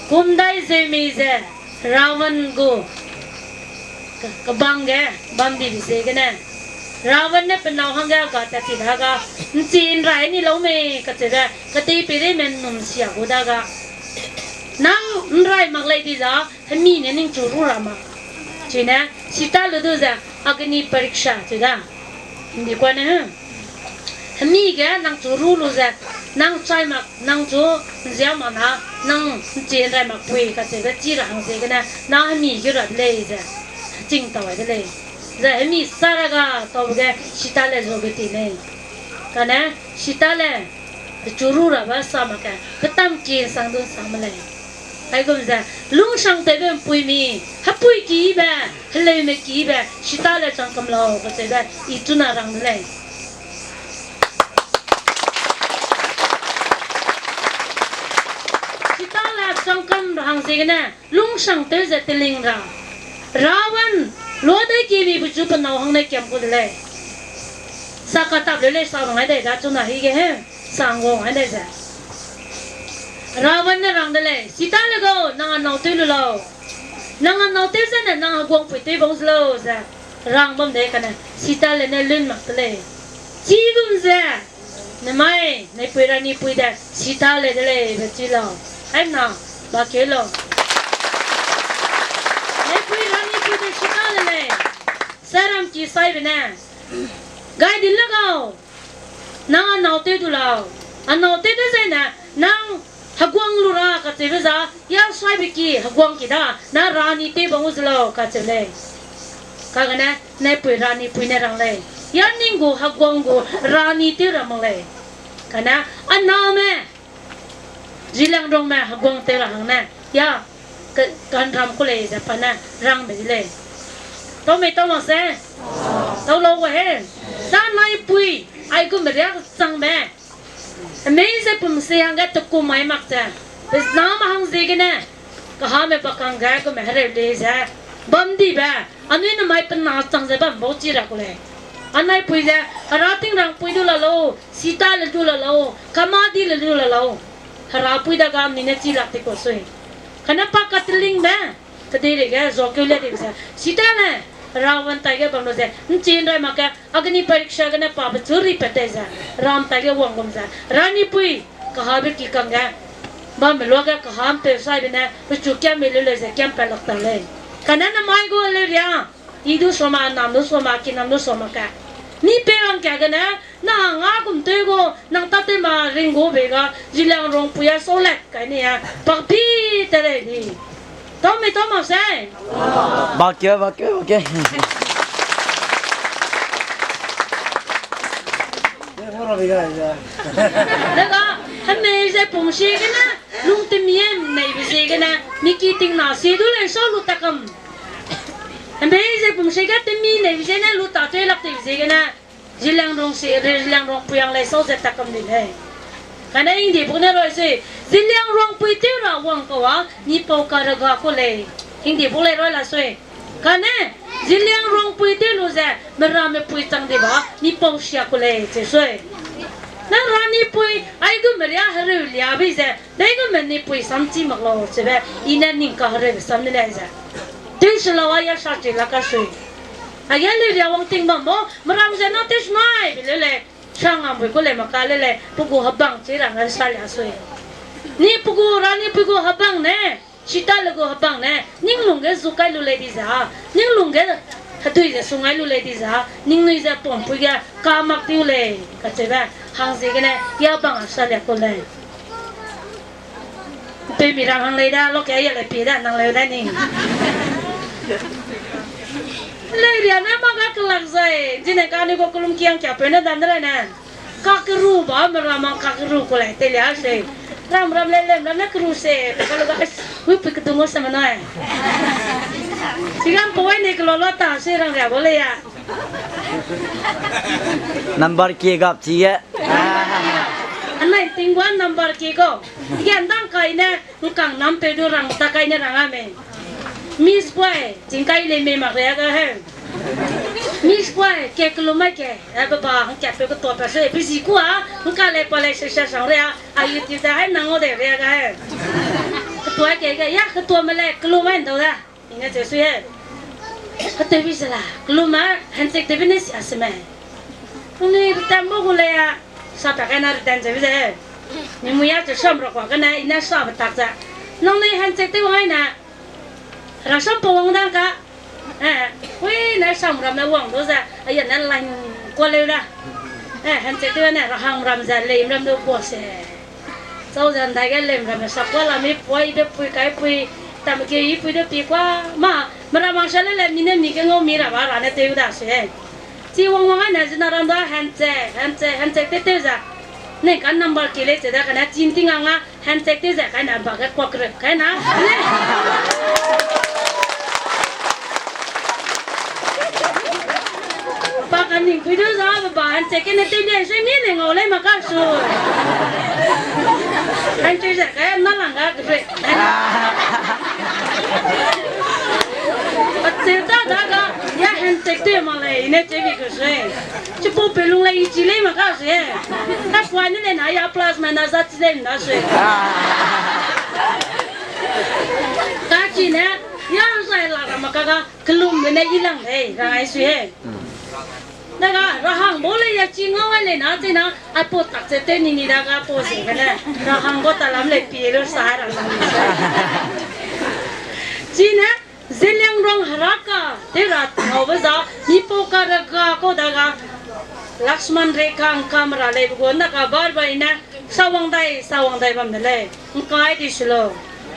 kum dai zeu mei ze, Ravan gu, ke-, kebang ge, bam dibe ziegene, Ravan ne pe nâu hangge ga tat ti da ga, ’nchi ’nrai ni lau mei kacheube, ketei peireime ’nnum sia gu da ga, nang ’nrai mak lei di za, hemi ne ningchu ru ra mak. Chine, Sita le du ze, Agni Pariksha cheu da. Hindi kuane, hemi ge nang chu ru lu ze, nang chai mak, nang chu ’nzia mak na, nang ’nchi ’nrai mak pui kacheube chi ra hang ziegene, nang hemi geu ra de lei ze, ching tau ai de lei. Ze hemi sa ra ga taube ge Sita le zuage ti lei. Kane, Sita le, pechu ru rabe sa mak ge, petam ki ’nsang du ’nsang me lei. Aigum ze, lungsangtewbe ’mpuimi, hepui kibe, heleume kibe, Sita le changkam lau kacheube, I chuna rang de lei. Sita le changkam ra hang ziegene, lungsangtew ze teling ra. Ravan, luadei kimibe Zu pe nâu hang ne kiam ku de lei. Sa katap leu lei sa bang ai dei da chuna hige he. Sa ngau ai dei ze. Ravan ne rang de lei. Sita le gau, nang a nâu tew lu lau. Nang a nâu tew zene nang heguangpui tew bau ze lau ze. Rang bam de kane. Sita le ne lun mak de lei. Chigum ze. Nemai, naipui ranipui de sita le de lei be chi lau. Aimna, ba keu lau. Naipui ranipui de sita le lei. Saram ki saibe ne. Gai din le gau. Nang a nâu tew du lau. A nâu tew de zene, nang heguang lu ra kacheube za, ya saibe ki heguang ki da, na rani tew bau ze lau kacheu lei. Kagane, naipui ranipui ne rang lei. Ya ning gu heguang gu rani tew ra mak lei. Kane, a name, Ziliangrongme heguang tew ra hang ne, ya, ka-, kanram ku lei ze pa ne rangbe de lei. Tau mei tau mak se? Tau lau gu he. Za naipui, aigum riak changbe. Hemei ze pum si hangge tekum mai mak ze. Pe name hang ziegene. Kahame bakang ge gume hereu lei ze. Bam dibe. Anui nemai pe na chang ze bam bau chi ra ku lei. Anaipui ze, hera tingrangpui du la lau, sita le du la lau, kamadi le du la lau. Herapui da ga mi ne chi lak ti ku sui. Kane pa katelingbe. Kedeirei ge zuakeu le dibe ze. Sita le, ravan tai ge bam lu ze. Nchi nrai mak ge, Agni Pariksha gene pa pechu ri pat tei ze. Ram tai ge wang gum ze. Ranipui, kahabe ki kang ge. Bambe luage kaham peu saibe ne, pechu kiam mi leu lei ze kiam pat lak ta lei. Kane nemai gu leu ria. I du soma, nam du soma, kinam du soma ka. Ni pe wang kia gene, na nga gum tew gu, nang tate ma ring gu be ga, Ziliangrongpui a sau let kai ni a, pakpi te lei ni. Tau mei tau mak se? Bakke, bakke, bakke. Lega, hemei ze pum siegene, lung temie neibe ziegene, miki tingna sie du lei sau lu takam. Hemei ze pum siege temi neibe ziegene, lu ta tew lak teibe ziegene, Ziliangrong si, Ziliangrongpui ang lei sau ze takam di lei. Kane hingdie bu ne roi sui, Ziliangrongpui tew ra wang kau a, mi pau karega ku lei. Hingdie bu lei roi la sui. Kane, Ziliangrongpui tew lu ze, meramme pui chang di ba, mi pau sia ku lei, che sui. Na ranipui, aigum meria hereu lia bei ze, deigumme nipui samchi mak lau, chebe, i ne ning kahereube sam de lei ze. Tew se lau a ya sa chi la ka sui. Aige leu ria wang ting bam bo, meram ze na tew se nai be leu lei, sa ngam bui ku lei maka leu lei, pe gu hebang chi ra ngai sa lia sui. Ni pe gu ranipui gu hebang ne, sita le gu hebang ne, ninglung ge zu kai lu lei di ze a, ninglung ge hedui ze sungai lu lei di ze a, ningnui ze pampui ge ka mak tiu lei, kacheube, hang ziegene, ya bang a sa lia ku lei. Peumi rang hang lei da, loke ya le pie da, nang leu da ning. Leu ria ne ma ga kelak zai, zine kane gu kelum kiang kia peu ne dan de lei ne. Kakeru ba, meram mang kakeru ku lei, te lia se. Ram ram lei lem ram ne keru se, kalu ga, ui pui kedung o se menai. Chigam pau ai ne kelo lo ta se rang ria bo lei ya. Number ki gap chi e. Anai tingguan number ki ko. Yan dang kai ne, ngkang nam peu du rang ta kai ne rang a mei. Miss Puai, chingkai lei mei mak ria ga he. Miss Puai, ke kelum mai ke, e, baba, ngkat peu ketuâ pa se, busy kua, ngka lei pa lei se sa sang ria, a YouTube da hai nang o de ria ga he. Ketuâ ke ga, ya ketuâ me lei, kelum mai ndau da. I ne cheu sui he. Ketew bi se la, kelum ma, handshake tew bi ne sia se mei. Nangnui return bo gu lei a, sa pa kai na return ze bi ze. Ni mui a cheu sam ra kua gene, i ne sa betak ze. Nangnui handshake tew wang ai ne, rasam pa wang dang ka. E, ui ne sam ram ne wang du ze, a ya ne line kua leu da. E, handshake tew ne, rahang ram ze, leim ram du kua se. Chau ze ndai ge leim ramme sa kua la mi puai de pui kai pui, tam ge i pui de pi kua, ma, meram mang sa le le mi ne mi ge ngau mi ra ba ra ne tew da se. Chi wang wang ai ne zina ram da handshake, handshake, handshake tew tew ze. Ne ka number ki lei che da kane chin ting a nga handshake tew ze kai na ba ge kuak rek kai na. Pa ka ning pui du za ba ba handshake ne tew le se mi ne ngau lei ma ka su. Handshake ze kai na lang ga kre. Acheu ta da ga, ya handshake Tek te ma lei, i ne tebi ke sui. Chipau pe lung lei, i chi lei ma ka sui. Ka kuai ne le na ya plus minus a chi lei na sui. Ka chi ne, ya zai la ra ma ka ga, kelum ne i lang lei, ra ai sui. Daga, ra hang bo lei ya chi ngau ai lei na, chi na, a po tak che te ni ni daga po si ke ne. Ra hang bo ta lam lei pi lu sa ra lam. Chi ne, Zeliangrong Heraka, te ra ngau be za, mi pau ka ra ga kau daga, Lakshman Rekha ngkam ra lei be gu, na ka bar bai ne, sawang dai, sawang dai bam de lei, ngkai di silo.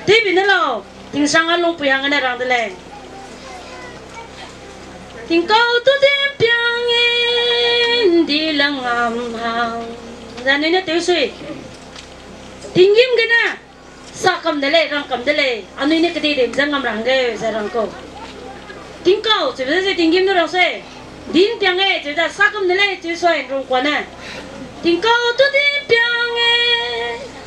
Tebi ne lau, tingsang a lungpui hang ne rang de lei. Tingkau tu dim piang e, ndi lang ngam hang. Za nui ne tew sui. Tinggîm gene, sa kam de lei, rang kam de lei, anui ne kedei dem ze ngam ra hangge ze rang kau. Tingkau, chibe ze tinggîm nu rang sui. Din piang e, chibe ze sa kam de lei, chibe sui, rung kua ne. Tingkau tu din piang e,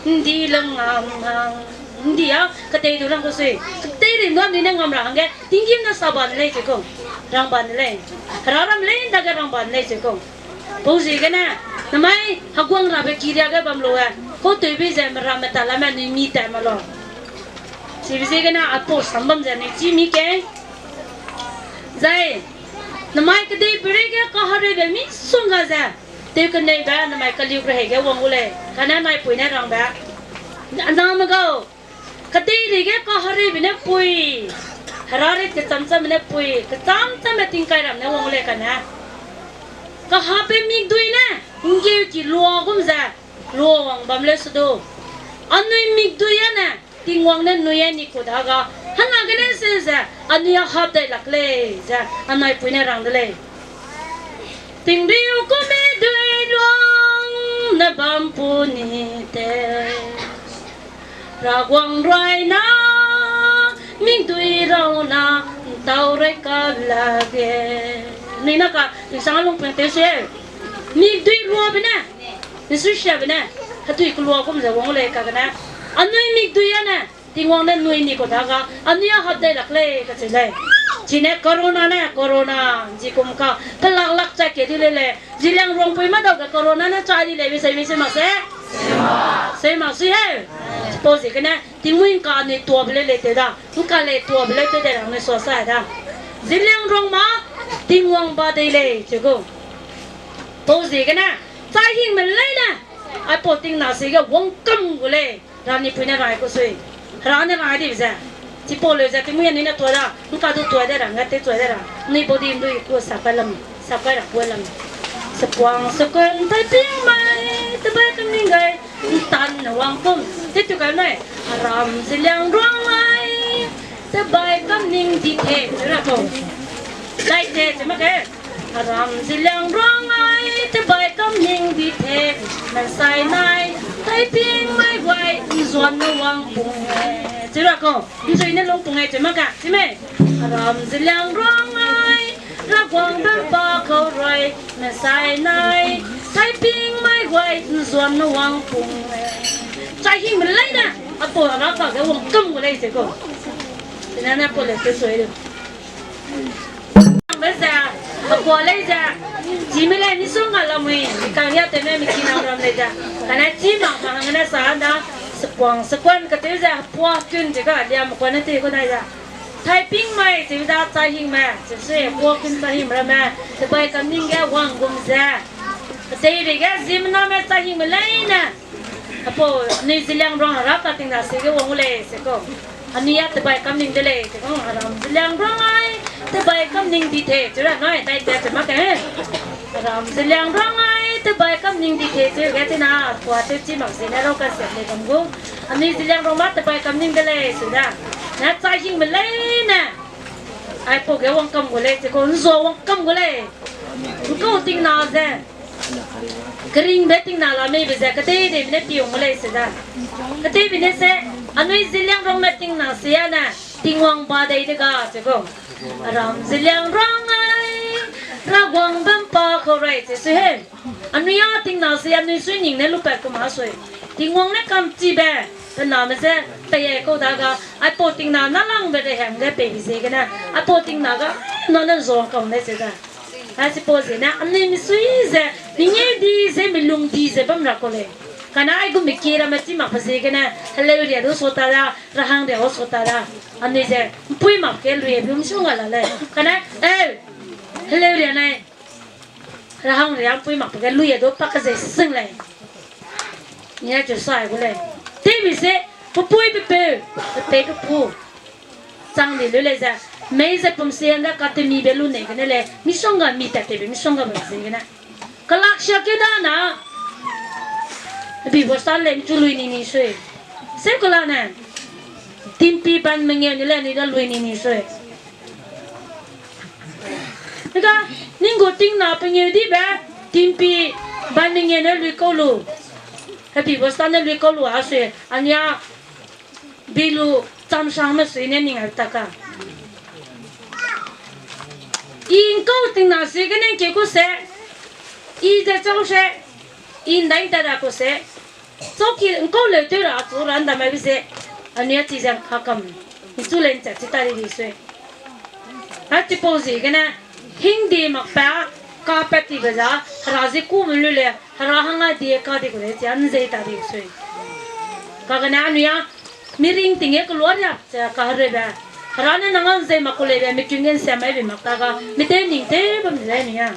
ndi lang ngam hang. Ndi a, kedei du rang kau sui. Kedei dem du anui ne ngam ra hangge, tinggîm ne sa ban lei, chi kau. Rang ban lei. Hera ram lei, dage rang ban lei, chi kau. Pau ziegene, namai heguang rabe kiria ge bam lu e, kau tewbe ze meramme ta lame anui mi tat ma lau. Chibe ziegene apau sam bam ze anui chî mi ke. Zai, namai kedeipeirei ge kahereube misongga ze, tew keneibe namai kaliu rehei ge wang gu lei, kane naipui ne rangbe. Aname gau, kedeirei ge kahereibe ne pui, hera rit kecham chamme ne pui, kecham chamme tingkai ram ne wang gu lei kane. Kahabe mikdui ne, nggeuki lua gum ze, lua wang bam leu se du. Anui mikdui â ne, Tingwang ne nui e ni ku daga, hena gene se ze, anui a hap dai lak lei ze, anaipui ne rang de lei. Tingriu ku mikdui luang ne bam pu ni te. Raguang rui na, mikdui rau na, ntau rei ka lage. Nui na ka, tingsang a lungpung tew sui. Mikdui ruabe ne, misui siabe ne, hedui kelua gum ze wang lei kagene. Anui mikdui â ne, Tingwang ne nui ni ku daga, anui a hap dai lak lei kacheu lei. Chine corona ne, corona, nji kum ka, pelak lak chai ke di lei lei. Zeliangrongpui mâ dau ge corona ne chai di lei, mi sei mi sei mak se? Sei mak sui he. Chipau ziegene, tingmui ngka anui tuabe lei lei tew da, ngka lei tuabe lei tew de rang ne sua sai da. Zeliangrong mâ, Tingwang ba dei lei, cheu gu. Pau ziegene, chai hingme leine, aipau tingna sige wangkam gu lei. Ranipui ne rai ku sui. Hera ne rai dibe ze. Chipau leu ze tingmui anui ne tua da. Ngka du tua de ra, ngka tew tua de ra. Nui body ndui ku sa kai lam, sa kai ra ku lam. Sepuang sekun tai ping mai, tebai kam ning gai, ntan ne wang kum. Te tu kai nai. Aram Zeliangrong ai, tebai kam ning di the, ra ko. Dai the, te ma ke. Aram Zeliangrong ai, tebai kam ning di the, mansai nai, tai ping mai guai, nzuan ne wang pung e. Cheu ra ko, nzui ne lung pung e, cheu ma ka, chi me. Aram Zeliangrong ai, Raguang bam pa kau rui, mansai nai, tai ping mai guai, nzuan ne wang pung e. Chai hingme leine, apau Heraka ge wangkam gu lei cheu ko. Chine ne pau le te sui lu. Be ze, akua lei ze, chime lei misongga lamui, mi kang ya tewme mi kinam ram lei ze. Kane chi mak ma hangne sa da, sepuang, sekuan katew ze, pua kun ze ga, liam kua ne te ku nai ze. Tai ping mai, cheu da chai hingme, cheu se, pua kun chai hingme ramme, tebai kam ning ge wang gum ze. Kateirei ge ziemmename chai hingme leine. Apau, anui Zeliangrong Heraka tingna sige wang gu lei, se ko. Anui a tebai kam ning de lei, se ko, Aram Zeliangrong ai, tebai kam ning di the, cheu ra nai, dai te, cheu ma ke. Aram Zeliangrong ai, tebai kam ning di the, cheu ge china, kua cheu chi mak ziene rau ka se lei bam gu. Anui Zeliangrong mâ tebai kam ning de lei, cheu da. Ne chai hingme leine. Aipau ge wangkam gu lei, se ko, nzua wangkam gu lei. Nkau tingna ze. Keringbe tingna la meibe ze, kedeirei ne piung gu lei se da. Kedeibe ne se, anui Zeliangrongme tingna sia ne, Tingwang ba dei de ga, cheu ko. Aram Zeliangrong ai, Raguang bam pa kau rui, cheu sui he. Anui a tingna sia, anui sui ning ne lupat ku ma sui. Tingwang ne kamchibe. Pe name ze, pei ai kau da ga, aipau tingna nâlangbe rehang ge pei bi ziegene, aipau tingna ga, nane zong kam lei ze da. Ai chipau ziegene, anui misui ze, mingeu di ze, milung di ze bam ra kau lei. Kane aigum miki ramme chi makbe ziegene, heleu ria du sa ta da, rahang ria du sa ta da. Anui ze, ’mpuî mak ge lui bi misongga la lei. Kane, eu, heleu ria nai, rahang ria ’mpuî makbe ge lui du pa kezei sing lei. Nia chu sai gu lei. Tewbi ze, pepuî pepeu, pepei pepu. Chang di lu lei ze, mei ze pum sie ’nda katemibe lu nei gene lei, misongga mi tat tewbe misongga bam ziegene. Kelak sia keu da na, bi bo sa lei ’nchu lui ni ni sui. Seu kela ne, timpi ban mengeu ne lei anui da lui ni ni sui. Ega, ning gu tingna pengeu dibe, timpi ban mengeu ne lui kau lu. Hebi bo sa ne lui kau lu a sui, ania, bi lu chamsangme sui ne ning a ta ka. I ’ngkau tingna si gene ’ngkeu ku se, i ze chau se, i ’ndai ’nta ra ku se, chauki ’ngkau leu tew ra achu ra ’ndamaibe ze, anui a chi ze ’ngka kam, ’nchu lei ’nchat chi ta di di sui. A chipau ziegene, hingde makpa, kapat tibe za, hera zi kûme lu lei, hera hang a die ka di gu lei, chi a ’nzei ta di sui. Kagene anui a, miring ting ge kelua riak ze kahereube, hera ne nang a ’nzei mak ku leibe, mikung ge ’nsia maibe mak ta ga, mitew ning tew bam de lei anui a.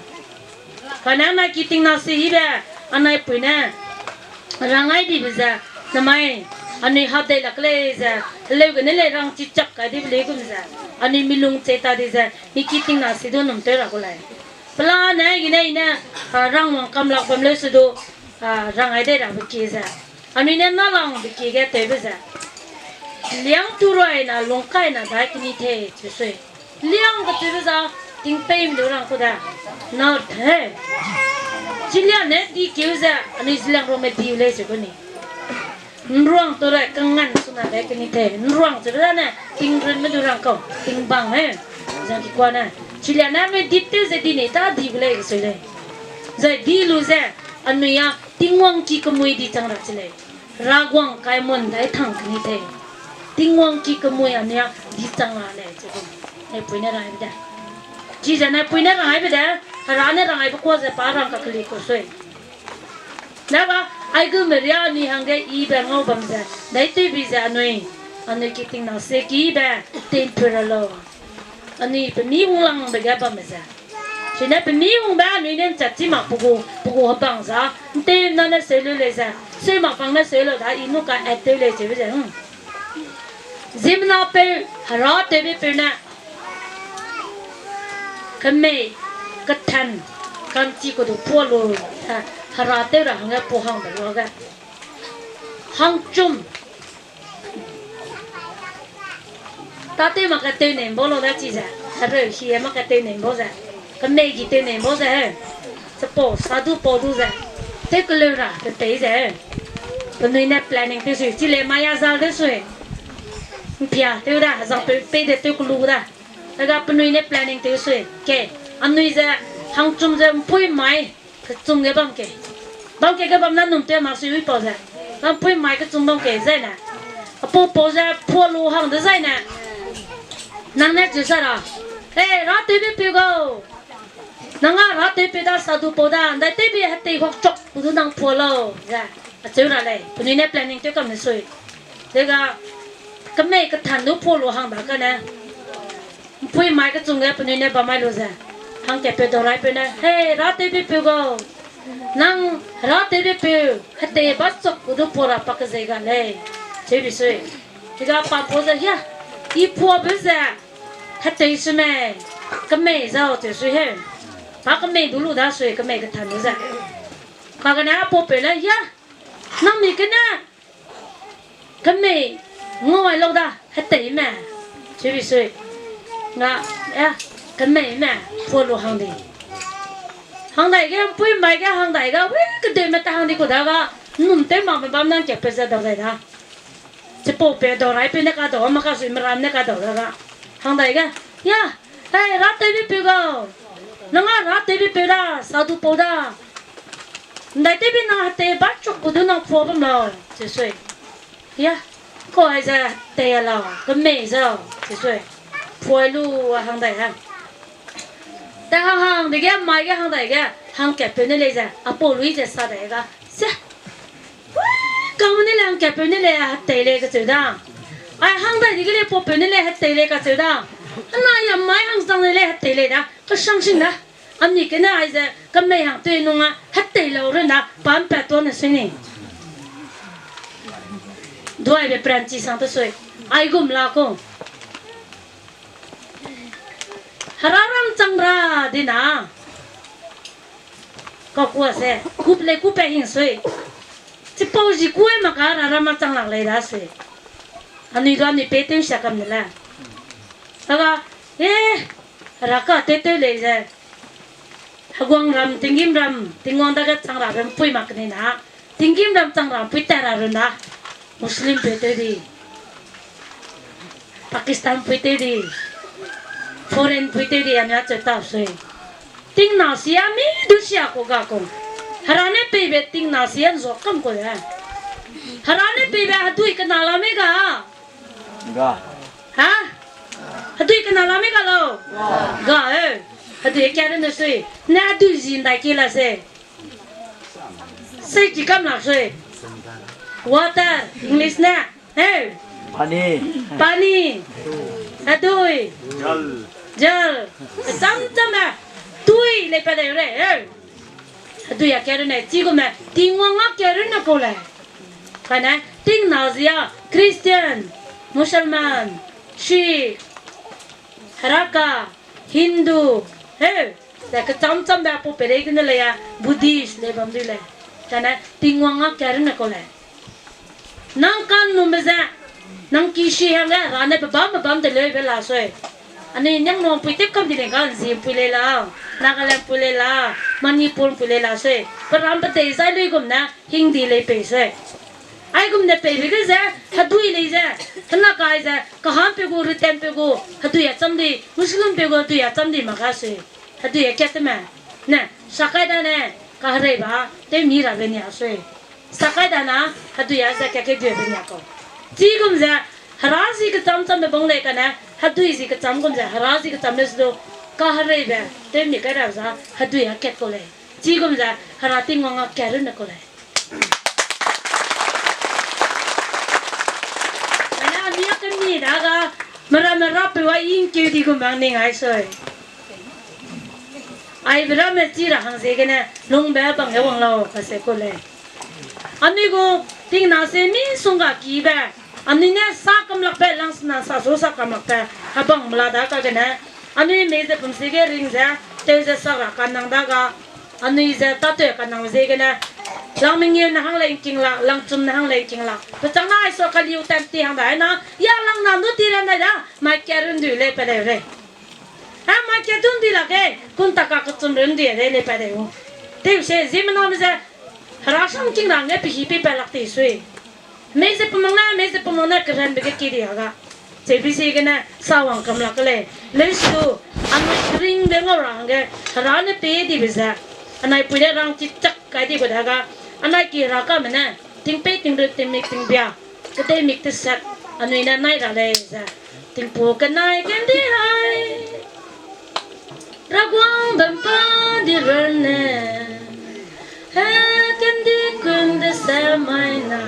Kane anai ki tingna si yibe, anai pui ne, rangai dibe ze, namai, anui hap dei lak lei ze, heleu gene lei rang chichak kai dibe lei gum ze, anui milung che ta di ze, mi ki tingna si du num tew ra gu lei. Pelane gene i ne, a, rangwang kam lak bam leu se du, a, rangai dei rabe kie ze, anui ne nâlangbe kie ge tewbe ze, liang tu rui na lungkai na dai keni tei che sui. Liang kecheube za, tingpeime du rang ku da. North he. Chiliane di keu ze, anui Zeliangrongme di lei che gu ni. Nruang tu rui kangan suna dai keni tei. Nruang cheube zane, tingrunme du rang kau, tingbang he. Zang ki kuane. Chiliane anui di tew ze di nei ta di gu lei sui lei. Zai di lu ze, anui a Tingwang ki kemui di chang ra che lei. Hera guang kai mun dai thang keni tei. Tingwang ki kemui anui a di chang ra lei che gu. Naipui ne rangaibe de. Chize naipui ne rangaibe de, hera ne rangaibe kuâ ze pa rang kakeli ku sui. Daga, aigumbe ria anui hangge ibe ngau bam ze, dai tewbi ze anui, anui ki tingna sie kibe, teimpeu ra lau. Anui pemi hunglangbe ge bamme ze. Chine pemi hungbe anui ne ’nchat chi mak pe gu, pe gu hebang za, ’ntew na ne seu lu lei ze, seu mak pang ne seu lu da i nu ka at tew lei cheube ze, hmm. Ziemmenapeu, hera tewbepeu ne, kemei, kethan, ka'nchi kedu puâ lu, eh, hera tew ra hangge pa hangbe luage. Hangchum. Tâtew mak ketew nei ’mbau lau da chize. Hereu hie mak ketew nei ’mbau ze. Kemei gi tew nei ’mbau ze he. Chipau, sadu pau du ze. Tew keleu ra, pe tei ze he. Penui ne planning tew sui, chi lei mai a zal de sui. ’Mpia tew da, zang pe, pei de tew kelu da. Daga penui ne planning tew sui. Ke, anui ze, hangchum ze ’mpuî mai, kechum ge bam ke. Bam ke ge bam na num tew mak sui ui pau ze. Bam ’mpuî mai kechum bam ke zai ne. Apau pau ze puâ lu hang de zai ne. Nang ne chu sa ra. He, hera tewbepeu gau. Nang a hera tewpeu da sadu pau da. ’Ndai tewbi hetei huak chok pu du nang puâ lau. Ze. Acheu ra lei. Penui ne planning tew kam ne sui. Dega kemei kethan du puâ lu hang da kane. ’Mpuî mai kechum ge penui ne bam mai lu ze. Hangkatpeu dauraipeu ne, hei, hera tewbepeu gau. Nang hera tewbepeu, hetei ba chok gu du puâ ra pa kezei ga lei. Cheu bi sui. Chiga pa puâ ze, hia, i puâbe ze, hetei sui mei, kemei zau cheu sui he. Pa kemei du lu da sui, kemei kethan lu ze. Kagene apaupeu le, hia, nang mi gene, kemei ngau ai lau da, heteime. Cheu bi sui. Nga, eh, kemeime, puâ lu hang di. Hang dai ge, ’mpuî mai ge, hang dai ga, wi, kedeume ta hang di ku da ga, ’nnum tew makme bam nang ke pe ze dau dai da. Chipaupeu dauraipeu ne kadau, mak kasui meram ne kadau da ga. Hang dai ge, ya, hei, hera tewbepeu gau. Nang a hera tewbepeu da, sadu pau da. ’Ndai tewbi nang hetei ba chok gu du nang puâ bam lau, cheu sui. Ya, kau ai ze tei a lau, kemei ze lau, chi sui. Pui lu a hang dai ha. Ta hang hang dege, mai ge hang dai ge, hangkatpeu ne lei ze, a pau lui ze sa dai ga. Se. Kang ne lei hangkatpeu ne lei hetei lei kacheu da. Ai hang dai dege lei paupeu ne lei hetei lei kacheu da. Ana ya mai hangchang ne lei hetei lei da. Kasang sing da. Anui kene ai ze kemei hang tei nung a hetei lau run da. Pa mpat tuâ ne sui ni. Duaibe peranchi sang te sui. Aigum la ku. Hera ram chang ra di na. Kakua se, kup lei kup pe hing sui. Chipau zi kue mak ka hera ram a chang lak lei da sui. Anui du anui pei tew sia kam ne le. Aga, eh, hera ka tew tew lei ze. Heguangram, tinggîmram, Tingwang dage chang rabe mpui mak keni na. Tinggîmram chang ra mpui tat ra run da. Muslimpeu tew di. Pakistanpui tew di. Foreignpui tew di, anui acheu ta sui. Tingna sia mi du sia ku ga ku. Hera ne peibe tingna sia nzua kam ku le. Hera ne peibe hedui kena la mei ga. Ga. Ha? Hedui kena la mei ga lau? Ga, eh. Hedui kia run ne sui. Ne hedui zi ndai ki la se. Sei ki kam lak sui. Water, English ne. Heu. Pani. Pani. Hedui. Jal. Jal. Cham cham e. Tui lei pa lei re. Heu. Hedui a kia run ne. Chigume. Tingwang a kia run ne kau lei. Kane. Tingna zia. Christian. Musulman. Sikh. Heraka. Hindu. Heu. Ze kecham cham be a pau peirei gene lei a, Buddhist lei bam dui lei. Kane Tingwang a kia run ne kau lei. Nang kanumbe ze, nang ki si hangge, hera ne pebam pebam te leu be la sui. Anui niang nuang pui tip kam di lei ga, Nzimpui lei la, Nagalandpui lei la, Manipurpui lei la sui. Peram pe tei zai luigum ne, Hindi lei pei sui. Aigum ne peibe ge ze, hedui lei ze, hena kai ze, kahampeu gu, retampeu gu, hedui a cham di, Muslimpeu gu hedui a cham di mak ga sui. Hedui a kat te me. Ne, sakai da ne, kahereiba, tew mi rabe nia sui. Sakai da na, hedui a ze kat ke dui be nia kau. Chigum ze, hera zi kecham cham be bang lei kane, hedui zi kecham gum ze, hera zi kecham le su du, kahereibe, tew mi kai ra za, hedui a kat kau lei. Chigum ze, hera Tingwang a kat run ne kau lei. Ane a mi a kemi da ga, meramme rapeu a ingkeu di gum bang ning ai sui. Aibe ramme chi ra hang ziegene, lungbe bang ge wang lau kase kau lei. Anui gu tingna se misung ga kibe, anui ne sa kam lakbe, langsena sa su sa kam lakbe, hebang mela da kagene, anui mei ze pum sige ring ze, tew ze sak ra kanang da ga, anui ze tâtew kanang ziegene, lang mengeu ne hang lei ngking lak, lang chum ne hang lei ngking lak. Pechang na ai sua kaliu tat ti hang dai na, ya lang na nu ti ran dai da, mai kia run du lei pa lei rei. A mai kia dun di lak ge, kun ta ka kechum run di rei lei pa lei u. Tew se, ziemmename ze, hera sam king ra hangge pehi pei pa lak ti sui. Mei ze pemang ne, mei ze pemang ne keranbe ge ki di a ga. Chebi ziegene, sa wang kam lak lei. Leu su, anui ringbe ngau ra hangge, hera ne pei dibe ze. Anai pui ne rang chi chak kai di gu da ga. Anai ki hera kame ne, tingpei tingrut tingmik tingbia. Kedei mik teset, anui ne nai ra lei ze. Tingpu kenai kendi hai. Raguang bam pa di rune. He kendi kun de se mai na.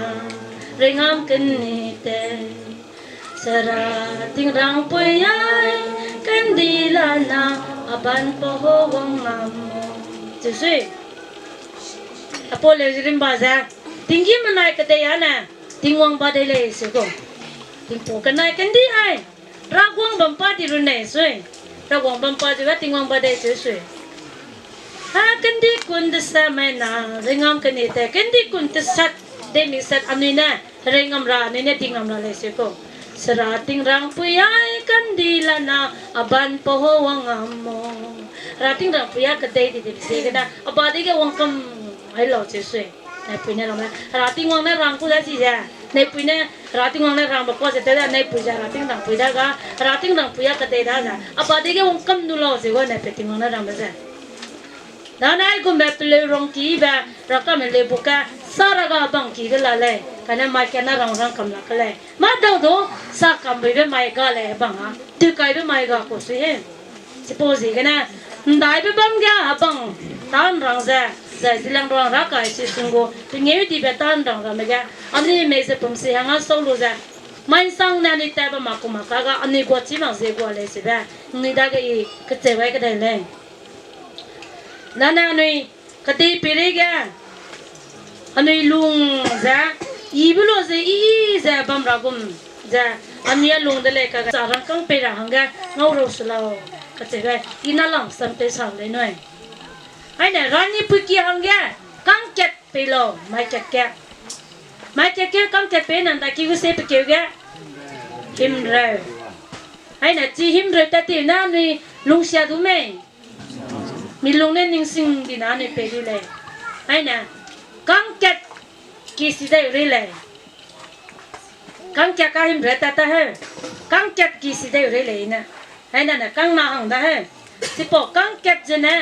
Ringam keni te. Sera tingrangpui ai, kendi la na, a ban pa ho wang ngam. Chi sui. A pau leu rimba ze. Tinggîm menai kedei a ne. Tingwang ba dei lei se gu. Tingpu kenai kendi hai. Raguang bam pa di rune sui. Raguang bam pa di ga Tingwang ba dei se sui. Ha kendi kun de se mai na, ringam keni te. Kendi kun teset, de mi set anui ne. Ringam ra anui ne tingam ra lei se gu. Sera tingrangpui ai kendi la na, a ban pa ho wang ngam mo. Hera tingrangpui a kedei di di ziegene, a ba dege wang kam ai lau che sui. Naipui ne lam ne, hera Tingwang ne rang ku da chi ze. Naipui ne, hera Tingwang ne rangbe kua ze tew da, naipui ze hera tingrangpui da ga, hera tingrangpui a kedei da ze. A ba dege wang kam du lau ze gu naipui Tingwang ne rangbe ze. Da nai gumbe peleu rangkibe, rakame leu bu ke, sa ra ga bangki de la lei. Kane mai kena rang rang kam lak ke lei. Ma dau du, sa kam bui be mai ga lei bang a. Tu kai be mai ga ku sui he. Chipau ziegene, ndai be bam ge abang, tan rang ze, zai zilang rang ra kai si sung gu, pe ngeu di be tan rang ra me ge, anui mei ze pum si hang a sau lu ze. Mai sang ne anui tat ba ma ku ma ka ga, anui gua chi mak ze gua lei si be, nui dage i kecheu ai kedai lei. Nane anui, Kedei peirei ge, anui lung ze, i be lu ze, i, i ze bam ra gum ze, anui a lung de lei ka ga, sa rangkâng pei ra hangge, ngau rau se lau, kacheube, i na lang sam pei sa lei nui. Aine, rani pui ki hangge, kangkat pei lau, mai kat ke. Mai kat ke, kangkat pei nang da ki gu se pe keu ge, himreu. Aine, chi himreu tat ti na anui lungsia du mei. Mi lung ne ningsing di na anui pei di lei. Aine, kangkat ki si dai rei lei. Kangkat ka himreu tat ta he. Kangkat ki si dai rei lei ne. Aine ne, kangna hang da he. Chipau kangkat ze ne.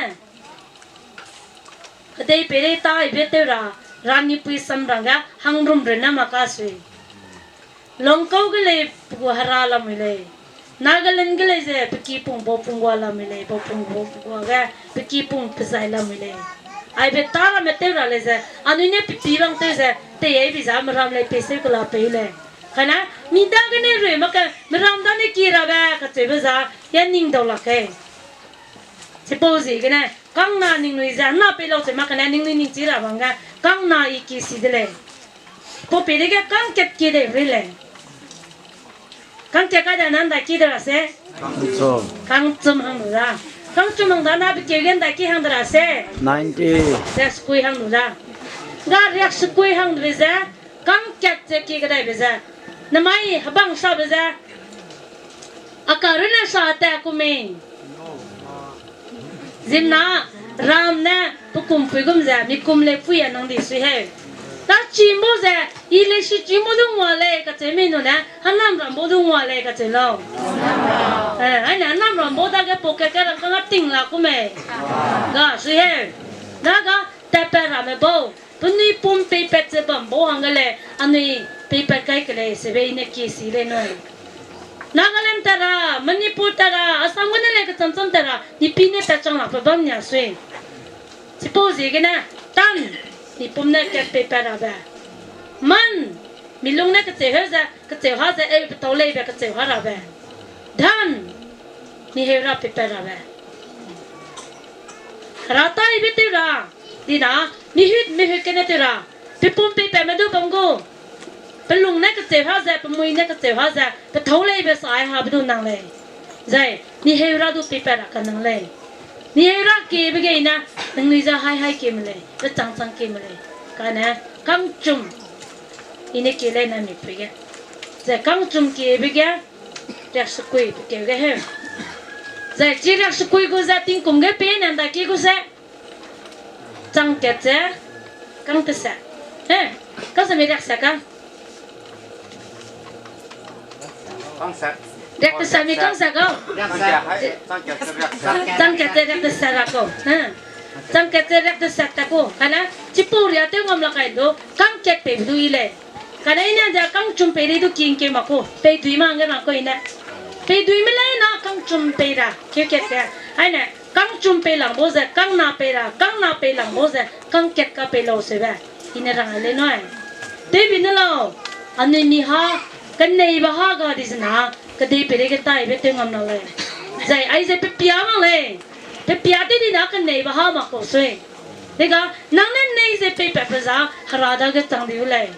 Kedei peirei tai be tew ra, rani pui sam rang ga, hangrum reu na ma ka sui. Longkau ge lei pe gu hera lamui lei. Nagaland ge lei ze, pe ki pung bau pung gua lamui lei, bau pung bau pung gua ge, pe ki pung pe zai lamui lei. Aibe ta ramme tew ra lei ze, anui ne pe pi bang tew ze, tei ai bi za meram lei pei seu kela pei lei. Kane, mi dagene rui mak ke, meram dane ki rabe, kacheube za, ya ning dau lak ke. Chipau ziegene, kangna ningnui ze, na pei lau che mak kane, ningnui ning chi ra bang ge, kangna i ki si de lei. Pau peirei ge kangkat ki de rei lei. Kangkat ka da nan da ki de ra se? Kangchum. Kangchum hang lu da. Kangchum hang da na pe keu ge nda ki hang de ra se? Ninety. Riaksekui hang lu da. Ga riaksekui hang de ze, kangkat ze ki kedai be ze. Namai hebang sa be ze. A karune sa ta ku mei. Zimna, ram ne, pe kum pui gum ze, mi kum lei pui a nang di sui he. Ta chim bau ze, i lei si chim bau du ngua lei, kacheu mei nu ne, hanam ram bau du ngua lei, kacheu lau. Eh, aine hanam ram bau dage pocket ke rangkâng a ting la ku mei. Ga sui he. Daga, tatpat ramme bau. Penui pum peipat ze bam bau hangge lei, anui peipat kai ke lei, sebe i ne ki si lei nui. Nagaland tat ra, Manipur tat ra, Assam gene lei kecham cham tat ra, mi pi ne pat chang lakbe bam nia sui. Chipau ziegene, tan, mi pum ne kat peipat rabe. Man, mi lung ne kecheu heu ze, kecheu ha ze, eu petau leibe kecheu ha rabe. Dhan, mi heu ra peipat rabe. Hera taibe tew ra, dina, mihut mihut kene tew ra, pe pum peipatme du bam gu, pe lung ne kecheu ha ze, pe mui ne kecheu ha ze, pe tâu leibe sai habe du nang lei. Zai, mi heu ra du peipat ra kanang lei. Mi heu ra kiebe ge i ne, ningnui ze hai hai kieme lei, pe chang chang kieme lei. Kane, kangchum, i ne kie lei na mipui ge. Zai kangchum kiebe ge, riaksekui pe keu ge he. Zai chi riaksekui gu ze tingkum ge pe ne nda ki gu ze. Changkat ze, kangteset. He, kangse mi riakset ka. Riakteset mi kangse ka. Changkat ze riakteset ra kau. He. Changkat ze riakteset ta ku. Kane, chipau ria tew ngam la kai du, kangkat pei du i lei. Kane i ne ze kangchum pei rei du king ke ma ku, pei dui ma hangge ma ku i ne. Pei dui me lei na kangchum pei ra, keu kat ze. Aine, kangchum pei lang bau ze, kangna pei ra, kangna pei lang bau ze, kangkat ka pei lau sebe. I ne rang lei nui. Tewbi ne lau, anui mi ha, keneibe ha ga di zena, kedei peirei ge taibe tew ngam na lei. Zai, aize pe pia mak lei. Pe pia tew di na keneibe ha mak kau sui. Dega, nang ne nei ze peipatbe za, hera dage chang di u lei.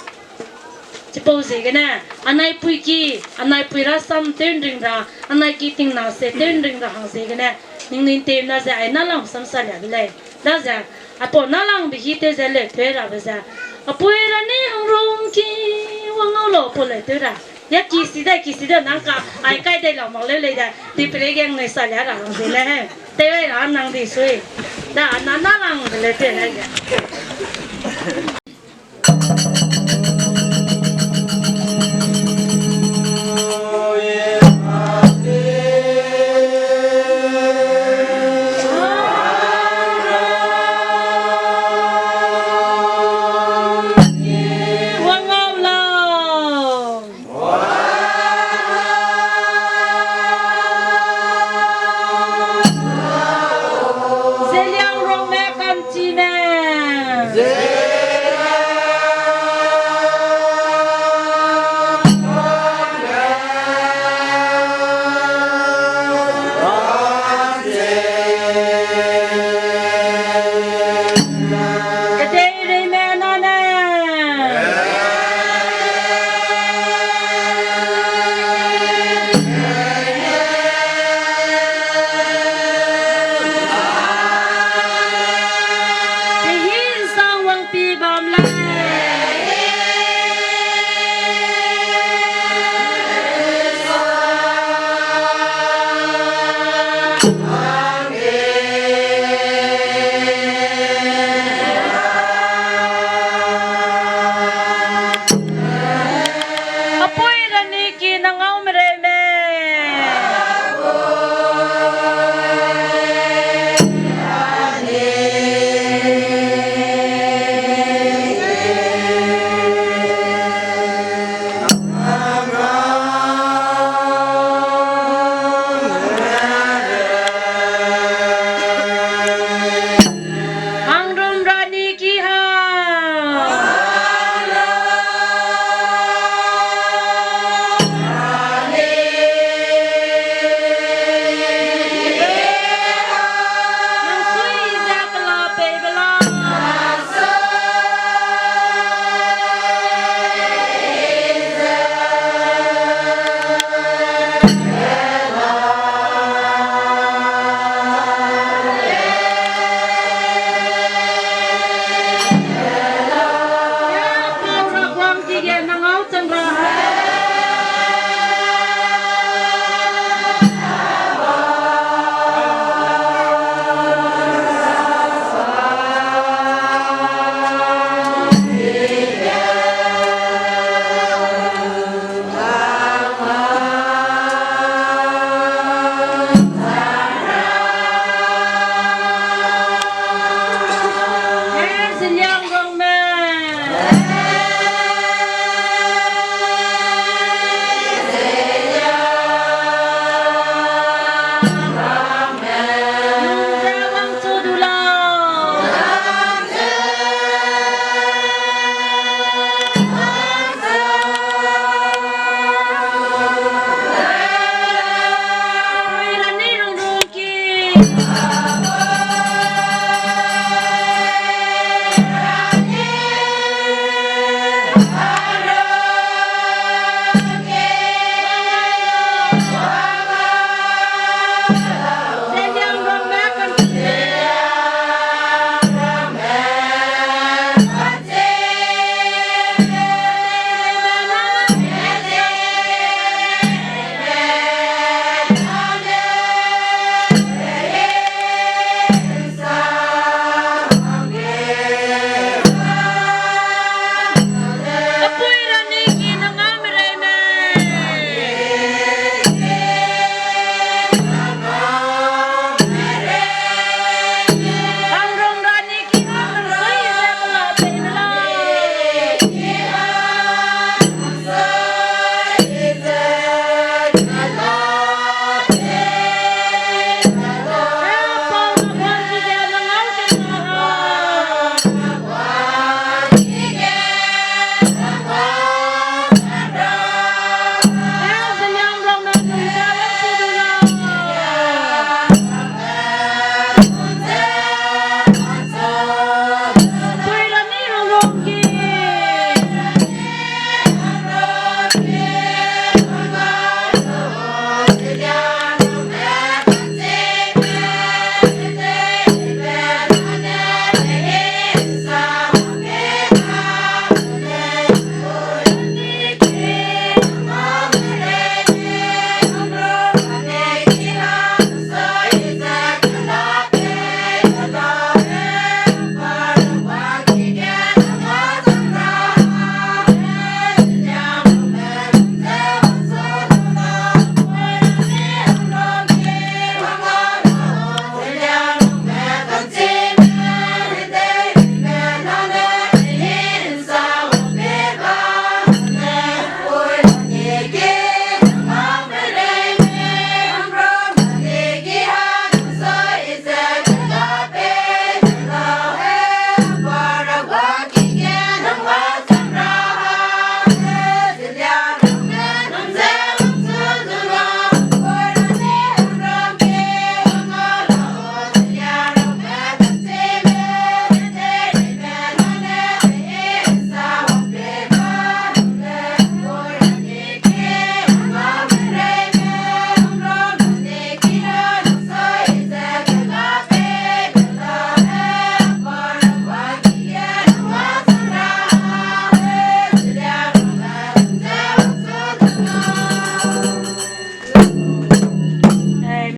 Chipau ziegene, anai pui ki, anai pui rasam tew nring ra, anai ki tingna se tew nring ra hang ziegene, ningnui ntewna ze ai nalang sam salia de lei. Daze, aipau nalangbe hi tew ze leu tew rabe ze, apui ra ne hangrum ki, wang ngau lau pau leu tew ra. Ya ki si dai, ki si dai, nang ka, ai kai dai lau mak leu lei de, di peirei ge ngnui salia ra hang ziegene he. Tew ai ra nang di sui. Da, na nalangbe leu tew lei de.